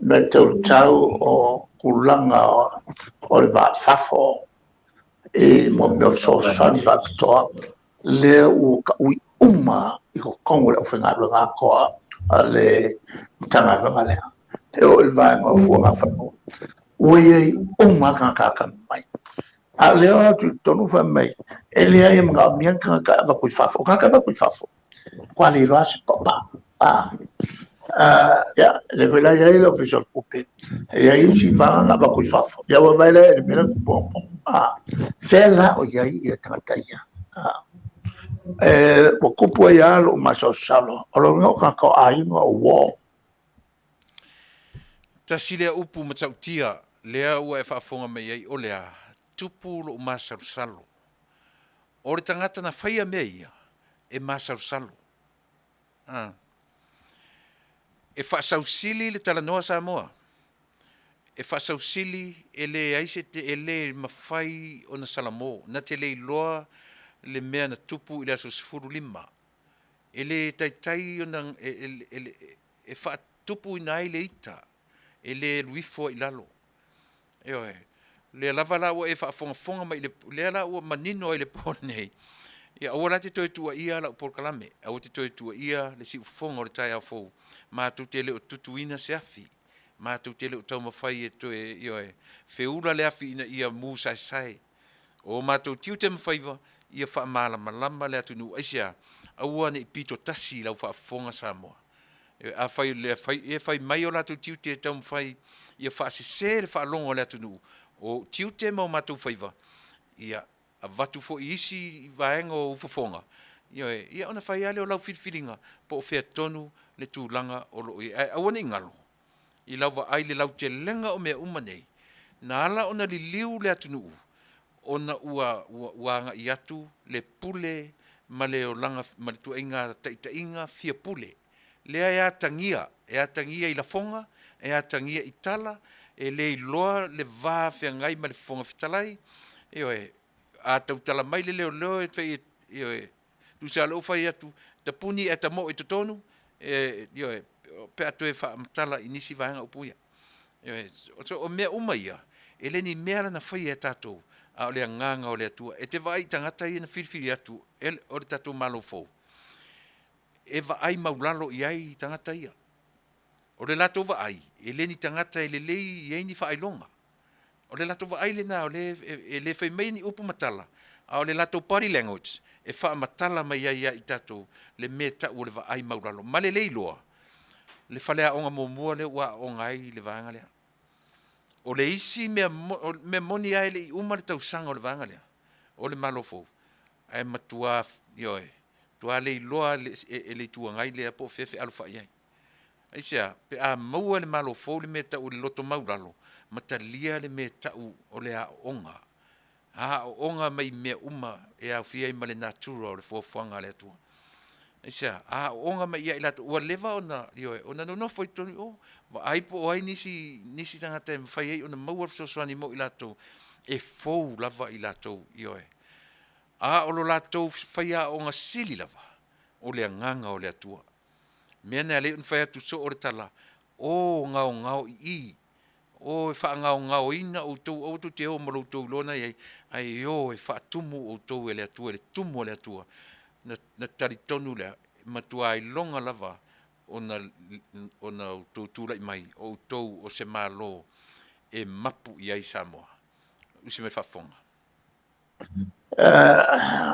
mea tau tau o tulaga o le va i fafo i mea o fesoasoani faapitoa, lea ua taui uma i totonu o le aufaigaluega atoa a le Matagaluega lea. E oo i le vaega o fuagafanua. Ua i ai uma lava tagata atamamai. A o lea o atu i totonu fai mai, e leai e manaomia ni tagata e avatu i fafo. O tagata e avatu i fafo, matua le iloa se paupau. Ia, lea foi la e i ai le Ofisa o le Tupe, e i ai isi vaega na avatu i fafo. Ia ua vaai la i le mea lea e tupu anapo. Fea la o i ai ia tagata ia? Ua tupu ai lava lou masalosalo, o lona uiga o tagata o aiga o uo. Tasi lea upu matautia lea ua e faafofoga mai ai o le a tupu lou masalosalo. O le tagata na faia mea ia, e masalosalo. A. E faasausili le talanoa Samoa. E faasausili e leai se te, e le mafai ona salamo. Na te le iloa le mea na tupu i le aso 15. E le taitai ona e faatupuina ai le ita, e le alu ifo ai i lalo. Ioe. Lea lava la ua e faafogafoga mai i le, lea la ua manino ai le po lenei, ia aua la te toe tuuaia lau polokalame, aua te toe tuuaia le siufofoga o le taeao fou, matou te le o tutuina se afi, matou te le o taumafai e toe, ioe, feula le afi ina ia mu saesae. O matou tiute ma faiva, ia faamalamalama le atunuu. Aisea? Aua ne i pito tasi i lau faafofoga Samoa. Afai o le fai, e fai mai o latou tiute e taumafai ia faasese le faalogo a le atunuu, o ou tiute ma o matou faiva, ia avatu foi i isi vaega o ou fofoga, ioe, ia ona fai lava lea o lau filifiliga po o fea tonu le tulaga o lo o i ai. Ae aua ne i galo i lau vaai le lautelega o mea uma nei, na ala ona liliu le atunuu ona ua, ua, ua agai atu le pule ma le olaga ma le tuaiga taitaiga fia pule. Lea e atagia, e atagia i lafoga, e atagia i tala, e le iloa le va feagai ma le Fofoga Fetalai, ioe, a tautala mai le leoleo e fai, ioe, tusa o lea ua fai atu, tapuni ae tamoe i totonu, e, ioe, pe a toe faamatala i nisi vaega upu ia. Ioe, so o mea uma ia, e le ni mea la na faia e tatou, a o le agaga o le Atua. E te vaai i tagata ia na filifili atu e o le tatou Malo fou, e vaai maulalo i ai tagata ia. O le latou vaai, e le ni tagata e lelei i ai ni faailoga. O le latou vaai lena o lea e le fai mai ni upu ma tala, a o le latou body language e faamatala mai ai ia i tatou le mea e tau o le vaai maulalo. Ma le le iloa, le faleaoga muamua lea ua aooga ai le vaega lea. O le isi mea, mea moni lava e le i uma le tausaga o le vaega lea, o le Malo fou, ae matua, ioe, matua le iloa e le Itu Agai lea po o fea e fealofai ai. Aisea? Pe a maua e le Malo fou le mea e tau o le loto maulalo, ma talia le mea e tau o le aooga, aooga mai mea uma e aofia ai ma le natura o le fuafuaga a le Atua. Aisea? Aooga mai ia i latou, ua leva ona, ioe, ona nonofo i totonu i o, vaai po o ai nisi, nisi tagata e mafai ai ona maua le fesoasoani mo i latou, e fou lava i latou, ioe. A o lo latou faiaoga sili lava, o le agaga o le Atua. Mea na e alai ona fai atu soo le tala, O gaogao i i, o e faagaogaoina outou, aua tou te o ma lo outou iloa na i ai, ae o e faatumu outou e le Atua, e le tumu a le Atua. Na, na talitonu lea, e matua iloga lava ona, ona outou tulai mai, o outou o se Malo e mapu i ai Samoa. Usi mai faafofoga.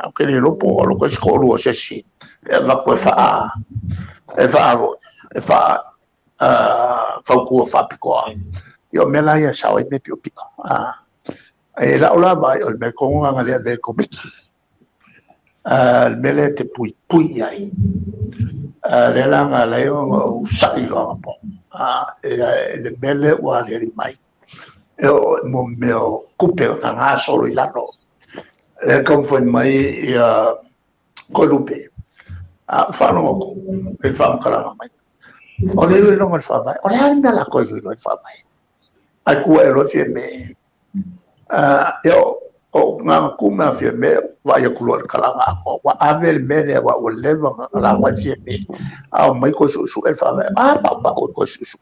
Ou te le iloa po o alu atu ai se toalua o se isi e avatu e faa e faa e faa fautua faapitoa. Ia o mea la ia e sao ai mea piopio. E lau la vaai o le mea tonu lena na le avea i Komiti. Le mea lea e te puipui i ai. Lea la na ala ai ona ou sa'i loa anapo i le mea lea ua aliali mai. E oo i mo mea o tupe o na gasolo i lalo. Lea e taumafai mai ia Toelupe. A ua faalogo atu i le faamatalaga mai. O le iloiloga o le Faavae, o le a le mea o le a toe iloilo ai le Faavae? Ae tu ae loa Fiame. Ia o na tu mai a Fiame, vaai atu loa i le talaga atoa, ua ave le mea lea aua ua leva ona laga e Fiame, a omai toe suesue le Faavae. A paupau e toe suesue.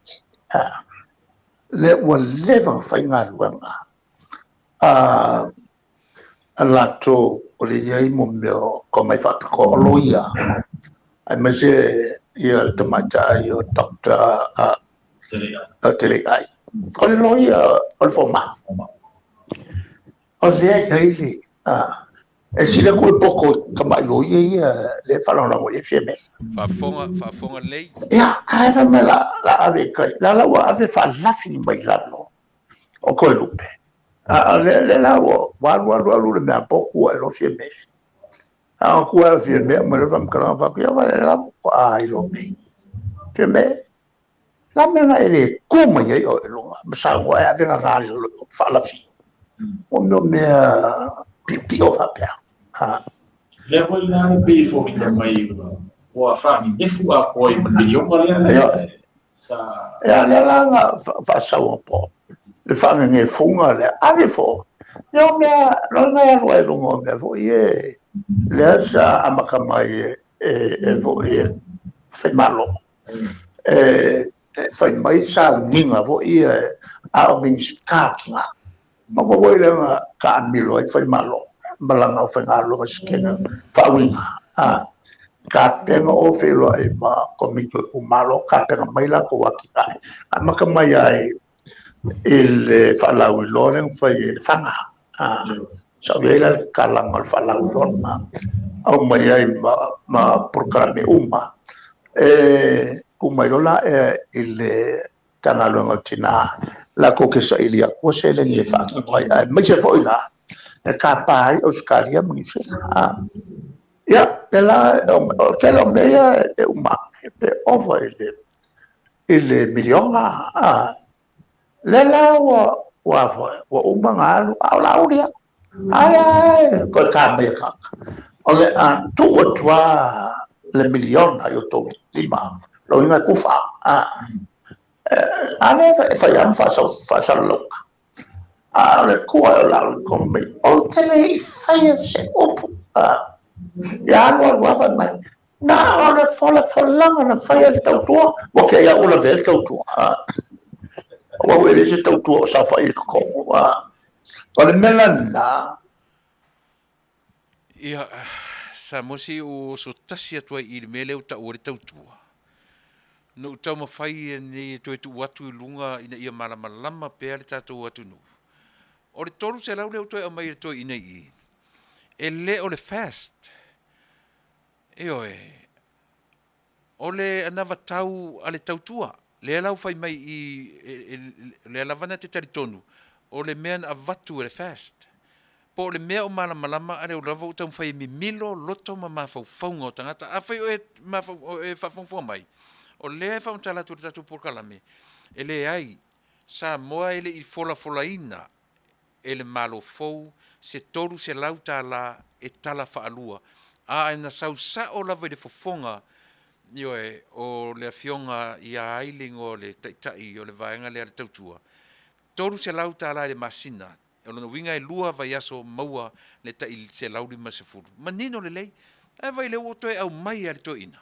Lea ua leva ona fai galuega a latou o le i ai mo mea o tomai faapitoa o loia, aemaise ia le tamaitai o Dr. Teleiai. O le loia o le fomai. O lea e ai le e sili atu le poto i tamai loia ia lea e faalagolago i ai Fiamē. Faafofoga, faafofoga lelei. Ia, ae fai mai la la ave i tai. La la ua ave faalafi mai lalo o Toelupe. A o lea lea la ua alu alu alu le mea potu ua e loa Fiamē. A o tu ai Fiamē aumai loa le faamatalaga fai atu, ia vaai la ua iloa nei. Fiamē, la mea na e le tu mai ai oe i luga ma saunoa e ave gagā i lalo i o faalafi. O mea o mea piopio faapea. Lea foi la e pei e foliga mai ua faanenefu atoa ai ma le miliona lea sa. Ia, lea la na faasau po le faanenefuga lea. Ave fo. Ia o mea, no na e alu ai i luga o mea foi e lea sa amata mai e foi e Faimalo. E fai mai sauniga foi e a o Minisita tina. Ma ko foi lea na taamilo ai Faimalo ma lana aufaigaluega sekena faauiga. Tapena o feiloai ma komiti o itumalo, tapena mai latou atinae. Amata mai ai i le faalauiloa lea na fai e le Faga. Sa ou i ai la le tatalaga o le faalauiloa lena. Aumai ai ma polokalame uma. E tu mai loa la i le Matagaluega o Tina, latou te saili atua seleni e faatino ai, aemaise foi la e tapa ai Ausetalia ma Niu Sila. Ia, e la, o tele o mea ia e uma ake, pe ova i le miliona. Lea la ua ua uma ona alu, a o Laauli lava. Ai ai, toe ta mai e tagata. O le a tuu atu lava le miliona i o outou lima, lona uiga e tufa. A lea e fai lava ma faasalalauga. A o le tua o Laauli tonu mai, ou te le i faia se upu. Ia alu alu lava fai mai, na o le folafolaga na fai e le tautua, ua te i lava ua lavea le tautua. Aua ua e leai se tautua o saofai i totonu. O le mea la lena. Ia, Samoa se i ou oso tasi atu ai i le mea lea ua taua ai le tautua. Na ou taumafai nei e toe tuu atu i luga ina ia malamalama pea le tatou atunuu. O le 300 lea ua toe aumai e le toeaina i i, e le o le fast. Ioe, o le anavatau a le tautua, lea la ua fai mai i i, lea lava na te talitonu, o le mea na avatu e le fast. Po o le mea o malamalama a lea lava ua taumafai e mimilo loto ma mafaufauga o tagata. Afai o e, o e faafogafoga mai, o lea e faamatala atu e le tatou polokalame, e leai, Samoa e le i folafolaina e le Malo fou se $300 e tala faalua, a na sau sao lava i le fofoga, ioe, o le Afioga ia ai le igoa o le Taitai o le vaega lea a le Tautua, $300 i le masina, o lona uiga e lua vaiaso maua le tai 150. Manino lelei, ae vaai lea ua toe aumai lava e le toeaina.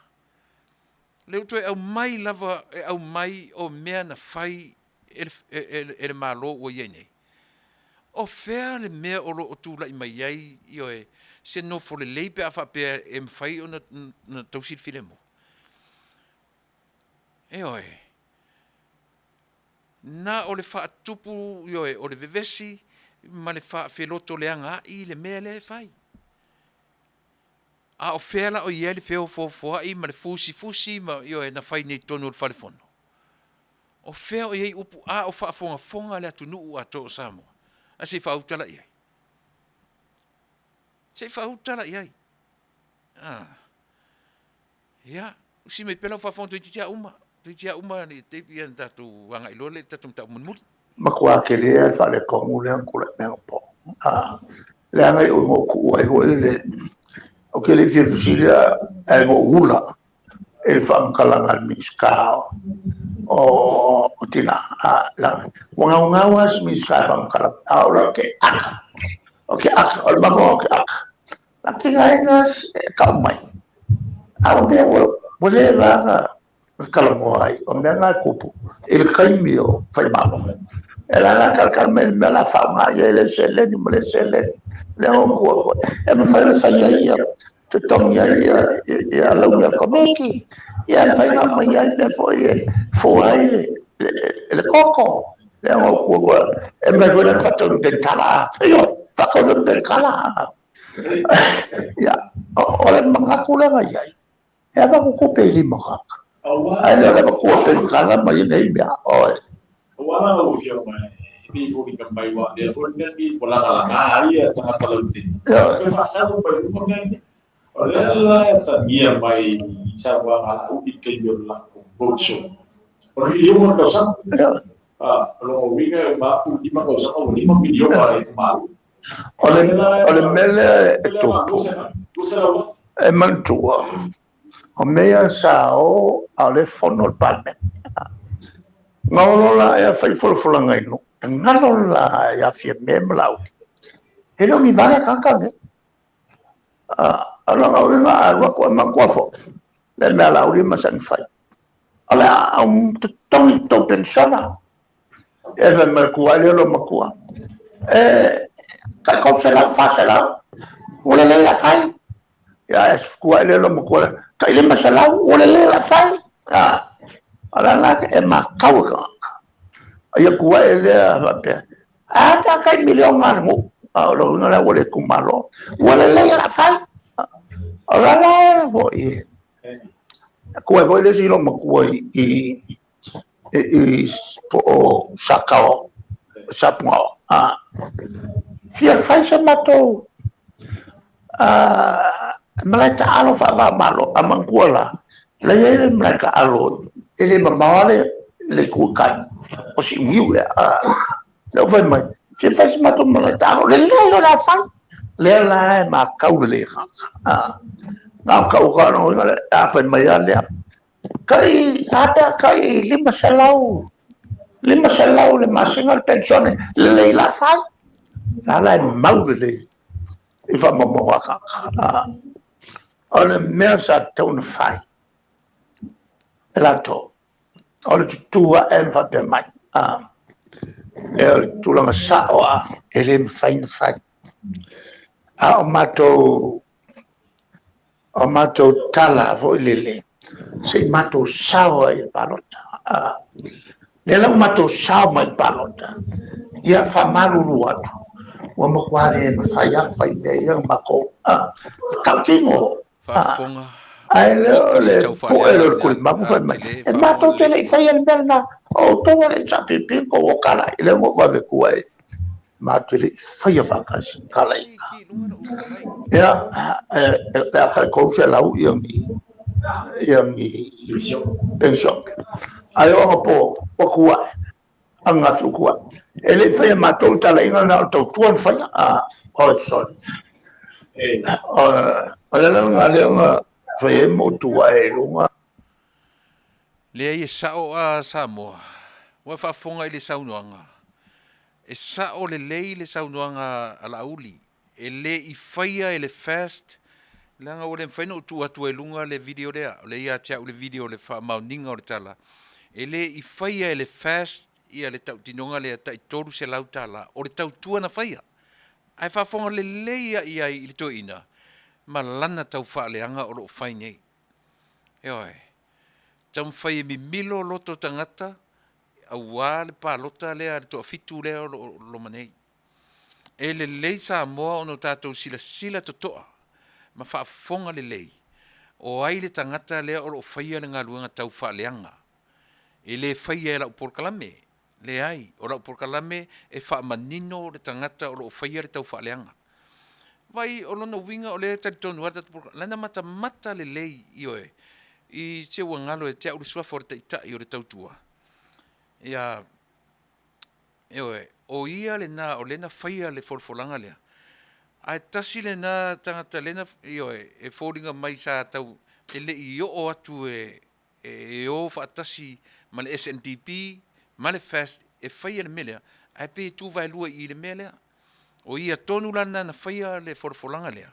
Lea ua toe aumai lava e aumai o mea na fai e le Malo ua i ai nei. O fea le mea o lo o tulai mai ai, ioe, se nofo lelei pe a faapea e mafai ona tausi le filemu? Ioe, na o le faatupu, ioe, o le vevesi ma le faafelotoleagaai le mea lea e fai. A o fea la o i ai le feofoofoai ma le fusifusi ma, ioe, na fai nei i totonu o le Fale Fono? O fea o i ai upu a o faafogafoga le atunuu atoa o Samoa? A se i faauta la i ai. Se i faauta la i ai. Ah. Ia, usi mai pea lau faafofoga toeitiiti a uma. Toeitiiti a uma le ia na tatou agai loa lea i le tatou mataupu mulimuli. Matua tele lava le faaletonu lea na tulai mai anapo. Leaga e ui na ou tuu ai foi le, ou te le i fia fesili ae na ou ula i le faamatalaga a le Minisita o Tina. Ua naunau lava si Minisita e faamatala mai, a o lau te aka, o ke aka, o le mafuaaga o ke aka. Na tigaina e tau mai, a o mea ua leva ona talanoa ai, o mea na e tupu i le taimi o Faimalo. E la la talatala mai le mea o le a faaaoga i ai lea seleni ma lea seleni. Lea ua tua foi. E mafai ona fai ai ia, totogi ai ia alauni a le komiti, ia e mafai ona aumai ai mea foi e fua ai le koko. Lea ua ua e mai foi le faatau penkala. Ioe, faatau le penkala. Ia, o le manatu lea na i ai, e avatu tupe i lima o tagata. Ae le o le avatua penkala ma ia nei mea. Oi. Aua la lau Afioga, e pei foliga mai ua lea foi le mea lenei ua lagalaga ai tagata lautele. Toe faasau mai luma mea nei. O lea la e atagia mai i saunoaga a Laauli i le taimi o le latou roadshow. O le miliona o le tausaga. O lona uiga e uma atu le 5 tausaga ua 5 miliona le itumalo. O le, o le mea lea e tupu, e manatua, o mea ia sa o a o lea e fono le Palemene. Na o loa la ea fai folafolaga i nuu, e galo la ia Fiame ma Laauli. E le o ni vale tagata nei. O lona uiga a alu atu e manatua foi le mea a Laauli e masani fai. O le a ou totogi i tou penisiona. E fai mai atu ai lea lou matua. E tai 300, 400, ua lelei la fai. Ia e fua ai lea lou matua, tai 500, ua lelei la fai. O le ala e matau e tagata. Ia tuai lea faapea, a ta tai miliona a le nuu. A o lona uiga lea ua le itumalo. Ua lelei la fai. O le ala foi, tuai foi le isi lou matua i i po o Sakao, Sapugao. A fia fai se matou malae taalo faava-o-Malo, a manatua la, la i ai le malae taalo e le mamao lava le itu i tai o Siuniu ea. Lea ua fai mai, fia fai se matou malae taalo, lelei o le a fai. Lea la e matau lelei e tagata. Na o tau lona uiga, a fai mai lava lea, Tai a pe a tai 500, 500 le masina le penisione, lelei la fai. La la e mau lelei i faamaumauga a tagata. O le mea sa tatau ona fai e latou, o le tutū ae ma faapea mai, e o le tulaga sao lava e le mafai ona fai. A o matou O matou tala foi lele, se i matou sao ai i le palota. Lea la ua matou sao mai i le palota, ia faamalulu atu, ua matua le mafai lava ona fai mea ia na matou tautino. Faafofoga Ae le o o se le tau poe faaleaga o le i le tulimamu fai mai, tele e faafofoga matou te lelei. le i faia le mea lena, o outou o le HRPP na outou o tala ai. Lea na ou vave atu ai, matou te le i faia faatasi talaiga. Ia, pe a tai 300 ia ni ia ni penisione. Ae oo anapo ua tu ae, ananafi ua tu ae. E le i faia e matou le talaiga na o le tautua na faia. Oh, sorry. O le ala lena lea na fai ai ma ou tu ae i luga. Leai e sao a Samoa, ua e faafofoga i le saunoaga. E sao lelei le saunoaga a Laauli, e le i faia e le FAST, leaga ua le mafai ona ou tuu atu ai i luga le video lea, o lea ia te au le video o le faamaoniga o le tala, e le i faia e le FAST ia le tautinoga lea tai $300, o le tautua na faia. Ae faafofoga lelei a i ai i le toeaina ma lana taufaaleaga o lo o fai nei. Ioe. Taumafai e mimilo loto tagata aua le palota lea le toafitu lea o lo o loma nei. E lelei Samoa ona o tatou silasila totoa ma faafofoga lelei o ai le tagata lea o lo o faia le galuega tau faaleaga. E le faia e lau polokalame, leai, o lau polokalame e faamanino le tagata o lo o faia le tau faaleaga. Vai, o lona uiga o lea e talitonu lava le tatou polokalame, lana matamata lelei, ioe, i se ua galo e te au le suafa o le Taitai o le tautua. Ia, ioe, o ia lena o lea na faia le folafolaga lea. Ae tasi lena tagata lea na, ioe, e foliga mai sa tau, e le i oo atu e, e o faatasi ma le SNDP ma le FAST e faia le mea lea, ae pei e tu vaelua i i le mea lea. O ia tonu la lena na faia le folafolaga lea,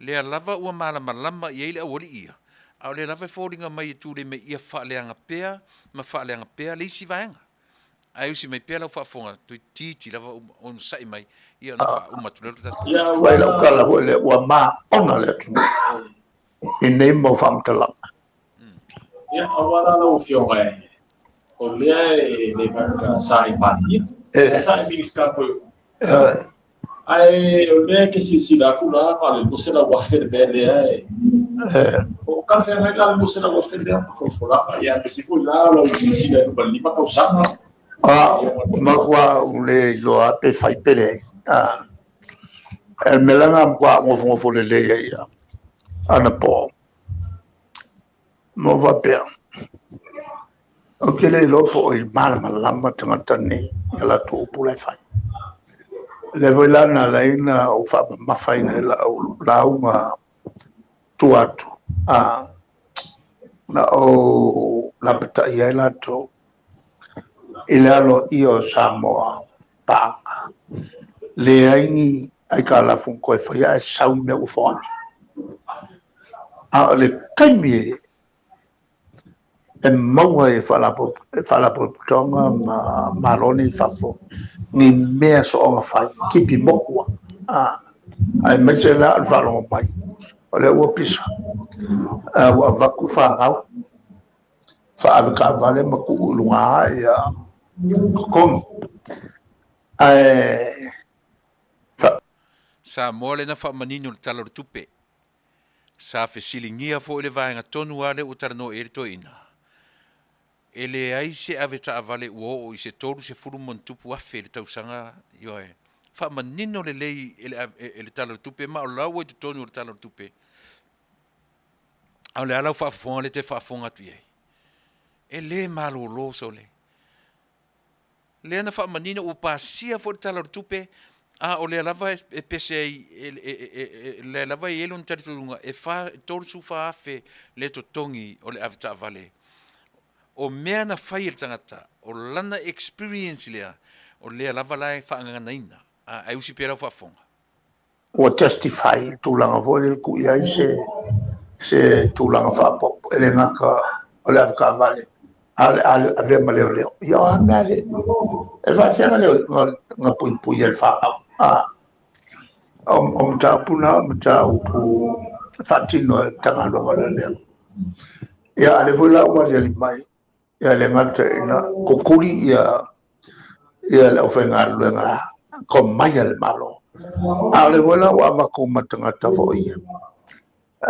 lea lava ua malamalama i ai le aualii ia, a o lea lava e foliga mai e tulei mai ia faaleaga pea ma faaleaga pea le isi vaega. Ae usi mai pea lau faafofoga, toeitiiti lava onosai mai ia ona faauma atu lea o le tatou. Fai lau tala foi lea, ua maona le atunuu i nei mau faamatalaga. Ia, aua la lau Afioga e. O lea e le gata sa i Palemia, ae sa e Minisita foi. Ae o lea e te silasila atu la na o le $200,000 le mea lea e o talafeagai la le $200,000 lea ma folafolaga, ia aemaise foi la o lau silasila i luma i le 5 tausaga. Matua ou le iloa pe fai pe leai. E le mea la na matua nofonofo lelei ai ia anapo. Ma faapea, ou te le iloa foi malamalama tagata nei i a latou upu la e fai. O lea foi la na ala ai ona ou faamamafaina i lau lauga tua atu, na ou lapataia ai latou i le aloaia o Samoa paaga. Leai ni aitalafu na toe faia ae sau mea ua foai. A o le taimi e maua ai e faalapotopotoga ma Malo nei i fafo ni mea soona fai, tipi moku lava. Aemaise la o le faalogo mai o lea ua pisa, ua avatu fanau, faaavetaavale ma tuu i luga ia totogi. Ae Samoa lena faamanino i le Tala o le Tupe. Sa fesiligia foi le vaega tonu lava lea ua talanoa i ai le toeaina, e leai se avetaavale ua oo i se 30 ma ona tupu afe i le tausaga, ioe, faamanino lelei e le Tala o le Tupe, ma o la ua i totonu o le Tala o le Tupe. A o le a lau faafofoga lea e te faafofoga atu i ai? E le malolo sole. Lea na faamanino ua pasia foi le Tala o le Tupe, a o lea lava e pese ai, lea lava e i ai lona talitonuga, e 34,000 le totogi o le avetaavale. O mea na fai e le tagata, o lana experience lea, o lea lava la e faagaganaina. Ae usi pea lau faafofoga. Ua justify le tulaga foi lea tuu i ai se tulaga faaopoopo, e le gata o le avetaavale, a o le avea ma leoleo. Ia o a mea le e faafefea na puipui e le fanau? O mataupu na o mataupu faatino e le Matagaluega o Leoleo. Ia a o lea foi la ua aliali mai, ia le gata ina tutuli ia le aufaigaluega tomai a le Malo, a o lea foi la ua avatu ma tagata foi ia.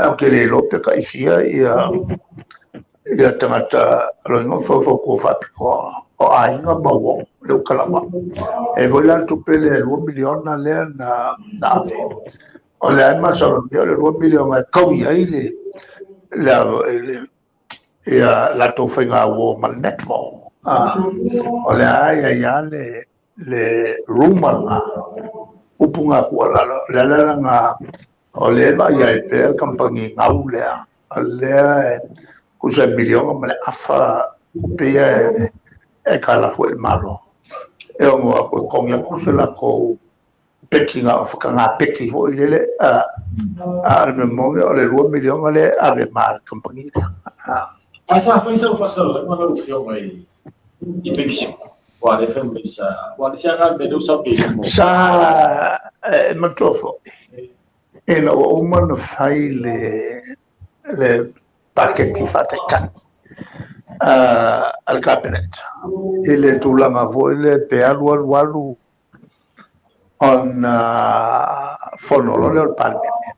Ou te le iloa pe taifia ia tagata loiga o faufautua faapitoa o aiga ma uo le uta lau. E foi la le tupe le 2 miliona lea na ave. O lea e masalomia o le 2 miliona e taui ai le ia latou faiga uo ma le netball. O lea e i ai le rumor na upu ngā tuualalo. O le ala la na o lea e vaai ai pea le kamupani gau lea. O lea e tusa e miliona ma le afa tupe ia e kalafu e le Malo. E ono atu e togi atu se latou peki na o whakangā peki foi lele a le mea moni o le 2 miliona lea e ave ma le kamupani lea. Ae sa fai sau faasalalauga lau Afioga i penisione? Ua le fai mai sa, ua le siaga le mea lea ua sau nei mo. Sa e matua foi. Ina ua uma na fai le paketi faataitai a le Cabinet i le tulaga foi le pe alu alu alu ona fono loa lea o le Palemene.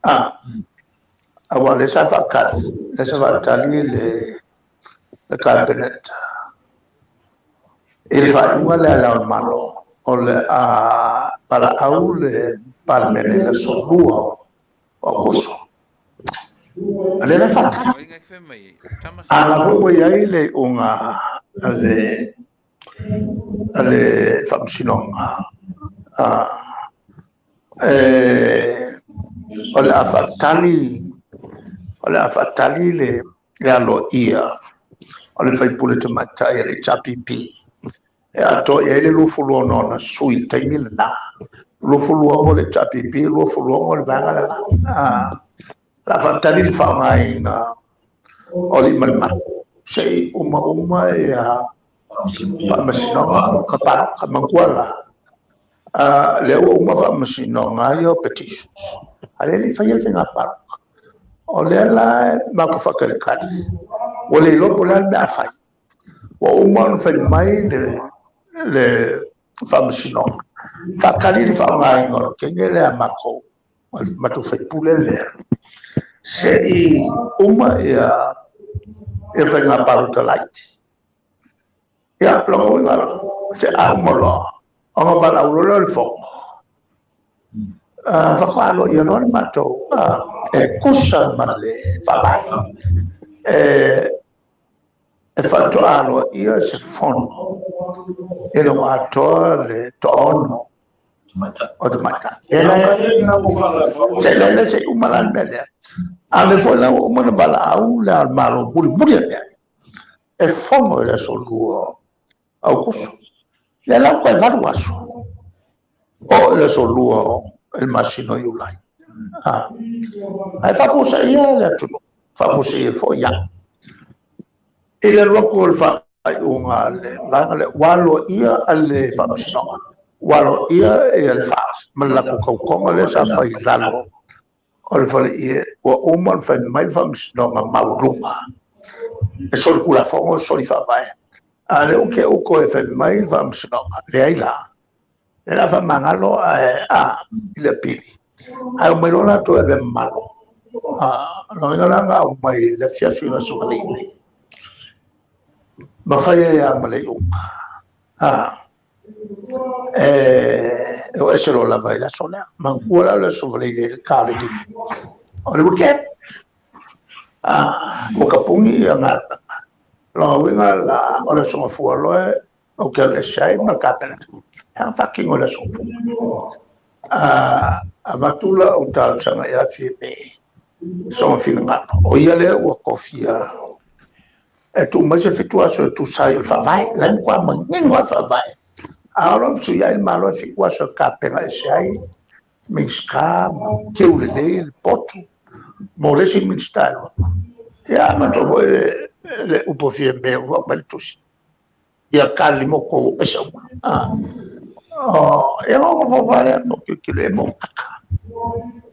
Aua lea sa faatali, lea sa faatali le Cabinet i le faaiuga lea a Le Ao o le Malo o le a valaau le Palemene i le aso 2 o Aokuso. A lea la e faatali. A la foi ua i ai le iuga a le Faamasinoga o le a faatali le aloaia o le faipule tamaitai a le HRPP e atoa i ai le 26 ona sui i le taimi lena. 26 o le HRPP, 26 o le vaega le la. La faatali le faaaogaina o limalima se i uma uma ia faamasinoga ka paloka manatua la. Lea ua uma faamasinoga ia o petitions. A lea le i faia le faiga palota. O lea la e matou faatalitali, ua le iloa po o le a le mea a fai. Ua uma ona fai mai le le faamasinoga, faatali le faaaogaina o le kene lea a matou, matou faipule lea, se i uma ia ia faiga palota laiti. Ia, lona uiga la, se a uma loa, ona valaau loa lea o le Fono, faatoa aloaia loa le matou, e tusa ma le Faavae. E faatoa aloaia se Fono ina ua atoa le toaono o tamaitai. Se i uma la le mea lea. A o lea foi la ua uma ona valaau le Ao o le Malo mulimuli ane ai, e fono i le aso 2 o Aokuso. Lea la ua toe 8 aso oo i le aso 2 o le masina o Iulai. Ae faafuaseia le atunuu, faafuaseia foi au. I le alu atu o le faaiuga a le vaega lea, ua aloaia le Faamasinoga, ua aloaia le FAST ma le latou tautoga lea sa fai i lalo o le faleie, ua uma ona fai mai le Faamasinoga Maualuga, e solitulafono, e soli faavae. A o lea ua te i ua toe fai mai le Faamasinoga, leai la, o le a faamagalo ae a i le apili, ae omai loa latou e avea ma Malo. O lona uiga la na aumai i le afiafi o le Aso Faraile, ma fai ai lava ma le iuga. E o ese loa lava i le aso lea. Manatua la o le Aso Faraile i le ta o le 5 o le weekend. Ua tapuni ia galuega. Lona uiga la o le Aso Gafua loa ou te alu ese ai ma le Kapeneta. E a faatino i le Aso Gafua. Avatu la ou talosaga ia Fiame sona finagalo. O ia lea ua tofia e tuu mai se 7 aso e tusa ai o le Faavae. La e matua manino lava le Faavae. A oo loa ina fesuiai le Malo e 7 aso e tapena ese ai Minisita ma teu lelei le potu mo le isi Minisita e lua. Ia, manatua foi le upu a Fiame ua aumai le tusi, ia kalilimoto ua ese uma. Ia ona nofo lava lea ma tilotilo i ai ma ou kaka.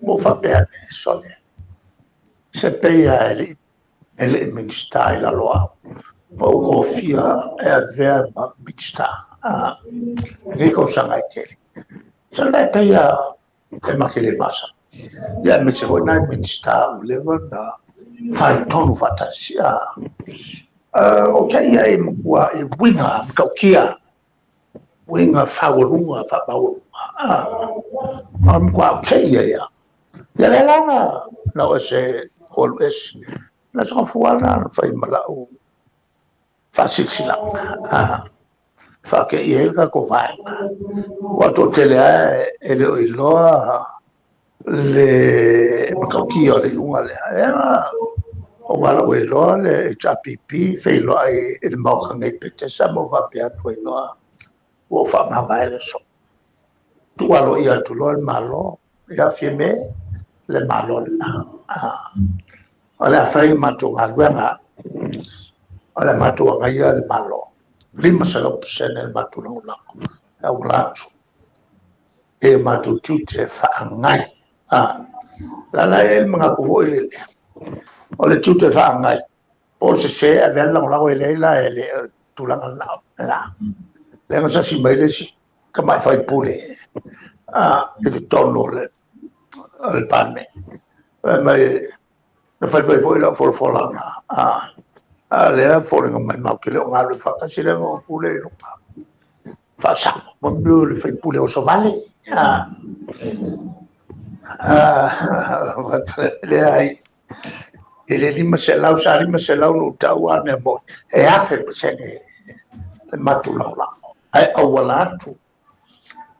Ma ou faapea ane, sole, se pei lava e le i Minisita i lalo o au, ma ou tofia e avea ma Minisita i nei tausaga e tele. Se la e pei lava e ma te le masani. Ia aemaise foi nai Minisita ua leva ona fai tonu faatasi. O te ia e matua e uiga matautia, uiga faualuga, faamaualuga. O le matua o te ia ia. Ia lea la na o ese o alu ese. Na soka fua na fai ma lau faasilasilaga. Faateia ai le tatou vaega. Ua toatele lava e le o iloa le matautia o le iuga lea. Lea na ou valaau ai loa le HRPP feiloai i le Maota nei i Petesa ma ou faapea atu ai loa, ua ou faamavae le aso. Tuu aloaia atu loa le Malo, ia Fiame, le Malo lena. O le a fai le matou galuega, o le a matou agaia le Malo, 500% le matou lagolago e auala atu i o matou tiute faagai. La la e i ai le manatu foi lele, o le tiute faagai, po o le sese e ave lava le lagolago, e leai la e le o le tulaga lena. Lea na sasi mai le isi tamai faipule i totonu o le Palemene. Fai mai, na faifai foi lau folafolaga, a lea foliga mai matou te le o galulue faatasi, lea na ou pule i luga faasao, ma mea o le faipule oso vale. Leai, e le 500, sa 500 lou tau a mea moni, e 1000% le matou lagolago, ae auala atu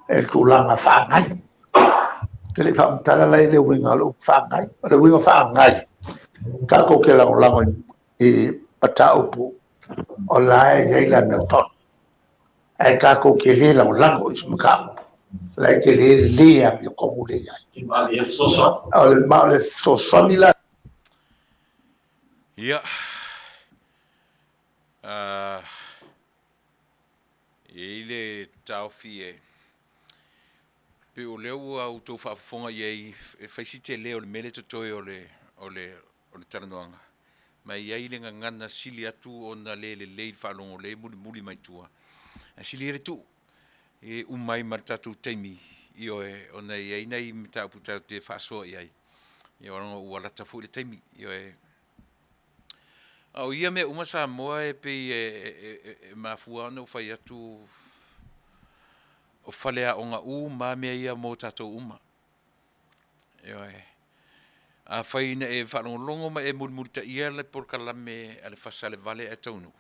e tulaga faagai. Te le i faamatala la i le uiga o le upu faagai. O le uiga faagai, tatou te lagolago i mataupu o la e i ai le amiotonu, ae tatou te le lagolago i se mataupu la e te le le amiotonu le i ai. O le fesoasoani la. Ia, E i ai le taofi e pei o lea ua outou faafofoga i ai e fai si tele o le mea lea e totoe o le o le o le talanoaga. Ma e i ai le gagana sili atu ona le lelei i le faalogo lea e mulimuli mai tua, ae sili ia le tuu e uma ai ma le tatou taimi, ioe, ona e i ai nai mataupu tatou te faasoa i ai, ia ona ua lata foi le taimi, ioe. A o ia mea uma Samoa e pei e mafua ona ou fai atu, o faleaoga uma lava mea ia mo tatou uma. Ioe. Afai na e faalogologo ma e mulimulitaia le polokalame a le FASA i le 8 ae taunuu,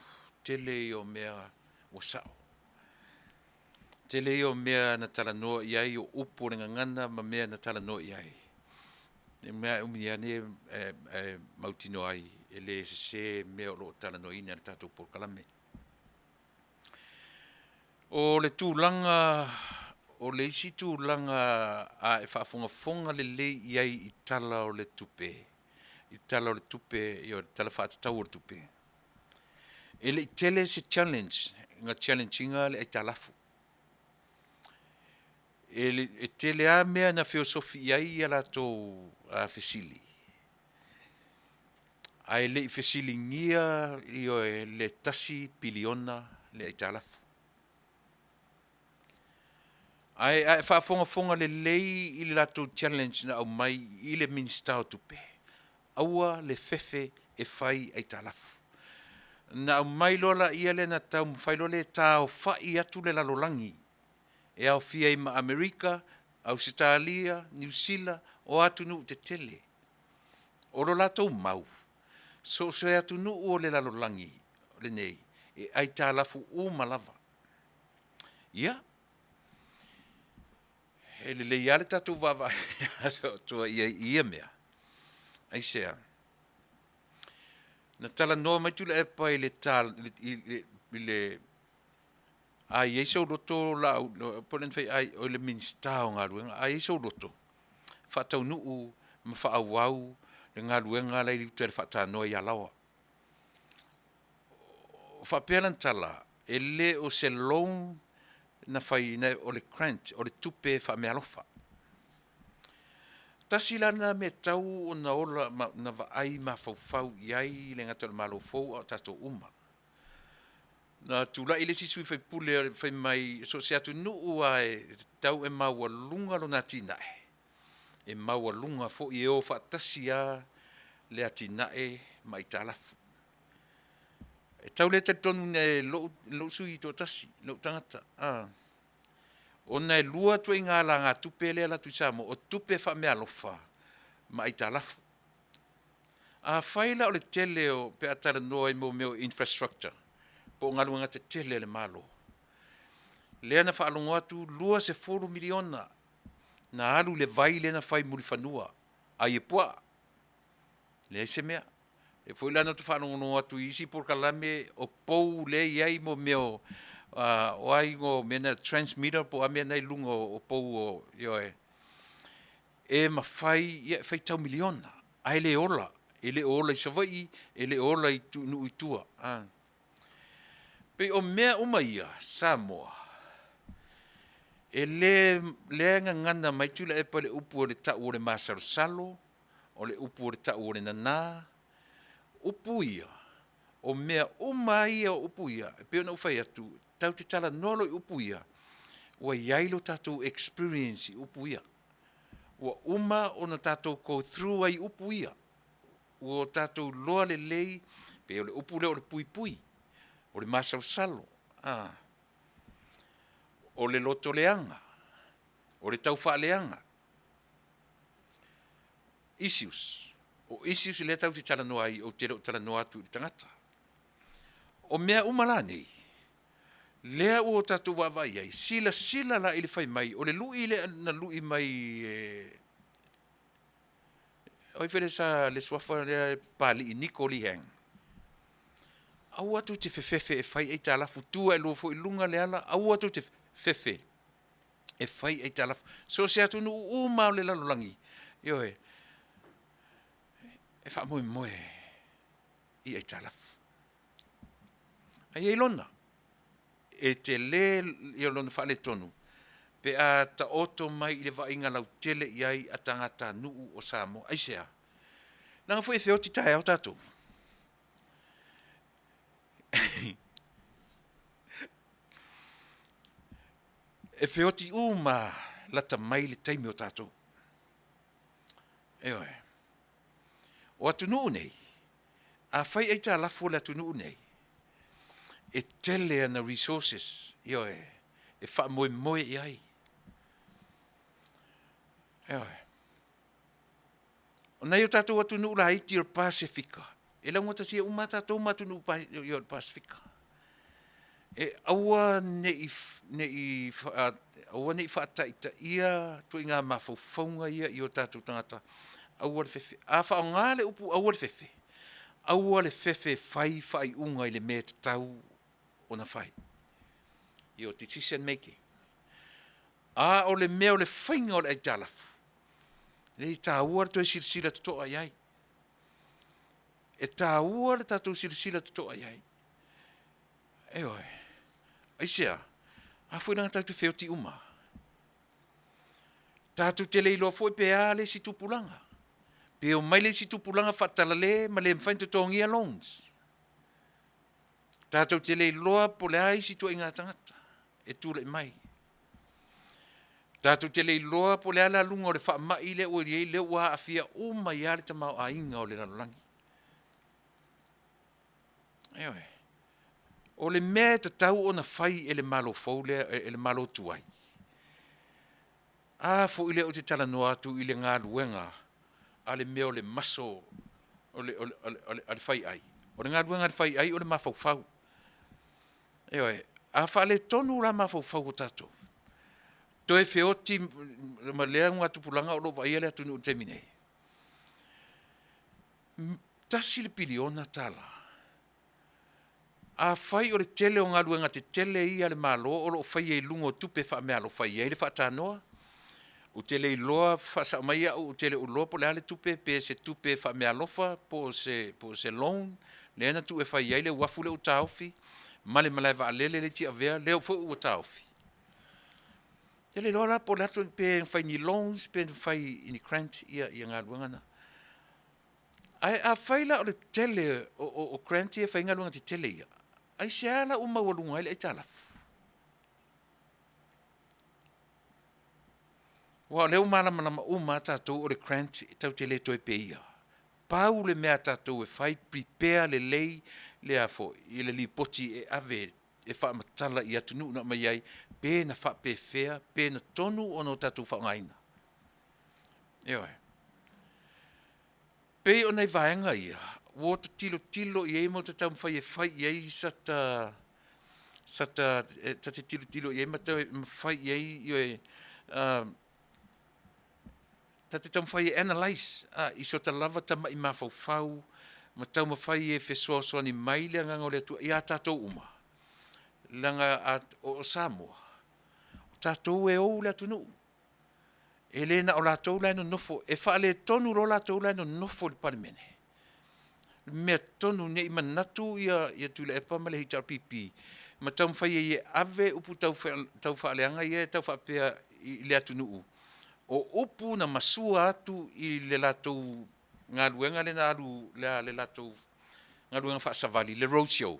tele ia o mea ua sao. Tele ia o mea na talanoa i ai o upu o le gagana ma mea na talanoa i ai, e mea e umi ane ae mautinoa ai e le sese mea o lo o talanoaina i le tatou polokalame. O le tulaga, o le isi tulaga a e faafogafoga lelei i ai i Tala o le Tupe, i Tala o le Tupe, le Tala Faatatau o le Tupe, e le i tele se challenge na challenge ina le aitalafu. E tele lava mea na feosofi i ai a latou fesili, ae le i fesiligia, ioe, le $1 piliona le aitalafu. Ae a e faafogafoga lelei i le latou challenge na aumai i le Minisita o Tupe, aua le fefe e fai aitalafu. Na aumai loa lea lea na taumafai loa lea e taaofai atu le lalolagi e aofia ai ma Amerika, Ausetalia, Niu Sila, o atunuu tetele. O lo latou mau, so o se atunuu o le lalolagi lenei, e aitalafu uma lava. Ia, e lelei lava le tatou vaavaai atoa i ai i ia mea. Aisea? Na talanoa mai Tuilaepa i le, a i ai sou loto Laauli, po o le na fai ai o le Minisita o Galuega, a i ai sou loto, faataunuu ma faaauau le galuega la e i uta i le faatanoa i Alaoa. O faapea lana tala, e le o se loan na fai, o le grant, o le tupe faameaalofa. Tasi la lena mea e tatau ona ola ma ona vaai mafaufau i ai e le gata o le Malo fou a o tatou uma. Na tulai le isi sui usufono fai mai so o se atunuu lava e tatau e maualuga lona atinae, e maualuga foi, e o faatasi lava le atinae ma aitalafu. E tau le talitonu e lou sui usufono toatasi, lou tagata, ona e lua ituaiga alagatupe lea e alu atu i Samoa, o tupe faameaalofa ma aitalafu. Afai la o le tele o, pe a talanoa i mea o infrastructure po o galuega tetele a le Malo, lea na faalogo atu e $20 miliona na alu i le vai lea na fai i Mulifanua a i puaa, leai se mea. O lea foi la na ou faalogologo atu i isi polokalame o pou lea e i ai mea o a igoa o mea na transmitter po o a mea na e i luga o pou, ioe, e mafai, ia e faitau miliona ae le ola, e le o ola i Savaii, e le o ola i nuu i tua. E pei o mea uma ia Samoa, e le, lea e gagana mai Tuilaepa i le upu o le tau o le masalosalo, o le upu o le tau o le nana, upu ia, o mea uma lava ia o upu ia, e pei ona ou fai atu, tatou te talanoa loa i upu ia, ua i ai lo tatou experience i upu ia. Ua uma ona tatou go through ai i upu ia. Ua tatou iloa lelei, pei o le upu lea o le puipui, o le masalosalo, o le lotoleaga, o le taufaaleaga, issues. O issues lea tatou te talanoa ai, ou te le o talanoa atu i le tagata. O mea uma la nei, lea ua tatou vaavaai i ai, silasila la i le fai mai o le lui lea na lui mai e o ai foi lea sa le suafa lea Papalii Niko Lee Hang, aua tou te fefefe e fai aitalafu, tu ae foi i luga Leala, aua tou te fefe e fai aitalafu. So o se atunuu uma lava o le lalolagi, ioe, e faamoemoe i aitalafu. Ae i ai lona, e tele lona faaletonu pe a taoto mai i le vaaiga lautele i ai a tagatanuu o Samoa. Aisea? Leaga foi e feoti taeao tatou. E feoti uma lata mai le taimi o tatou. Ioe. O atunuu nei, afai aitalafu o le atunuu nei, e tele ana resources, ioe, e faamoemoe i ai. Ioe. O nai o tatou atunuu laiti o le Pasefika, e laugatasia uma lava tatou ma atunuu o le Pasefika. E aua ne i, ne i, aua ne i faataitaia ituaiga mafaufauga ia i o tatou tagata, aua le fefe. A faaaoga le upu aua le fefe, aua le fefe e fai faaiuga i le mea e tatau ona fai. Your decision making. A o le mea o le faiga o le aitalafu, e taua le toe silasila totoa i ai. E taua le tatou silasila totoa i ai. Ioe. Aisea? A foi leaga tatou te feoti uma. Tatou te le iloa foi pe a le isi tupulaga. Pe omai le isi tupulaga faatalale ma le mafai ona totogia loans. Tatou te le iloa po o le a isi ituaiga tagata e tulai mai. Tatou te le iloa po o le a le aluga o le faamai lea ua i ai, lea ua aafia uma ai lava le tamaoaiga o le lalolagi. Ioe. O le mea e tatau ona fai e le Malo fou lea, e le Malo tuai, a foi lea ou te talanoa atu i le galuega a le mea o le maso o le, o le, o le, a le faiai. O le galuega a le faiai o le mafaufau. Ioe, a faaletonu la mafaufau o tatou, toe feoti ma lea augatupulaga o lo o vaaia le atunuu i le taimi nei, $1 le piliona. Afai o le tele o galuega tetele ia a le Malo o lo o faia i luga o tupe faameaalofa e i ai le faatanoa, ou te le iloa, faasao mai au, ou te le o iloa po o le a le tupe, pe se tupe faameaalofa po o se, po o se loan lea na tuu e fai ai le uafu lea ua taofi ma le malae vaalele lea i Tiavea lea foi ua taofi. Ou te le iloa la po o le a le pe na fai ni loans pe na fai i ni grant ia galuega na. Ae afai la o le tele o grant ia e fai ai galuega tetele ia, aisea la ua maualuga ai le aitalafu? Aua o lea ua malamalama uma lava tatou o le grant tatou te le toe paia. Pau le mea a tatou e fai, prepare lelei le a foi, i le lipoti e ave e faamatala i atunuu na aumai ai, pe na faapefea, pe na tonu ona o tatou faaaogaina. Ioe. Pei o nai vaega ia, ua ota tilotilo i ai ma ota taumafai e fai i ai sata, sata, ta te tilotilo i ai ma fai i ai, ioe, ta te taumafai e analyse i so ta lava tamai mafaufau ma taumafai e fesoasoani mai le Agaga o le Atua ia tatou uma, leaga o Samoa, o tatou e ou le atunuu. E le na o latou la e nonofo, e faaletonu loa latou la e nonofo i le Palemene. Le mea tonu ne i manatu ia Tuilaepa ma le HRPP ma taumafai ai e ave upu taufaaleaga ia e tau faapea i le atunuu, o upu na masua atu i le latou galuega lea na alu, le latou galuega faasavali, le road show.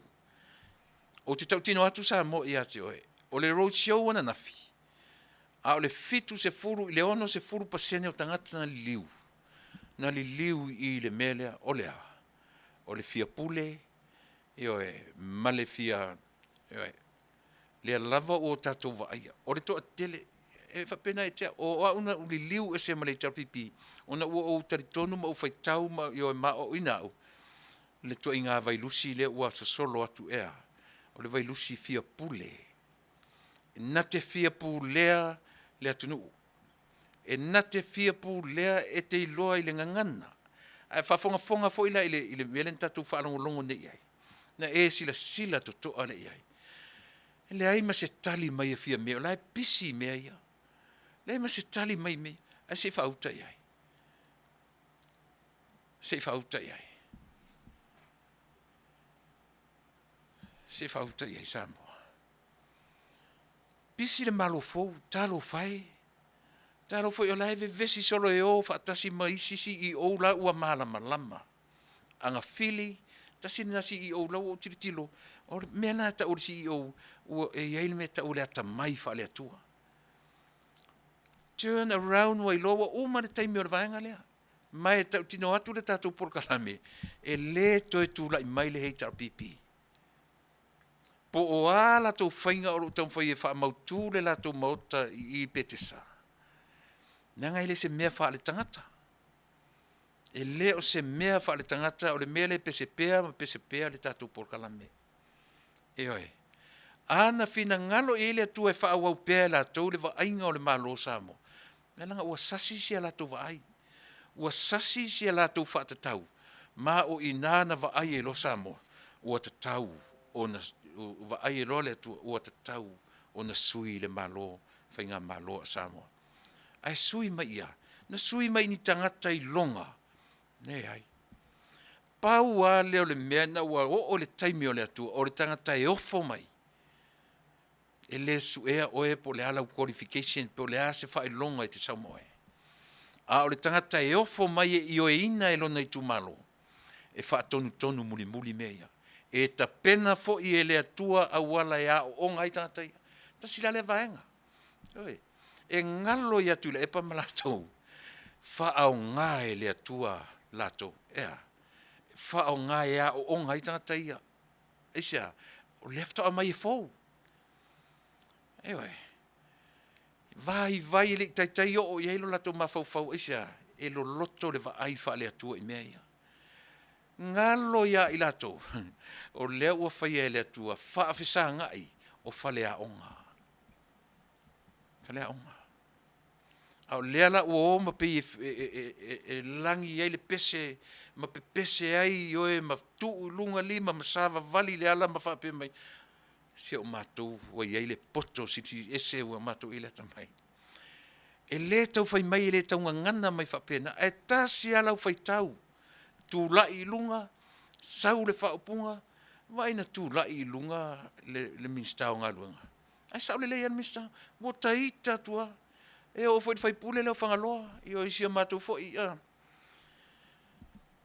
Ou te tautino atu Samoa ia te oe, o le road show ananafi, a o le 70 i le 60% o tagata na liliu, na liliu i le mea lea, o le a? O le fia pule, ioe, ma le fia, ioe, lea lava ua tatou vaaia. O le toatele, e faapena ia te au, o au na ou liliu ese ma le HRPP, ona ua ou talitonu ma ou faitau ma, ioe, ma aoaoina au, le ituaiga vailusi lea ua sosolo atu ea, o le vailusi fia pule. Na te fia pulea le atunuu. E na te fia pulea e te iloa i le gagana. Ae faafogafoga foi la i le, i le mea lea na tatou faalogologo nei i ai, na e silasila totoa lea i ai. E leai ma se tali mai a Fiame, o la e pisi i mea ia. Leai ma se tali mai i mea ia. Ae se i faauta i ai. Se i faauta i ai. Se i faauta i ai Samoa. Pisi le Malo fou, talofa e. Talofa foi o la e vevesi solo e o faatasi ma isi CEO la ua malamalama. Agafili, tasi lena CEO la ua ou tilotilo, o le mea lena e tau o le CEO, ua e i ai le mea e tau o le atamai faale-Atua. Turn around ua iloa ua uma le taimi o le vaega lea. Ma e tautino atu le tatou polokalame, e le toe tulai mai le HRPP. Po o a latou faiga o lo o taumafai e faamautu le latou maota i i Petesa, leaga e le se mea faaletagata. E le o se mea faaletagata, o le mea lea e pese pea ma pese pea le tatou polokalame. Ioe. A na finagalo i ai le Atua e faaauau pea e latou le vaaiga o le Malo o Samoa, leaga ua sasi si a latou vaai, ua sasi si a latou faatatau, ma o i ina na vaai ai loa Samoa, ua tatau ona vaai ai loa le Atua, ua tatau ona sui le Malo, Faigamalo a Samoa. Ae sui mai i a? Na sui mai i ni tagata iloga? Leai. Pau lava lea o le mea ina ua oo i le taimi o le Atua, o le tagata e ofo mai, e le suea oe po o le a lau qualification po o le a se faailoga e te sau ma oe. A o le tagata e ofo mai e ioeina e lona itumalo, e faatonutonu mulimuli mea ia. E tapena foi e le Atua auala e aooga ai tagata ia. Tasi la lea vaega. Ioe. E galo ia Tuilaepa ma latou, faaaoga e le Atua latou. E a? Faaaoga e aooga ai tagata ia. Aisea? O lea faatoa aumai e fou. Ioe. Vaivai e le i taitai oo i ai lo latou mafaufau. Aisea? E loloto le vaai faale-Atua i mea ia. Galo ia i latou, o lea ua faia e le Atua faafesagai o faleaoga. Faleaoga. A o lea la ua o ma pei e lagi ai le pese ma pepese ai oe ma tuu i luga lima ma savavali i le ala ma faapea mai, si o matou ua i ai le poto silisili ese ua matou i ai le atamai. E le tau fai mai, e le tau gagana mai faapena, ae tasi lava lau faitau, tulai i luga, sau le faaupuga, vaai na tulai i luga le Minisita o Galuega, Ae sao lelei lava le Minisita, ua ta ita atu lava. E oo foi i le sui usufono lea o Fagaloa, o si a matou foi, a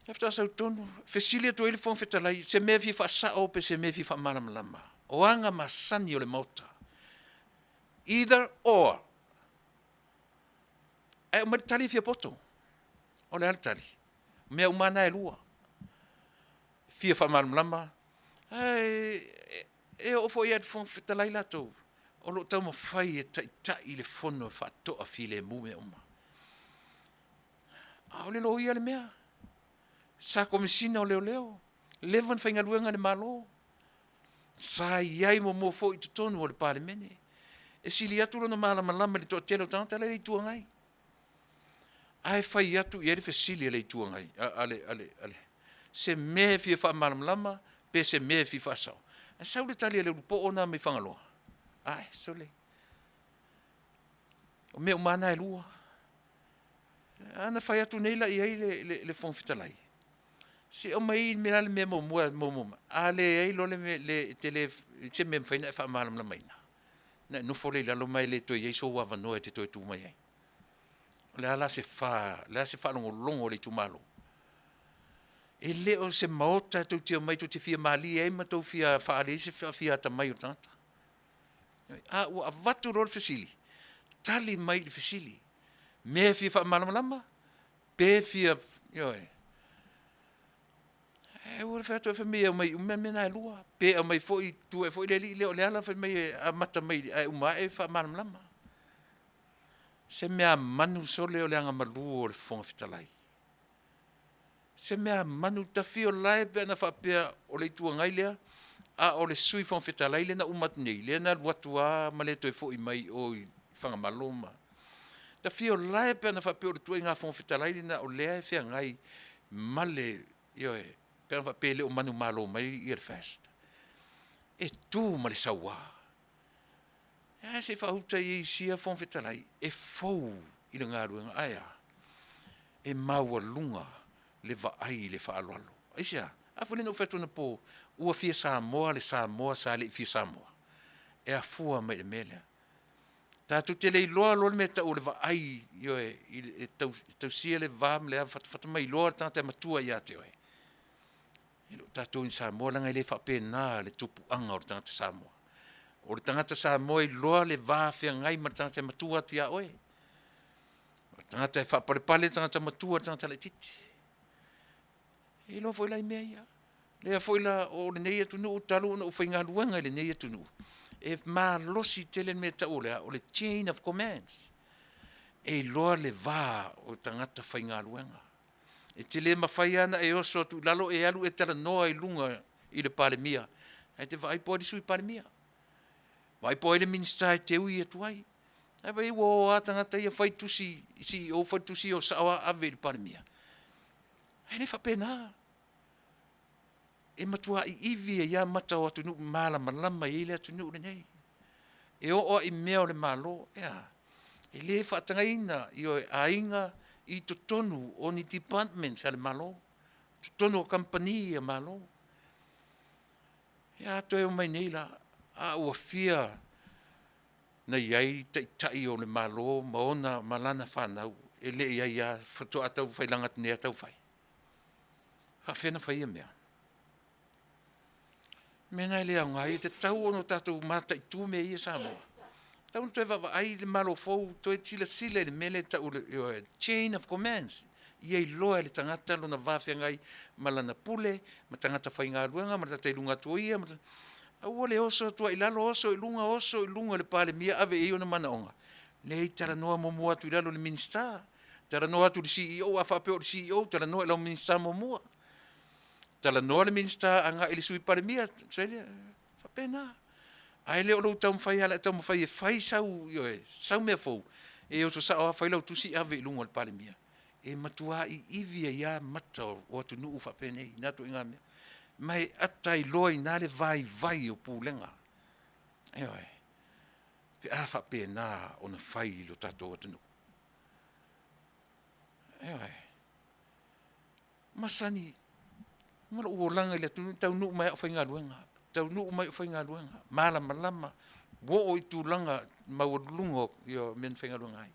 faatoa sau tonu, fesili atu ai le Fofoga Fetalai, se mea e fia faasao pe o se mea e fia faamalamalama. O aga masani o le Maota, either or. Ae aumai le tali e fia poto. O le a le tali? O mea uma lava na e lua. Fia faamalamalama, ae e oo foi lava i le Fofoga Fetalai latou, o lo o taumafai e taitai le Fono e faatoafilemu mea uma. A o le loia le mea, sa Komesina o Leoleo, leva ona faigaluega i le Malo, sa i ai muamua foi i totonu o le Palemene. E sili atu lona malamalama i le toatele o tagata la e i le Itu Agai. Ae fai atu i ai le fesili a le Itu Agai, a le, a le, a le, se mea e fia faamalamalama pe se mea e fia faasao. Ae sau le tali a le ulupoo lena mai Fagaloa, ae sole, o mea uma lava na e lua. A na fai atu nei la i ai le, le, le Fofoga Fetalai, se aumai le mea muamua, muamua mai. A leai loa le mea, le, te le, se mea e mafai ona e faamalamalamaina, ona e nofo lea i lalo ma e le toe i ai sou avanoa e te toe tu mai ai. O le a la se fa, o le a se faalogologo a le itumalo? E le o se maota tou te omai tou te fia malie ai ma tou fia faaali ai se fia atamai o le tagata. A ua avatu loa le fesili, tali mai i le fesili. Mea e fia faamalamalama, pe fia, ioe. E ua fai atu fai mai e aumai uma mea na e lua, pe aumai foi, tu ae foi le alii lea o Leala fai mai e amata mai ae uma ae faamalamalama. Se mea manu sole o le agamalu o le Fofoga Fetalai. Se mea manu tafio lae pe ana faapea o le Itu Agai lea, a o le Sui Fofoga Fetalai lea na uma atu nei, lea na alu atu lava ma le toe foi mai o i Fagamalo ma tafio lae pe ana faapea o le ituaiga Fofoga Fetalai lena o lea e feagai ma le, ioe, pe ana faapea e le o manumalo mai ia le FAST. E tu ma le saua. Ae se i faauta i ai sia Fofoga Fetalai e fou i le galuega, ae a? E maualuga le vaai i le faaaloalo. Aisea? A foi lea na ou fai atu anapo, ua fia Samoa le Samoa sa le i fia Samoa. E afua mai i le mea lea. Tatou te le iloa loa le mea e tau o le vaai, ioe, e tausia le va ma le avafatafata ma iloa le tagata e matua ia te oe. E le o tatou ni Samoa leaga e le faapena le tupuaga o le tagata Samoa. O le tagata Samoa e iloa le va feagai ma le tagata e matua atu ia oe. Tagata e faapalepale tagata matua le tagata laitiiti. E iloa foi la i mea ia. Lea foi la o lenei atunuu talu ona ou faigaluega i lenei atunuu, e malosi tele le mea e tau o le a? O le chain of commands. E iloa le va o tagata faigaluega. E te le mafai lava ona e oso atu i lalo e alu e talanoa i luga i le Palemia, ae te vaai po o ai le Sui Palemia, vaai po o ai le Minisita e te ui atu ai. Ae vaai ua o lava tagata ia fai tusi i CEO, fai tusi o sao lava ave i le Palemia. Ae le faapena. E matua iivi ai lava mata o atunuu malamalama i ai le atunuu lenei. E oo lava i mea o le Malo, e a? E le faatagaina ioe, aiga i totonu o ni departments a le Malo, totonu o kamupani a Malo. Ia a toe omai nei la, a ua fia na i ai taitai o le Malo ma ona ma lana fanau e le i i ai lava, faatoa tau failaga atu nei lava tau fai. E faapefea ona fai ia mea? O mea na e le aoga ai, e tatau ona tatou mataitu mea ia Samoa. E tatau ona toe vaavaai le Malo fou, toe silasila i le mea lea e tau o le chain of commands, ia iloa e le tagata lona va feagai ma lana pule ma tagata faigaluega ma le tagata i luga atu o ia. Aua le oso atu ai i lalo, oso i luga, oso i luga i le Palemia ave i ai ona manaoga. Leai, talanoa muamua atu i lalo i le Minisita, talanoa atu i le CEO, a faapea o le CEO, talanoa i lau Minisita muamua. Talanoa le Minisita agai i le Sui Palemia, faapena. Ae le o lou taumafai lava o le a e taumafai e fai sau, ioe, sau mea fou, e oso sao lava fai lau tusi ave i luga o le Palemia. E matua iivi ai lava mata o atunuu faapenei i na ituaiga mea. Ma e ata ai loa i ina le vaivai o pulega, ioe, pe a faapena ona fai i lo tatou atunuu. Ioe. Masani ma lou olaga i le atunuu, taunuu mai lava o faigaluega, taunuu mai o faigaluega, malamalama, ua oo i tulaga maualuluga o mea na faigaluega ai.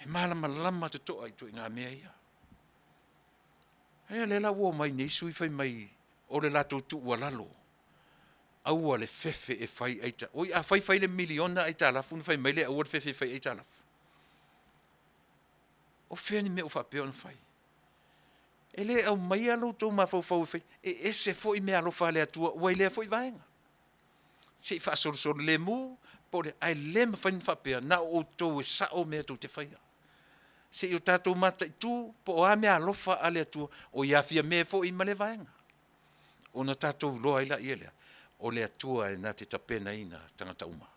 E malamalama totoa i ituaiga mea ia. Ia lea la ua omai nei sui usufono fai mai o le latou tuualalo, aua le fefe e fai aitalafu. Oi a fai fai le miliona aitalafu ona fai mai lea e aua le fefe e fai aitalafu? O fea ni mea o faapea ona fai? E le aumaia lo outou mafaufau e fai, e ese foi meaalofa a le Atua ua i lea foi vaega. Se i faasolosolo lemu po o le, ae le mafai ona faapea na o outou e sao mea tou te faia. Se i o tatou mataitu po o a meaalofa a le Atua o i aafia mea foi ma lea vaega. Ona tatou iloa ai laia lea, o le Atua e na te tapenaina tagata uma.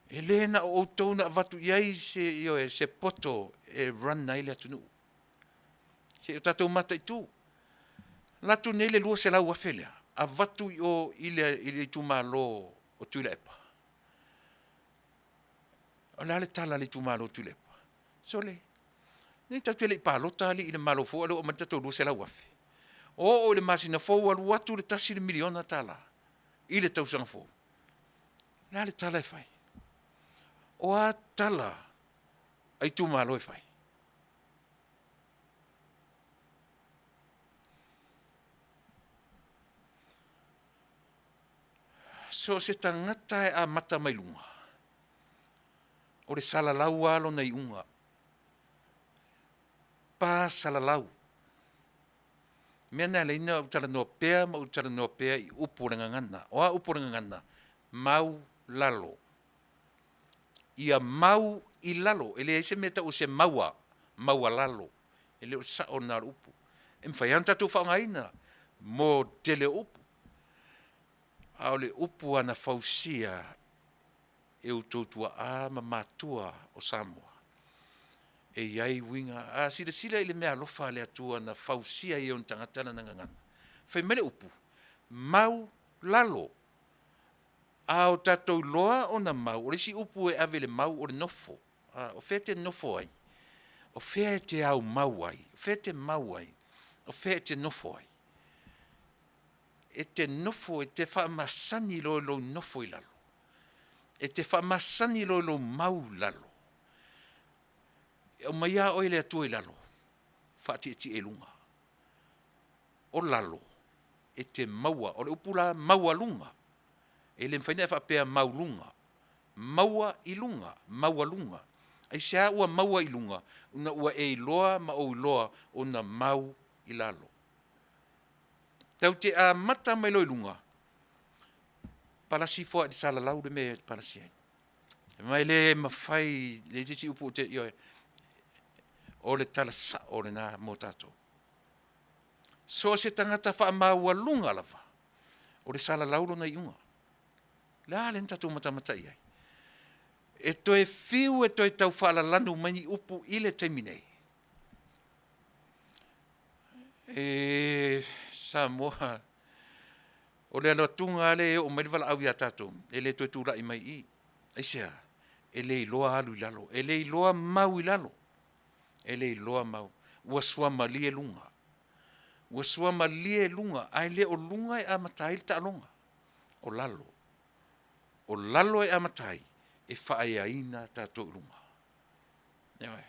E le na o outou na avatu i ai se, ioe, se poto e run ai le atunuu. Se i o tatou mataitu. Alu atu nei le $200,000 lea, avatu i o i le itumalo o Tuilaepa. O le a le tala a le itumalo o Tuilaepa? Sole, nei tatou te le i palota alii i le Malo fou a o lea ua aumai le tatou $200,000. Oo i le masina fou alu atu le $1 miliona i le tausaga fou. O le a le tala e fai? O a tala a itumalo e fai? So o se tagata e amata mai luga, o le salalau lava lona iuga. Pa salalau. O le mea lena e ala ai ona ou talanoa pea ma ou talanoa pea i upu o le gagana. O a upu o le gagana? Mau lalo. Ia mau i lalo. E leai se mea e tau o se maua, maualalo. E le o le sao lena o le upu. E mafai lava ona tatou faaaogaina mo le tele o upu, a o le upu lava na fausia e outou tuaa ma matua o Samoa, e i ai uiga. A silasila i le meaalofa a le Atua na fausia ai e ona tagata lana gagana, fai mai le upu, mau lalo. A o tatou iloa ona mau, o le isi upu e ave i le mau o le nofo. O fea e te nofo ai? O fea e te aumau ai? O fea e te mau ai? O fea e te nofo ai? E te nofo, e te faamasani loa i lou nofo i lalo. E te faamasani loa i lou mau i lalo. E aumai lava oe e le Atua i lalo, faatietie i luga. O lalo, e te maua, o le upu la maualuga, e le mafai ona e faapea mauluga. Maua i luga, maualuga. Aisea ua maua i luga, ona ua e iloa ma ou iloa ona mau i lalo. Tatou te amata mai loa i luga, palasi ifo lava i le salalau le mea e palasi ai. Ma e le mafai, leai se isi upu ou te, ioe, o le tala sao lena mo tatou. So o se tagata faamaualuga lava, o le salalau lona iuga. O le a lea na tatou matamata i ai? E toe fiu e toe tau faalalanu mai ni upu i le taimi nei, e Samoa, o le alu atuga lava lea e oo mai le valaau ia tatou, e le toe tulai mai i i. Aisea? E le iloa alu i lalo, e le iloa mau i lalo, e le iloa mau. Ua suamalie luga, ua suamalie luga, ae le o luga e amata ai le taaloga, o lalo. O lalo e amata ai, e faaeaina tatou i luga. Ioe.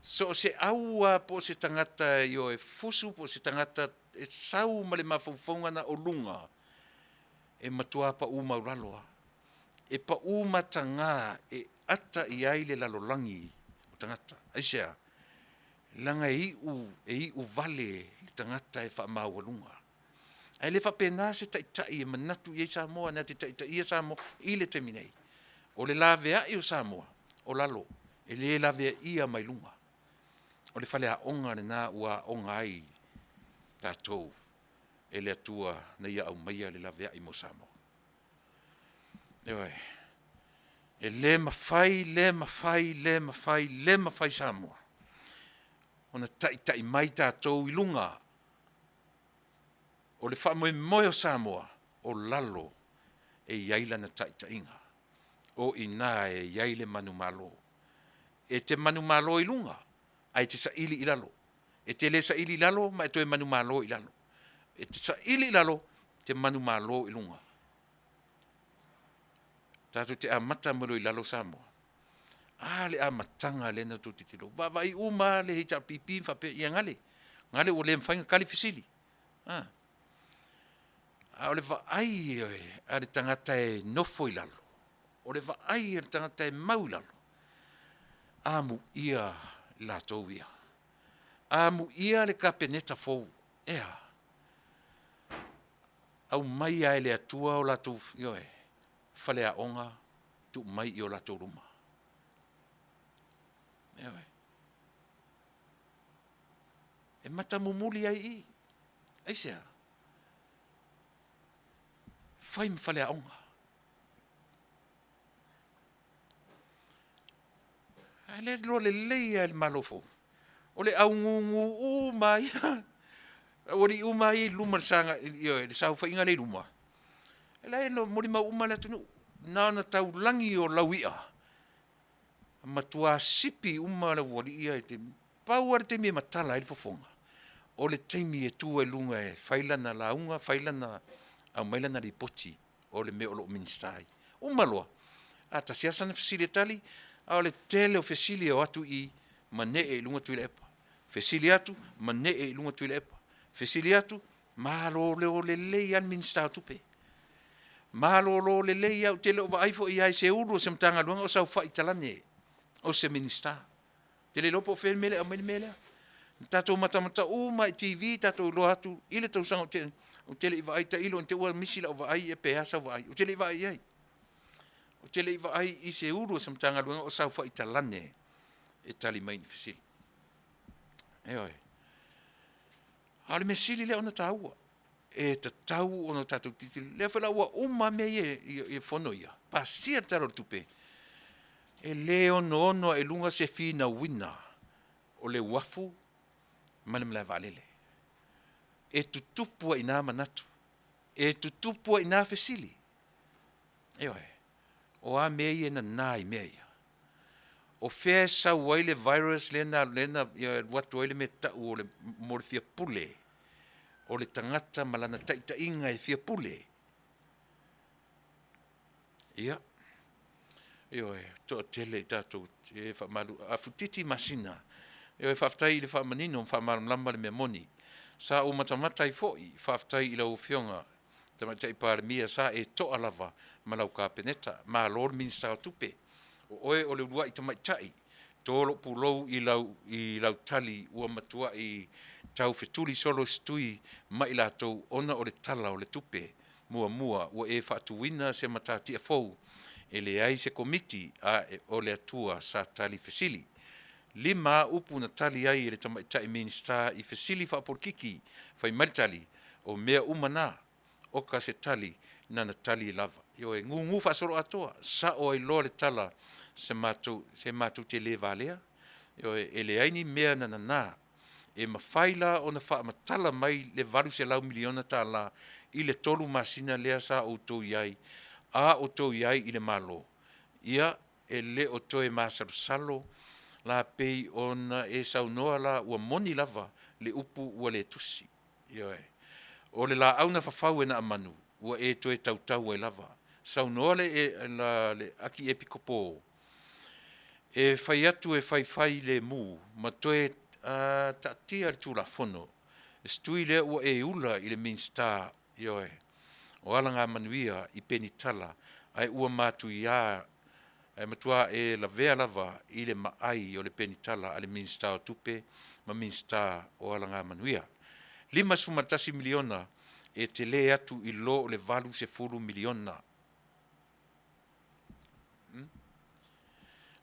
So o se au lava po o se tagata ioe fusu po o se tagata e sau ma le mafaufauga na o luga, e matua pau maualalo lava. E pau mataga e ata i ai le lalolagi o tagata. Aisea? Leaga e iu, e iu vale le tagata e faamaualuga. Ae le faapena se taitai e manatu i ai Samoa na te taitaia Samoa i le taimi nei. O le laveai o Samoa, o lalo, e le laveaia mai luga. O le faleaoga lena ua aoga ai tatou e le Atua na ia aumaia le laveai mo Samoa. Ioe. E le mafai, le mafai, le mafai, le mafai Samoa ona taitai mai tatou i luga. O le faamoemoe o Samoa, o lalo e i ai lana taitaiga. O i ina e i ai le manumalo. E te manumalo i luga, ae te saili i lalo. E te le saili i lalo ma e toe manumalo i lalo. E te saili i lalo, e te manumalo i luga. Tatou te amata mai loa i lalo Samoa. A le amataga lea na outou tilotilo. Vaavaai uma lava le HRPP ma faapea, ia gale, gale ua le mafai ona tali fesili. A, a o le vaai a le tagata e nofo i lalo, o le vaai a le tagata e mau i lalo, amuia latou ia. Amuia le Kapeneta fou. E a? Aumai lava e le Atua o latou, ioe, faleaoga tuu mai i o latou luma. Ioe. E matamumuli ai i i. Aisea? Fai ma faleaoga. Ae le iloa lelei lava e le Malo fou, o le augugu uma lava ia, aualii uma lava ia i luma i le saofaiga lea i luma, o la e molimau uma le atunuu, na ona taulagi o lauia, matua sipi uma le aualii ia i le taimi. Pau lava le taimi e matala ai le fofoga, o le taimi e tu ai i luga e fai lana lauga, fai lana, aumai lana lipoti o le mea o lo o Minisita ai. Uma loa, a tasi lava sana fesili e tali, a o le tele o fesili e o atu i i ma nee i luga Tuilaepa. Fesili atu ma nee i luga Tuilaepa. Fesili atu, malolo lelei lava le Minisita o Tupe. Malolo lelei lava, ou te le o vaai foi i ai i se Ulu o se Matagaluega o saofai i talane o se Minisita. Ou te le iloa po o fea le mea lea e aumai ai le mea lea. Na tatou matamata uma lava i TV tatou iloa atu i le tausaga ua tea nei, ou te le i vaai tailo ne i te i ua misi lau vaai ia pe a sau vaai, ou te le i vaai i ai. Ou te le i vaai i se Ulu o se Matagaluega o saofai i talane e tali mai i ni fesili. Ioe. A o le mea sili lea ona taua, e tatau ona tatou tilotilo. Lea foi la ua uma lava mea ia i fono ia, pasia le Tala o le Tupe, e le onoono lava i luga se finauina o le uafu ma le malae vaalele. E tutupu ai i ina manatu, e tutupu ai i ina fesili. Ioe. O a mea ia e nana i mea ia? O fea e sau ai le virus lea na lea na alu atu ai le mea tau o le mo le fia pule o le tagata ma lana taitaiga e fia pule. Ia, ioe, toatele i tatou e faamalu, a futiiti masina, ioe, faafetai i le faamanino ma faamalamalama le mea moni. Sa ou matamata ai foi, faafetai i lau Afioga. Tamaitai Palemia sa e toa lava ma lau Kapeneta. Malo le Minisita o Tupe. O oe o le uluai tamaitai, to lou pulou i lau, i lau tali ua matuai tau fetuli solo se tui ma i latou ona o le Tala o le Tupe muamua ua e faatuina se matatia fou e leai se Komiti a o le Atua sa tali fesili. Lima upu na tali ai e le tamaitai Minisita i fesili faapolokiki, fai mai le tali, o mea uma na, oka se tali nana tali lava. Ioe, gugu faasoloatoa, sao ai loa le tala se matou, se matou te le valea. Ioe, e leai ni mea na nana. E mafai la ona faamatala mai le $800 miliona tala i le 3 masina lea sa outou i ai, a outou i ai i le Malo. Ia, e le o toe masalosalo la pei ona e saunoa la ua moni lava le upu ua le tusi. Ioe. O le laau na fafau e Naamanu, ua e toe tautau ai lava. Saunoa le, e, la, le Akiepikopo, e fai atu e faifai lemu ma toe taatia le Tulafono. E se tui lea ua e ula i le Minisita, ioe, o Alagamanuia i Penitala, ae ua matuia, ae matua e lavea lava i le maai o le penitala a le Minisita o Tupe ma Minisita o Alagamanuia. $51 miliona e tele atu i lo o le $80 miliona.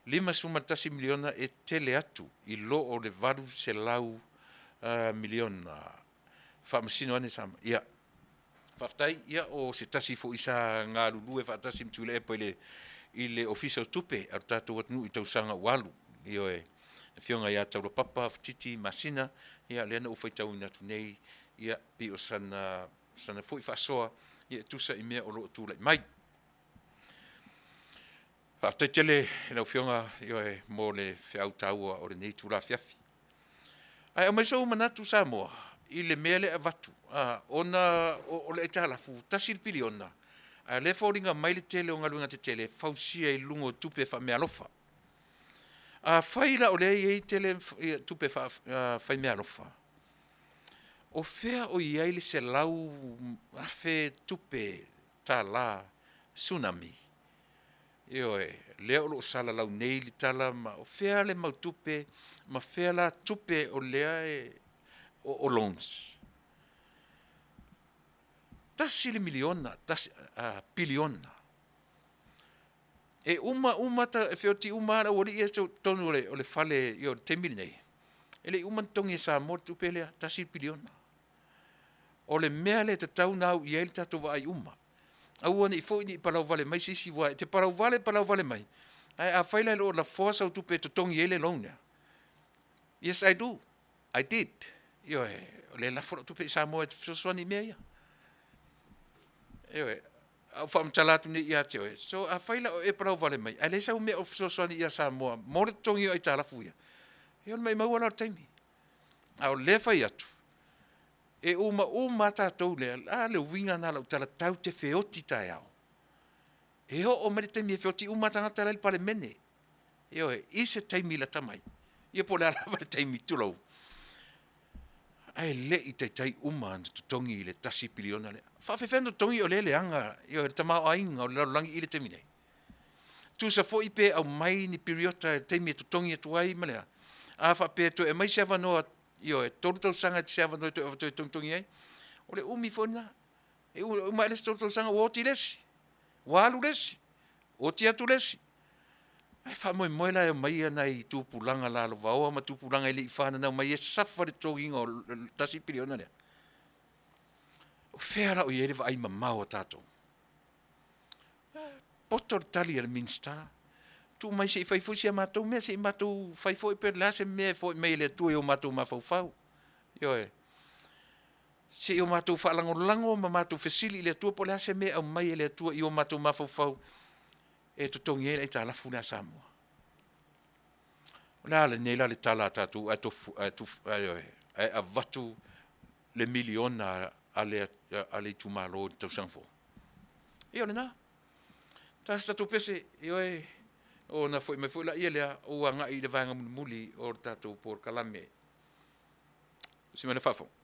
$51 miliona e tele atu i lo o le $800 miliona. Faamasino ane sa, ia. Faafetai, ia o se tasi foi sa galulue faatasi ma Tuilaepa i le i le Ofisa o Tupe a le tatou atunuu i tausaga ua alu. Ioe, Afioga ia Taulapapa Fititi Masina, ia lea na ou faitauina atu nei, ia pei o sana sana foi faasoa, ia e tusa i mea o lo o tulai mai. Faafetai tele i lau Afioga, ioe, mo le feau taua o lenei itula afiafi. Ae aumai sou manatu Samoa i le mea lea e avatu, ona o le aitalafu $1 piliona, a o lea e foliga mai le tele o galuega tetele e fausia i luga o tupe faameaalofa. Afai la o lea e i ai tele tupe faimeaalofa, o fea o i ai le 100,000 tupe tala tsunami? Ioe, lea o lo o salalau nei le tala ma o fea le mau tupe ma fea la tupe o lea e o loans. $1 miliona, piliona. E uma uma ta, e feoti uma lava le aualii ia i totonu o le fale i o le taimi lenei, e le i uma ona totogi e Samoa le tupe lea, $1 piliona. O le mea lea e tatau ona au i ai le tatou vaai uma. Aua ne i foi ne i palauvale mai se isi, aua e te palauvale palauvale mai, ae afai la e le o lafoa sau tupe e totogi ai le loan lea. Yes I do, I did. Ioe, o lea e lafo lau tupe i Samoa e fesoasoani i mea ia. Ioe, a ou faamatala atu nei ia te oe, so afai la o e palauvale mai, ae leai sau mea o fesoasoani ia Samoa mo le totogi o aitalafu ia, ia o le maumau la o le taimi. A o lea e fai atu, e uma uma lava tatou lea, a le uiga lena o lau tala, tatou te feoti taeao. E oo mai le taimi e feoti uma lava tagata la e i le Palemene. Ioe, i se taimi lata mai, ia po o le a lava le taimi, tulou, ae le i taitai uma ona totogi i le $1 piliona lea. E faapefea ona totogi o lea e leaga, ioe, le tamaoaiga o le lalolagi i le taimi nei. Tusa foi pe aumai ni piriota i le taimi e totogi atu ai ma le a, a faapea e toe aumai se avanoa, ioe, 3 tausaga se avanoa e toe togitogi ai, o le umi foi lena. E uma ae le isi 3 tausaga ua oti le isi, ua alu le isi, oti atu le isi. Ae faamoemoe la e omai nai tupulaga lalovaoa ma tupulaga e le i fananau mai e suffer le totogiina o le $1 piliona lea. O fea la o i ai le vaai mamao a tatou? Poto le tali a le Minisita, tuu mai se i fai foi si a matou mea, se i matou fai foi pe o le a se mea e foi mai e le Atua i o matou mafaufau. Ioe. Se i o matou faalagolago ma matou fesili i le Atua po o le a se mea e aumai e le Atua i o matou mafaufau e totogi ai le aitalafu lea a Samoa. O le a lenei la le tala a tatou ae tofu, ae tufu, ae, ae avatu le miliona a le, a le itumalo i le tausaga fou. Ia o lena. Tasi tatou pese, ioe, ona foi mai foi laia lea, ou agai i le vaega mulimuli o le tatou polokalame. Si mea le faafofoga.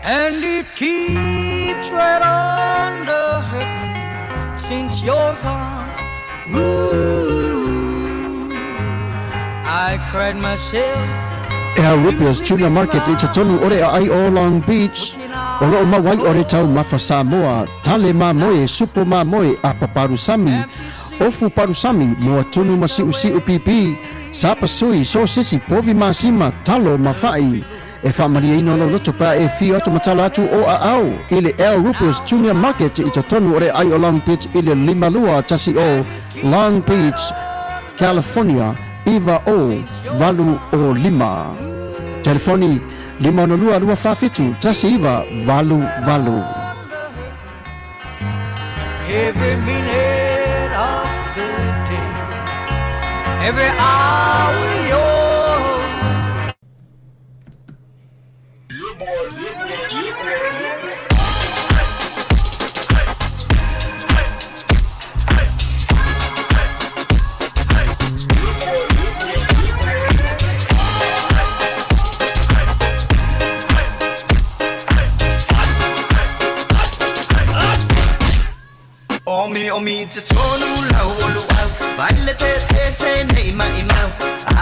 And it keeps right on the hurting since you're gone. Ooh, I cried myself. Al Rupier's Tuna Market i te tonu ore a ai o Long Beach. O loo mau ai o re taumafa Samoa, tale mamoe, supo mamoe, apa parusami, ofu parusami, moa tunu ma siusiu pipi, sapa sui, sosesi, povi masima, talo ma fa'i. E faamalieina lou loto pe a e afio atu ma tala atu o aao i le Al Rupier's Junior Market i totonu o le Aai o Long Beach i le 5210 Long Beach, California 90805. Telefoni, 562 247 1988. Every minute of the day. Every hour you're Omi omi te tonu lau o luau Baile te te se nei mai mau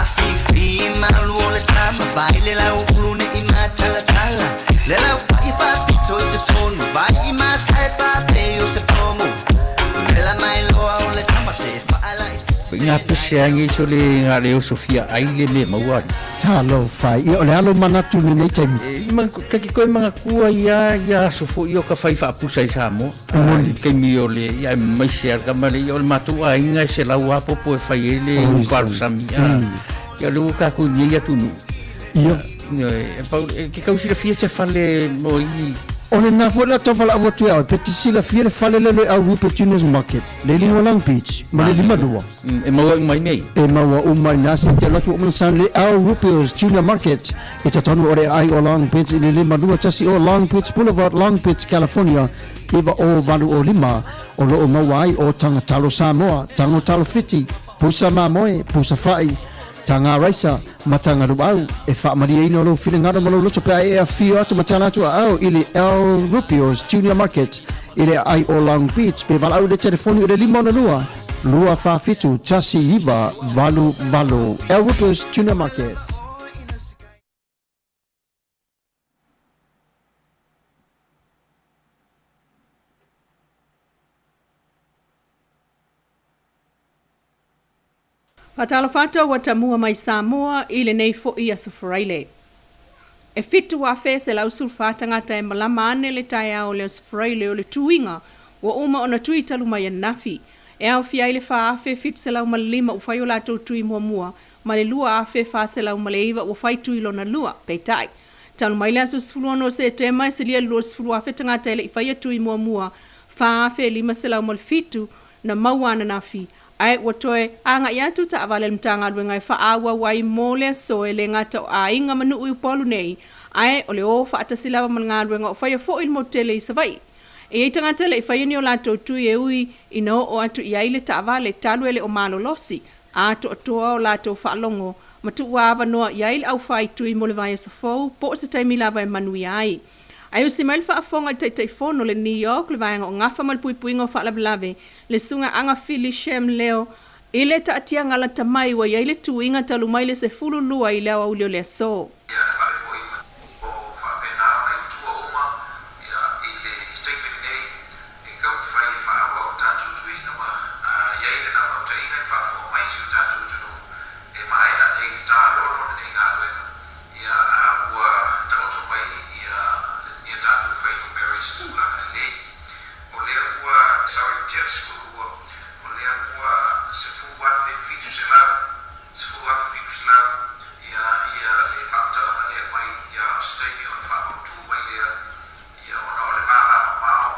Afi fi malu o le tama Baile lau ulu ne i ma tala tala Le lau fai fa pito i te tonu Vai i ma sai pa pe o se pomu Le la mai loa o le tama se whaala i te Nga pese angi so le nga le o Sofia ai le le maua. Talofa e. Ia o le alo manatu i lenei taimi. E ma ka ki koe mga kua ia ia aso fo i o ka fai faapusa i Samoa. E moni. I taimi o le ia e mai se ala ma le ia o le matou aiga e selau a popo e fai ai le upalusami a. Ia le ua tatou i nei atunuu. Ia. E pau e ke kau silafia se fale mo i O lena foi la tau valaau atu ia oe, pe te silafia le fale lea le au Rupe Juniors Market, le lima Long Beach, ma le lima lua. E maua uma i nei. E maua uma i na se te alu atu ua mana le au Rupe's Junior Market i totonu o le aai o Long Beach i le 521 o Long Beach Boulevard, Long Beach, California, 90805, o lo o maua ai o taga talo Samoa, tago talo Fiti, pusa mamoe, pusa fa'i, taga raisa, ma taga luau. E faamalieina lou finagalo ma lou loto pe a e afio atu ma tala atu aao i le El Rubio's Junior Market i le aai o Long Beach pe valaau i le telefoni o le 562 247 1988. El Rubio's Junior Market. Faatalofa atu ua tamua mai Samoa i lenei fo'i aso Faraile. E 7,114 tagata e malama ane le taeao o le aso Faraile o le tuiga ua uma ona tui talu mai ananafi. E aofia ai le 4,705 ua fai o latou tui muamua ma le 2,409 ua fai tui lona lua. Peitai, talu mai le aso 16 o Setema e silia le 20,000 tagata e le i faia tui muamua, 4,507 na maua ananafi, ae ua toe agai atu taavale a le Matagaluega e faaauau ai mo le aso e le gata o aiga ma nuu i Upolu nei, ae o le o faatasi lava ma le galuega o faia foi le motu tele i Savaii. E i ai tagata e le i faia ni o latou tui e ui ina oo atu i ai le taavale talu e le o malolosi atoatoa o latou faalogo ma tuuavanoa i ai le aufai tui mo le vaiaso fou po o se taimi lava e manuia ai. Ae usi mai le faafofoga i le Taitaifono le New York, le Vaega o Gafa ma le Puipuiga o Faalavelave, le Susuga Agafili Shem Leo, i le taatiaga lata mai ua i ai le tuiga talu mai le 12 i le aoauli o le aso. Ia fale foi o faapena ona i tua uma ia i le taimi lenei e taumafai e faaauau le tatou tuiga ma i ai le naunautaiga e faafofoga mai si o tatou atunuu e maea nei le tālolo lenei galuega ia a ua taoto mai ia ia tatou fuainumera i se tulaga lelei. O lea ua sorry ua tea le 12, o lea ua 10,700, 10,700 ia ia le faamatalaga lea mai ia se taimi ona faamautu mai lea ia ona o le vavamamao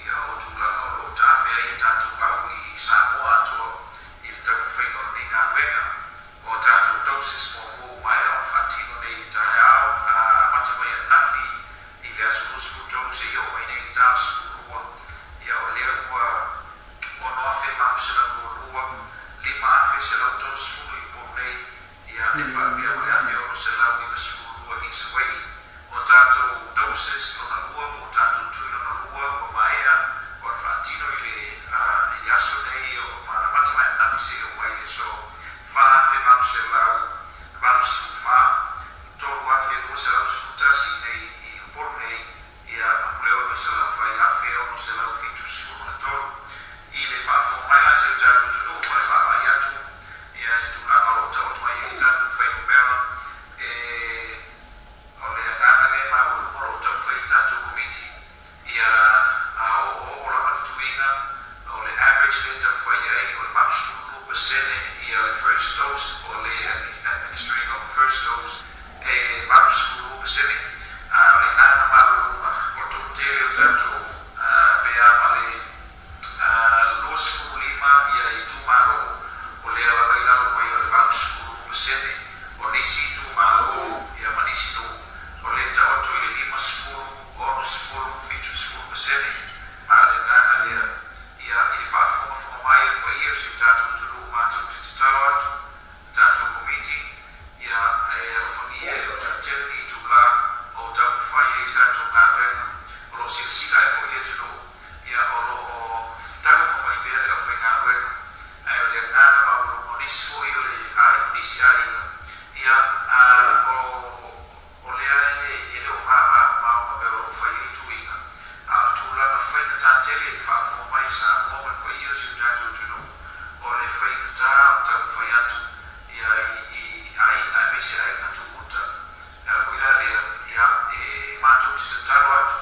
ia o tulaga o lo o taape ai a tatou au i Samoa atoa i le taumafaiga o lenei galuega. O a tatou doses muamua ua maea ona faatino nei i le taeao, a amata mai ananafi i le aso 23 seia oo mai nei i le ta 12, ia o lea ua 6,822, 5,130 i Upolu nei, ia e faapea ma le 1,692 i Savaii. O a tatou doses lona lua po o tatou tui lona lua ua maea ona faatino i le i le aso nei o ma amata mai ananafi seia oo mai i le aso 4,884, 3,211 nei i Upolu nei, ia ma Puleono i Salafai, 1,673. I le faafofoga mai la si o tatou atunuu ma le vaavaai atu ia i le tulaga o lo o taoto mai ai tatou fuainumera, e o le agaga lea e maualuga o lo o taumafai ai tatou Komiti ia a oooo lava le tuiga, o le average lea e taumafai ai o le 82% ia le first dose po o le administering of the first dose e 82%, a o le agaga maualuga o le toatele o tatou pe a ma le 25 itumalo. o silasila ai foi le atunuu, ia, o lo o taumafai pea le aufaigaluega, ae o le agaga maualuga o nisi foi o le aiga, o nisi aiga, ia, o, o lea e le o mama ma mea o lo o fai ai tuiga, a o le tulaga faigata tele i le faafofoga mai a Samoa ma le paia o si o tatou atunuu, o le faigata o le taumafai atu ia i aiga aemaise aiga tuuta. O le ala foi la lea, ia, e matou te tatalo atu,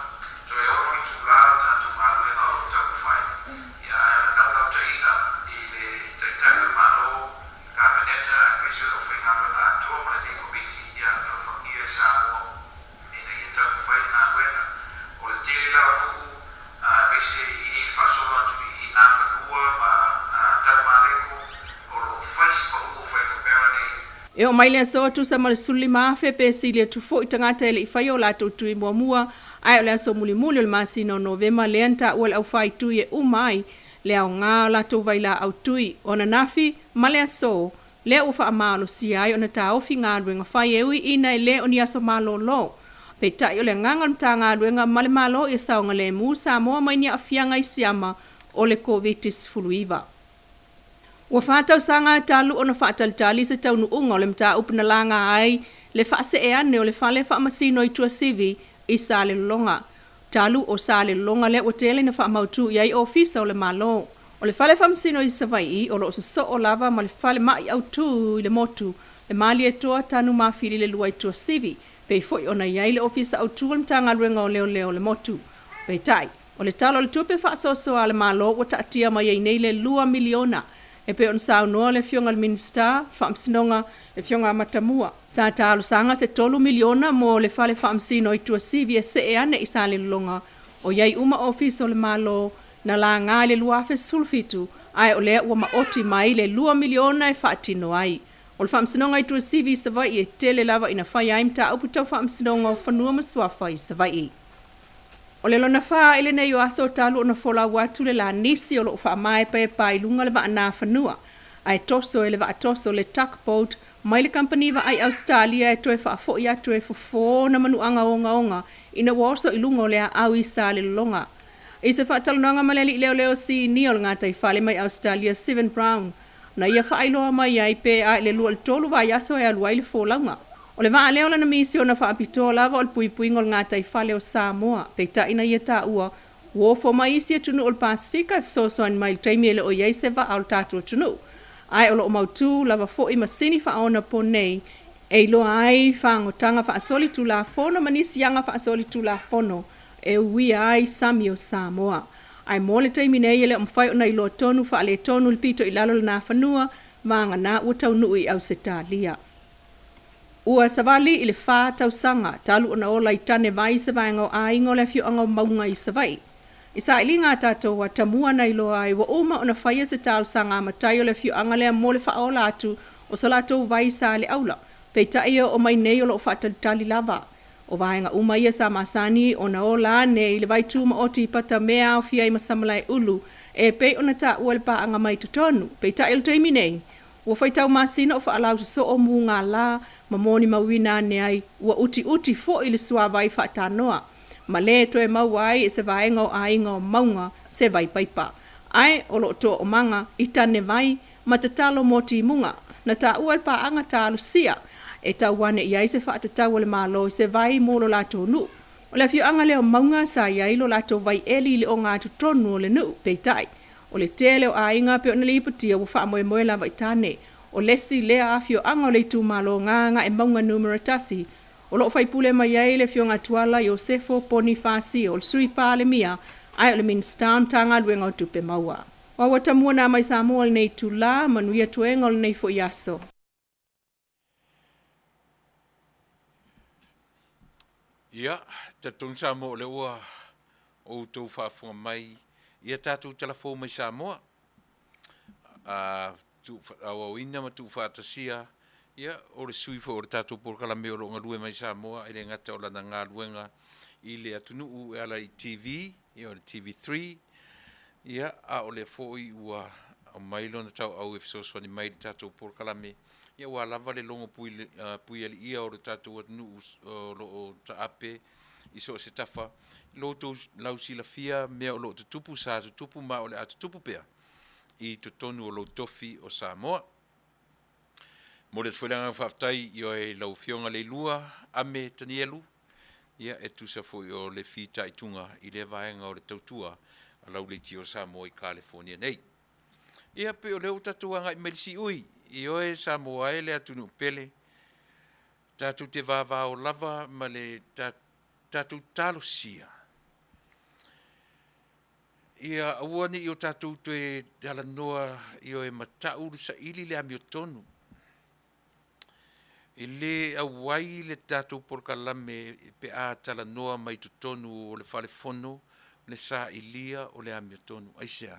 toe ono itula le tatou galuega o lo o taumafai, ia, ae o le naunautaiga i le Taitai o le Malo, le Kapeneta aemaise o le aufaigaluega atoa ma lenei Komiti, ia, alofagia e Samoa ina ia taumafai le galuega. O le tele la o nuu, aemaise i le faasolo atu i Nafanua ma Tanumaleko, o lo o fai si pau o fuainumera nei. E oo mai le aso e tusa ma le 15,000 pe sili atu foi tagata e le i faia o latou tui muamua, ae o le aso mulimuli o le masina o Novema lea na taua le aufai tui e uma ai le aoga o latou vailaau tui o ananafi ma le aso lea ua faamalosia ai ona taofi galuega fai e ui ina e le o ni aso malolo. Peitai o le agaga o le Matagaluega ma le Malo ia saogalemu Samoa mai ni aafiaga i siama o le Koviti-19. Ua 4 tausaga talu ona faatalitali se taunuuga o le mataupu na laga ai le faasee ane o le fale faamasino i Tuasivi i Salelologa. Talu o Salelologa lea ua tele na faamautu i ai ofisa o le Malo. O le fale faamasino i Savaii o lo o sosoo lava ma le falemai autū i le motu le Malietoa Tanumafili le lua i Tuasivi, pei foi ona i ai le ofisa autū o le Matagaluega o Leoleo o le motu. Peitai, o le Tala o le Tupe faasoasoa a le Malo ua taatia mai ai nei le 2 miliona e pei ona saunoa le Afioga i le Minisita Faamasinoga, le Afioga Matamua. Sa talosaga se 3 miliona mo le fale faamasino i Tuasivi e see ane i Salelologa o i ai uma ofisa o le Malo na laga i le 2017, ae o lea ua maoti mai le 2 miliona e faatino ai. O le faamasinoga i Tuasivi i Savaii e tele lava ina fai ai mataupu tau faamasinoga o fanua ma suafa i Savaii. O le lona fa i lenei o aso talu ona folau atu le lanisi o loo faamaepaepa i luga le vaanā fanua, ae toso e le vaatoso le tugboat mai le kamupani vaai Ausetalia e toe faafoi atu e fofo na manuaga ogaoga ina ua oso i luga o le aau i Salelologa. I se faatalanoaga ma le alii leoleo sinia o le gataifale mai Ausetalia Steven Brown, na ia faailoa mai ai pe a i le 2 i le 3 vaiaso e alu ai le folauga. O le vaa lea o lana misiona faapitoa lava o le puipuiga o le gataifale o Samoa. Peitai na ia taua ua ofo mai isi atunuu o le Pasefika e fesoasoani mai i le taimi e le o i ai se vaa o le tatou atunuu. Ae o lo o mautū lava foi masini faaonaponei e iloa ai fagotaga faasolitulafono ma nisi aga faasolitulafono e uia ai sami o Samoa. Ae mo le taimi nei e le o mafai ona iloa tonu faaletonu le pito i lalo lena fanua vagana ua taunuu i Ausetalia. Ua savali i le 4 tausaga talu ona ola i tane vai se vaega o aiga o le afioaga o Mauga i Savaii. I sailiga a tatou atamua na iloa ai ua uma ona faia se talosaga matai o le afioaga lea mo le faaola atu o so latou vai sa le aula. Peitai e oo mai nei o loo faatalitali lava. O vaega uma ia sa masani ona ola ane i le vai tumaoti i Patamea aofia ai ma Samalaeulu e pei ona taua le paaga mai totonu. Peitai o le taimi nei, ua faitau masina o faalausoso mugala ma moni mauina ane ai ua utiuti foi le suavai faatanoa ma lē toe maua ai e se vaega o aiga o Mauga se vai paipa. Ae o loo tooomaga i tane vai ma tatalo mo timuga na taua le paaga talosia e tauane i ai se faatatau o le Malo i se vai mo lo latou nuu. O le afioaga lea o Mauga sa i ai lo latou vai eli i le ogatotonu o le nuu. Peitai, o le tele o aiga pe ona lipotia ua faamoemoe lava i tane. O lesi lea afioaga o le itumalo Gagaemauga 1 o loo faipule mai ai le Afioga Tuala Iosefo Ponifasio, o le Sui Palemia ae o le Minisita o Matagaluega o Tupe Maua. Ua ua tamua na mai Samoa lenei tula manuia tuega o lenei foi aso. Ia, talitonu Samoa o lea ua outou faafofoga mai ia tatou talafou mai Samoa. Auauina ma tuufaatasia ia o le sui foi o le tatou polokalame o lo o galue mai Samoa e le gata o lana galuega i le atunuu e ala i TV, ia o le TV3, ia a o lea foi ua aumai lona tauau e fesoasoani mai i le tatou polokalame, ia ua lava le logo pui, pui aliia o le tatou atunuu o lo o taape. i so o se tafa, lo outou lausilafia mea o lo o tutupu, sa tutupu ma o le a tutupu pea i totonu o lou tofi o Samoa. Momoli atu foi le agaga faafetai i oe lau Afioga Leilua Ame Tanielu, ia e tusa foi o le fitaituga i lea vaega o le tautua a lau leitio Samoa i Kalifonia nei. Ia pei o lea ua tatou agai mai le siui i oe Samoa e le atunuu pele, tatou te vavao lava ma le tatou talosia ia aua ne i o tatou toe talanoa ioe matau le saili le amiotonu. E lē auai le tatou polokalame pe a talanoa mai totonu o le fale fono le sailia o le amiotonu. Aisea?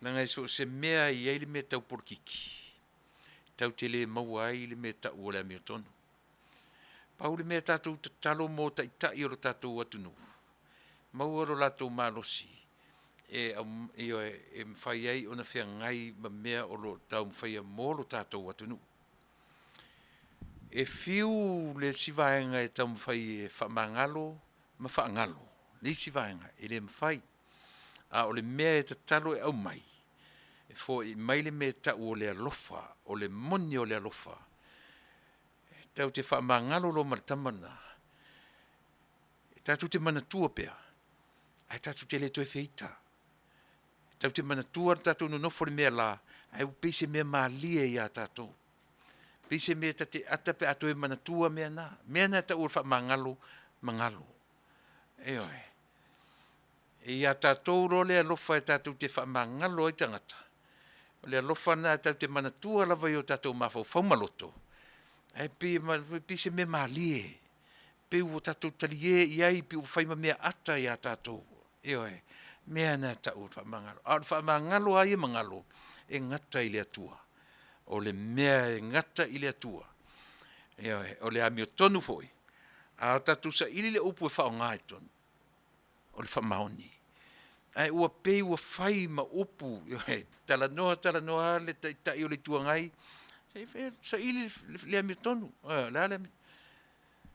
Leaga e so o se mea e i ai le mea tau polokiki, tatou te le maua ai le mea e tau o le amiotonu. Pau le mea tatou tatalo mo taitai o lo tatou atunuu, maua lo latou malosi e ioe, e mafai ai ona feagai ma mea o lo o taumafaia mo lo tatou atunuu. E fiu le isi vaega e taumafai e faamagalo ma faagalo le isi vaega, e le mafai. A o le mea e tatalo e aumai, e foai mai le mea e tau o le alofa, o le moni o le alofa. E tatou te faamagalo loa ma le tama lena, e tatou te manatua pea, ae tatou te le toe feita. E tatou te manatua le tatou nonofo i le mea la, ae ua pei se mea malie ia tatou. Pei se mea ta te ata pe a toe manatua mea na. Mea na e tau o le faamagalo ma galo. Ioe. E ia tatou loa le alofa e tatou te faamagalo ai tagata, o le alofa lena tatou te manatua lava i o tatou mafaufau ma loto, ae pei e pei se mea malie, pei ua tatou talie i ai, pei ua fai ma mea ata ia tatou. Ioe. Mea na e tau o le faamagalo. A o le faamagalo lava ia ma galo, e gata i le Atua. O le mea e gata i le Atua. Ioe. O le amiotonu foi, a tatou saili le upu e faaaoga i totonu, o le faamaoni. Ae ua pei ua fai ma upu, ioe, talanoa talanoa lava le Taitai o le Itu Agai, saili le amiotonu. O le a le amiotonu?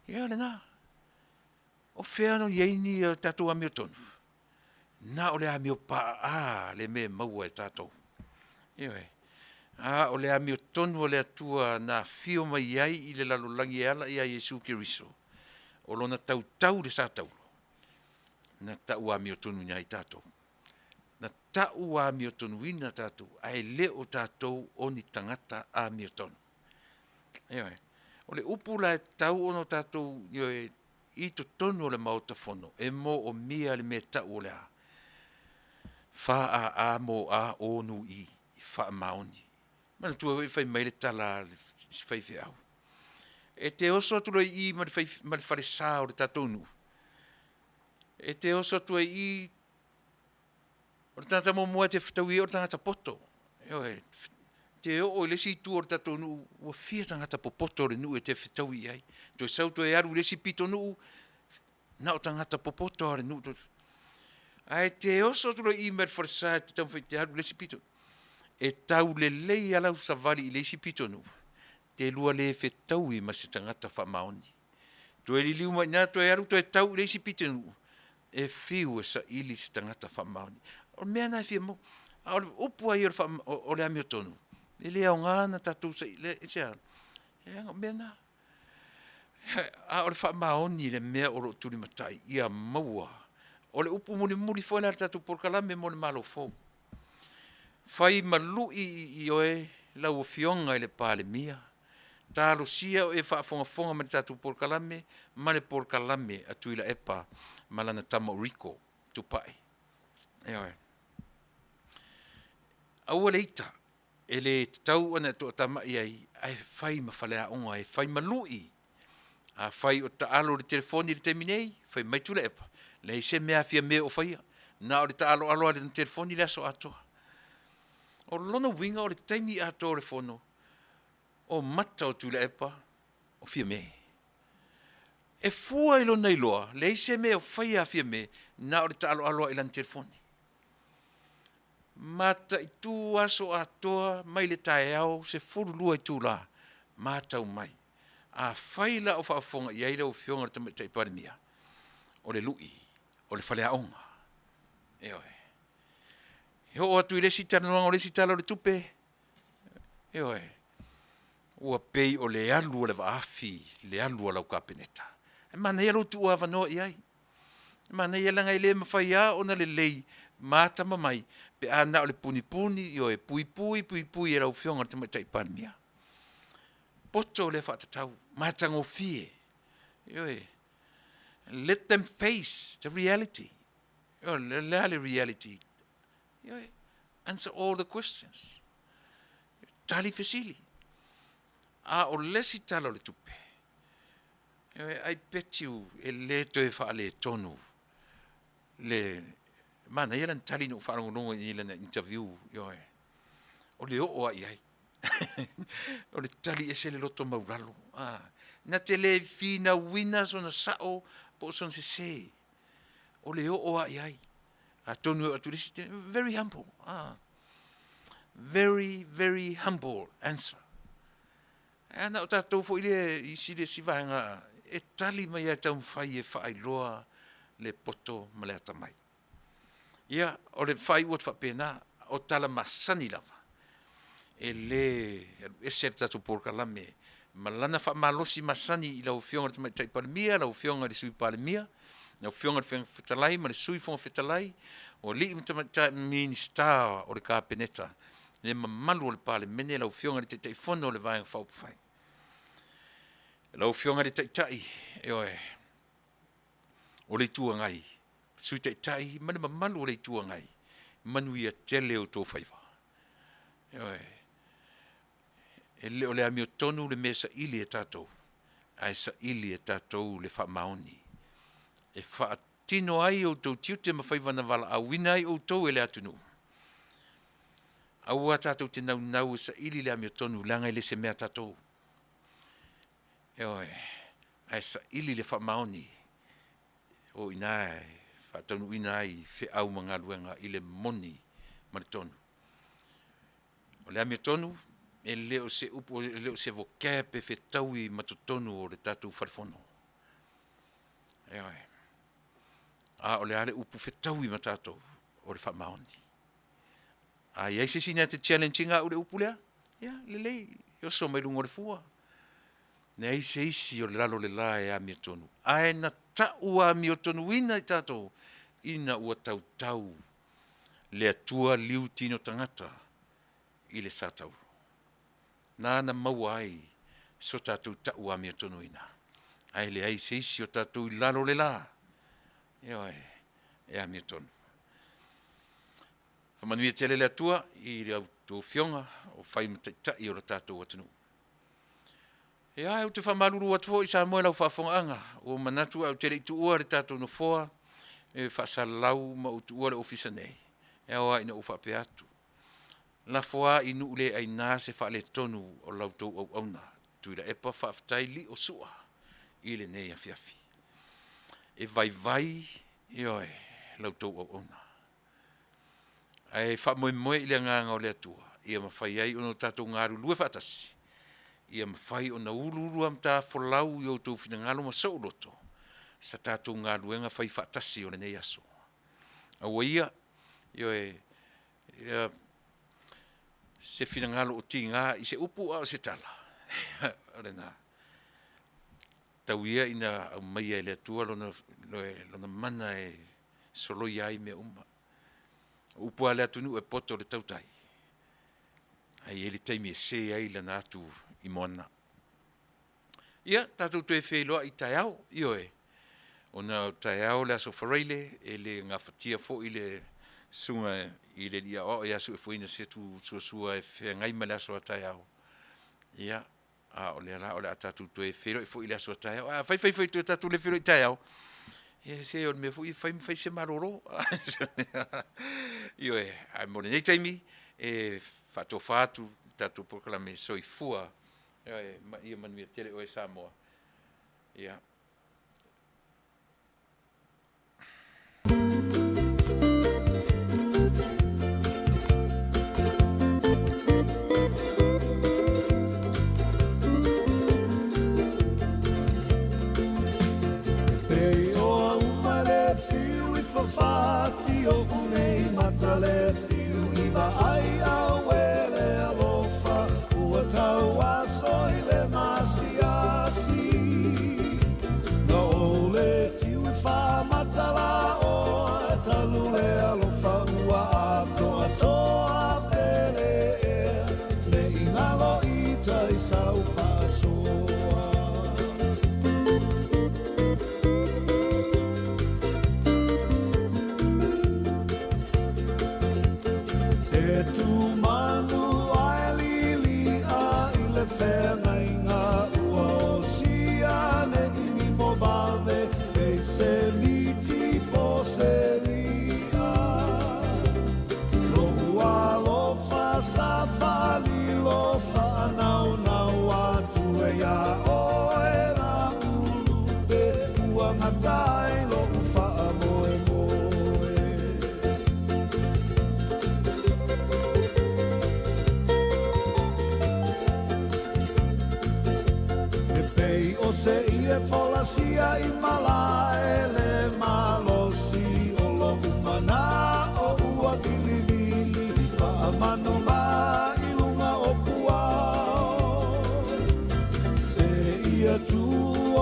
Ia o lena. O fea o i ai ni tatou amiotonu? Na o le amio paaa le mea e maua e tatou. Ioe. A o le amiotonu a le Atua na afio mai ai i le lalolagi e ala ia Iesu Keriso, o lona tautau i le sa taula, na tau amiotonuina ai tatou. Na tau amiotonuina tatou, ae le o tatou o ni tagata amiotonu. Ioe. O le upu la e tatau ona tatou, ioe, i totonu o le Maota Fono, e moomia le mea e tau o le a? F A A M A O N I, faamaoni. Manatua foi fai mai le tala a si faifeau, e te oso atu loa i i ma le falesa o le tatou nuu, e te oso atu ai i i, o le tagata muamua e te fetaui ai o le tagata poto. Ioe, te oo i le isi itu o le tatou nuu, ua fia tagata popoto o le nuu e te fetaui i ai. Toe sau toe alu i le isi pitonuu, na o tagata popoto lava o le nuu. Ae te oso atu loa i i mai le falesa e te taumafai e te alu i le isi pitonuu, e taulelei lava lau savali i le isi pitonuu, te lua le fetaui ma se tagata faamaoni. Toe liliu mai i ina toe alu toe tau i le isi pitonuu, e fiu e saili se tagata faamaoni. O le mea lena e fia maua. A o le upu lava ia o le amiotonu, e le aoga ona tatou saili, aisea? Leaga o mea na. A o le faamaoni le mea o lo o tulimatai ia maua. O le upu mulimuli foi lea a le tatou polokalame mo le Malo fou, fai ma lui i oe lau Afioga i le Palemia, talosia o e faafogafoga mai i le tatou polokalame ma le polokalame a Tuilaepa ma lana tama o Rico Tupai. Ioe. Aua le ita, e le tatau ona e toatamai ai, ae fai ma faleaoga, e fai ma lui. Afai o taalo i le telefoni i le taimi nei, fai mai Tuilaepa, leai se mea a Fiame o faia, na o le taaloalo lava i lana telefoni le aso atoa. O lona uiga o le taimi atoa o le fono, o mata o Tuilaepa o Fiame. E fua i lona iloa, leai se mea o faia a Fiame, na o le taaloalo lava i lana telefoni. Mataitu aso atoa mai le taeao 12 itula, matau mai. Afai la o faafofoga i ai lau Afioga i le Tamaitai Palemia, o le lui, o le faleaoga. Ioe. E oo atu i le isi talanoaga o le isi Tala o le Tupe, ioe, ua pei o le alu a le vaafi le alu a lau Kapeneta. E manaia lou tuuavanoa i ai. E manaia leaga e le mafai lava ona lelei ma atamamai pe a na o le punipuni, ioe, puipui, puipui e lau Afioga i le Tamaitai Palemia. Poto lea faatatau, matagofie, ioe. Let them face the reality. O le a le reality? Ioe, answer all the questions. Tali fesili. A o le isi tala o le tupe, ioe, I bet you e le toe faaletonu le manaia lana tali na ou faalogologo i lana interview, ioe, o le oo lava i ai. O le tali ese le loto maulalo. Ah, na te le finauina sona sao po o sona sese. O le oo lava i ai. Atonu e oo atu i le isi, very humble. Ah, very, very humble answer. E ana o tatou foi le isi le isi vaega e tali mai ai taumafai e faailoa le poto ma le atamai. Ia, o le faaiu atu faapena, o tala masani lava, e le alu ese le tatou polokalame ma lana faamalosi masani i lau Afioga i le Tamaitai Palemia, lau Afioga i le Sui Palemia, lau Afioga i le Fofoga Fetalai ma le Sui Fofoga Fetalai, o alii ma tamaitai Minisita o le Kapeneta, le mamalu o le Palemene, lau Afioga i le Taitaifono o le Vaega Faaupufai, lau Afioga i le Taitai, ioe, o le Itu Agai, Sui Taitai ma le mamalu o le Itu Agai, manuia tele outou faiva. Ioe. E le o le amiotonu le mea e saili e tatou, ae saili e tatou le faamaoni. E faatino ai outou tiute ma faiva na valaauina ai outou e le atunuu. Aua tatou te naunau e saili le amiotonu leaga e le se mea a tatou. Ioe, ae saili le faamaoni o i ina e faataunuuina ai feau ma galuega i le moni ma le tonu. O le amiotonu, e le o se upu, e le o se vocab e fetaui ma totonu o le tatou falefono. Ioe. A o le a le upu fetaui ma tatou? O le faamaoni. A i ai se isi na te challenge ina au i le upu lea, ia, lelei, e oso mai luga o le fua. Leai se isi o le lalo o le la e amiotonu, ae na tau amiotonuina i tatou ina ua tautau le Atua liu tino tagata i le sa tauro. Nana maua ai so tatou tau amiotonuina, ae leai se isi o tatou i lalo o le la, ioe, e amiotonu. Faamanuia tele le Atua i a outou afioga o fai ma taitai o le tatou atunuu. Ia, ou te faamalulu atu foi Samoa i lau faafofogaaga, ua manatu ae ou te le i tuua le tatou nofoa e faasalalau ma ou tuua le ofisa nei, e ao lava ina ou faapea atu, lafo lava i nuu le aina se faaletonu o la outou auauna. Tuilaepa, faafetai lio sua i lenei afiafi. E vaivai, ioe, la outou auauna. Ae faamoemoe i le agaga o le Atua ia mafai ai ona o tatou galulue faatasi, ia mafai ona uluuluamatafolau i outou finagalo ma sou loto sa tatou galuega fai faatasi o lenei aso. Aua ia, ioe, ia, se finagalo o tiga i se upu a o se tala, o lena. Tau ia ina aumaia e le Atua lona, lona mana e soloia ai mea uma. O upu a le atunuu e poto le tautai, ae i ai le taimi e se ai lana atu i moana. Ia, tatou toe feiloai taeao, ioe, ona o taeao le aso Faraile, e le gafatia foi le susuga i le Alii Aoao ia Suefuina Setu Suasua e feagai ma le aso a taeao. Ia, a o lea la o le a tatou toe feiloai foi i le aso a taeao. Ae afai fai fai toe tatou le feiloai taeao, ia se o le mea foi e fai ma fai se malolo. Ioe, ae mo lenei taimi, e faatofa atu le tatou polokalame soifua. Ioe, ma ia manuia tele oe Samoa. Ia. vaai au e le alofa ua tauaso i le masiasi. Na o le tiu i faamatala oe talu le alofa ua atoatoa pele ea ne i galo i tai sau faasoa. E tumanu ae lilia i le feagaiga ua osia ne i nimo vave pei se miti po se i'a. Lo'u alofa sa faalilo faanaunau atu e iā oe la ulupe ua gata ai lo'u faamoemoe. E pei o se ie folasia i malae le malosi o lo'u mana'o ua vilivili faamanu mai i luga o puao. Se ia tu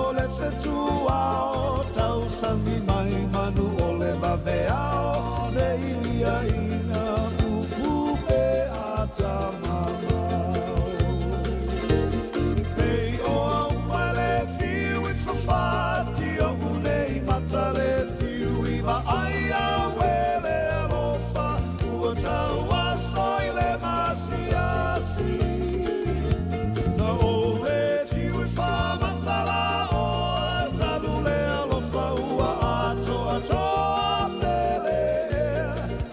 o le fetuao tausami mai manu o le vaveao ne ilia ina pupu pe atamamao. Pei o auma le fiu i fafati o unei mata le fiu i vaai au e le alofa ua tauaso i le masiasi. Na o le tiu i faamatala oe talu le alofa ua atoatoa pele ea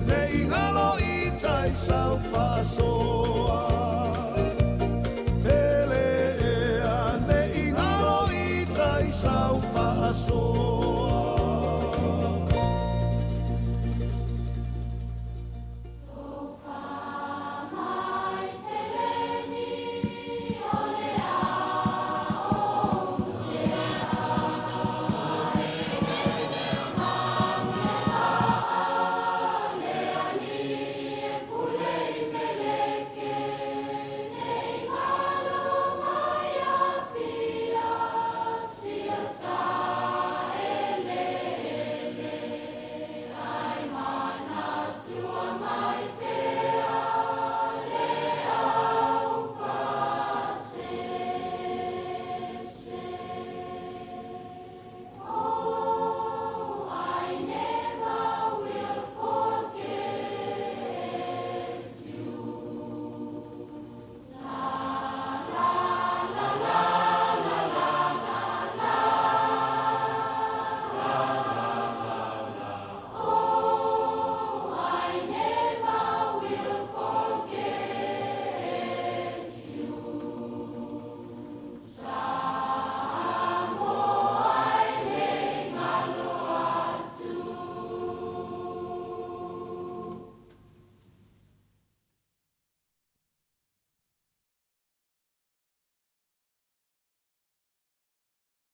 ne i galo i tai sau faasoa.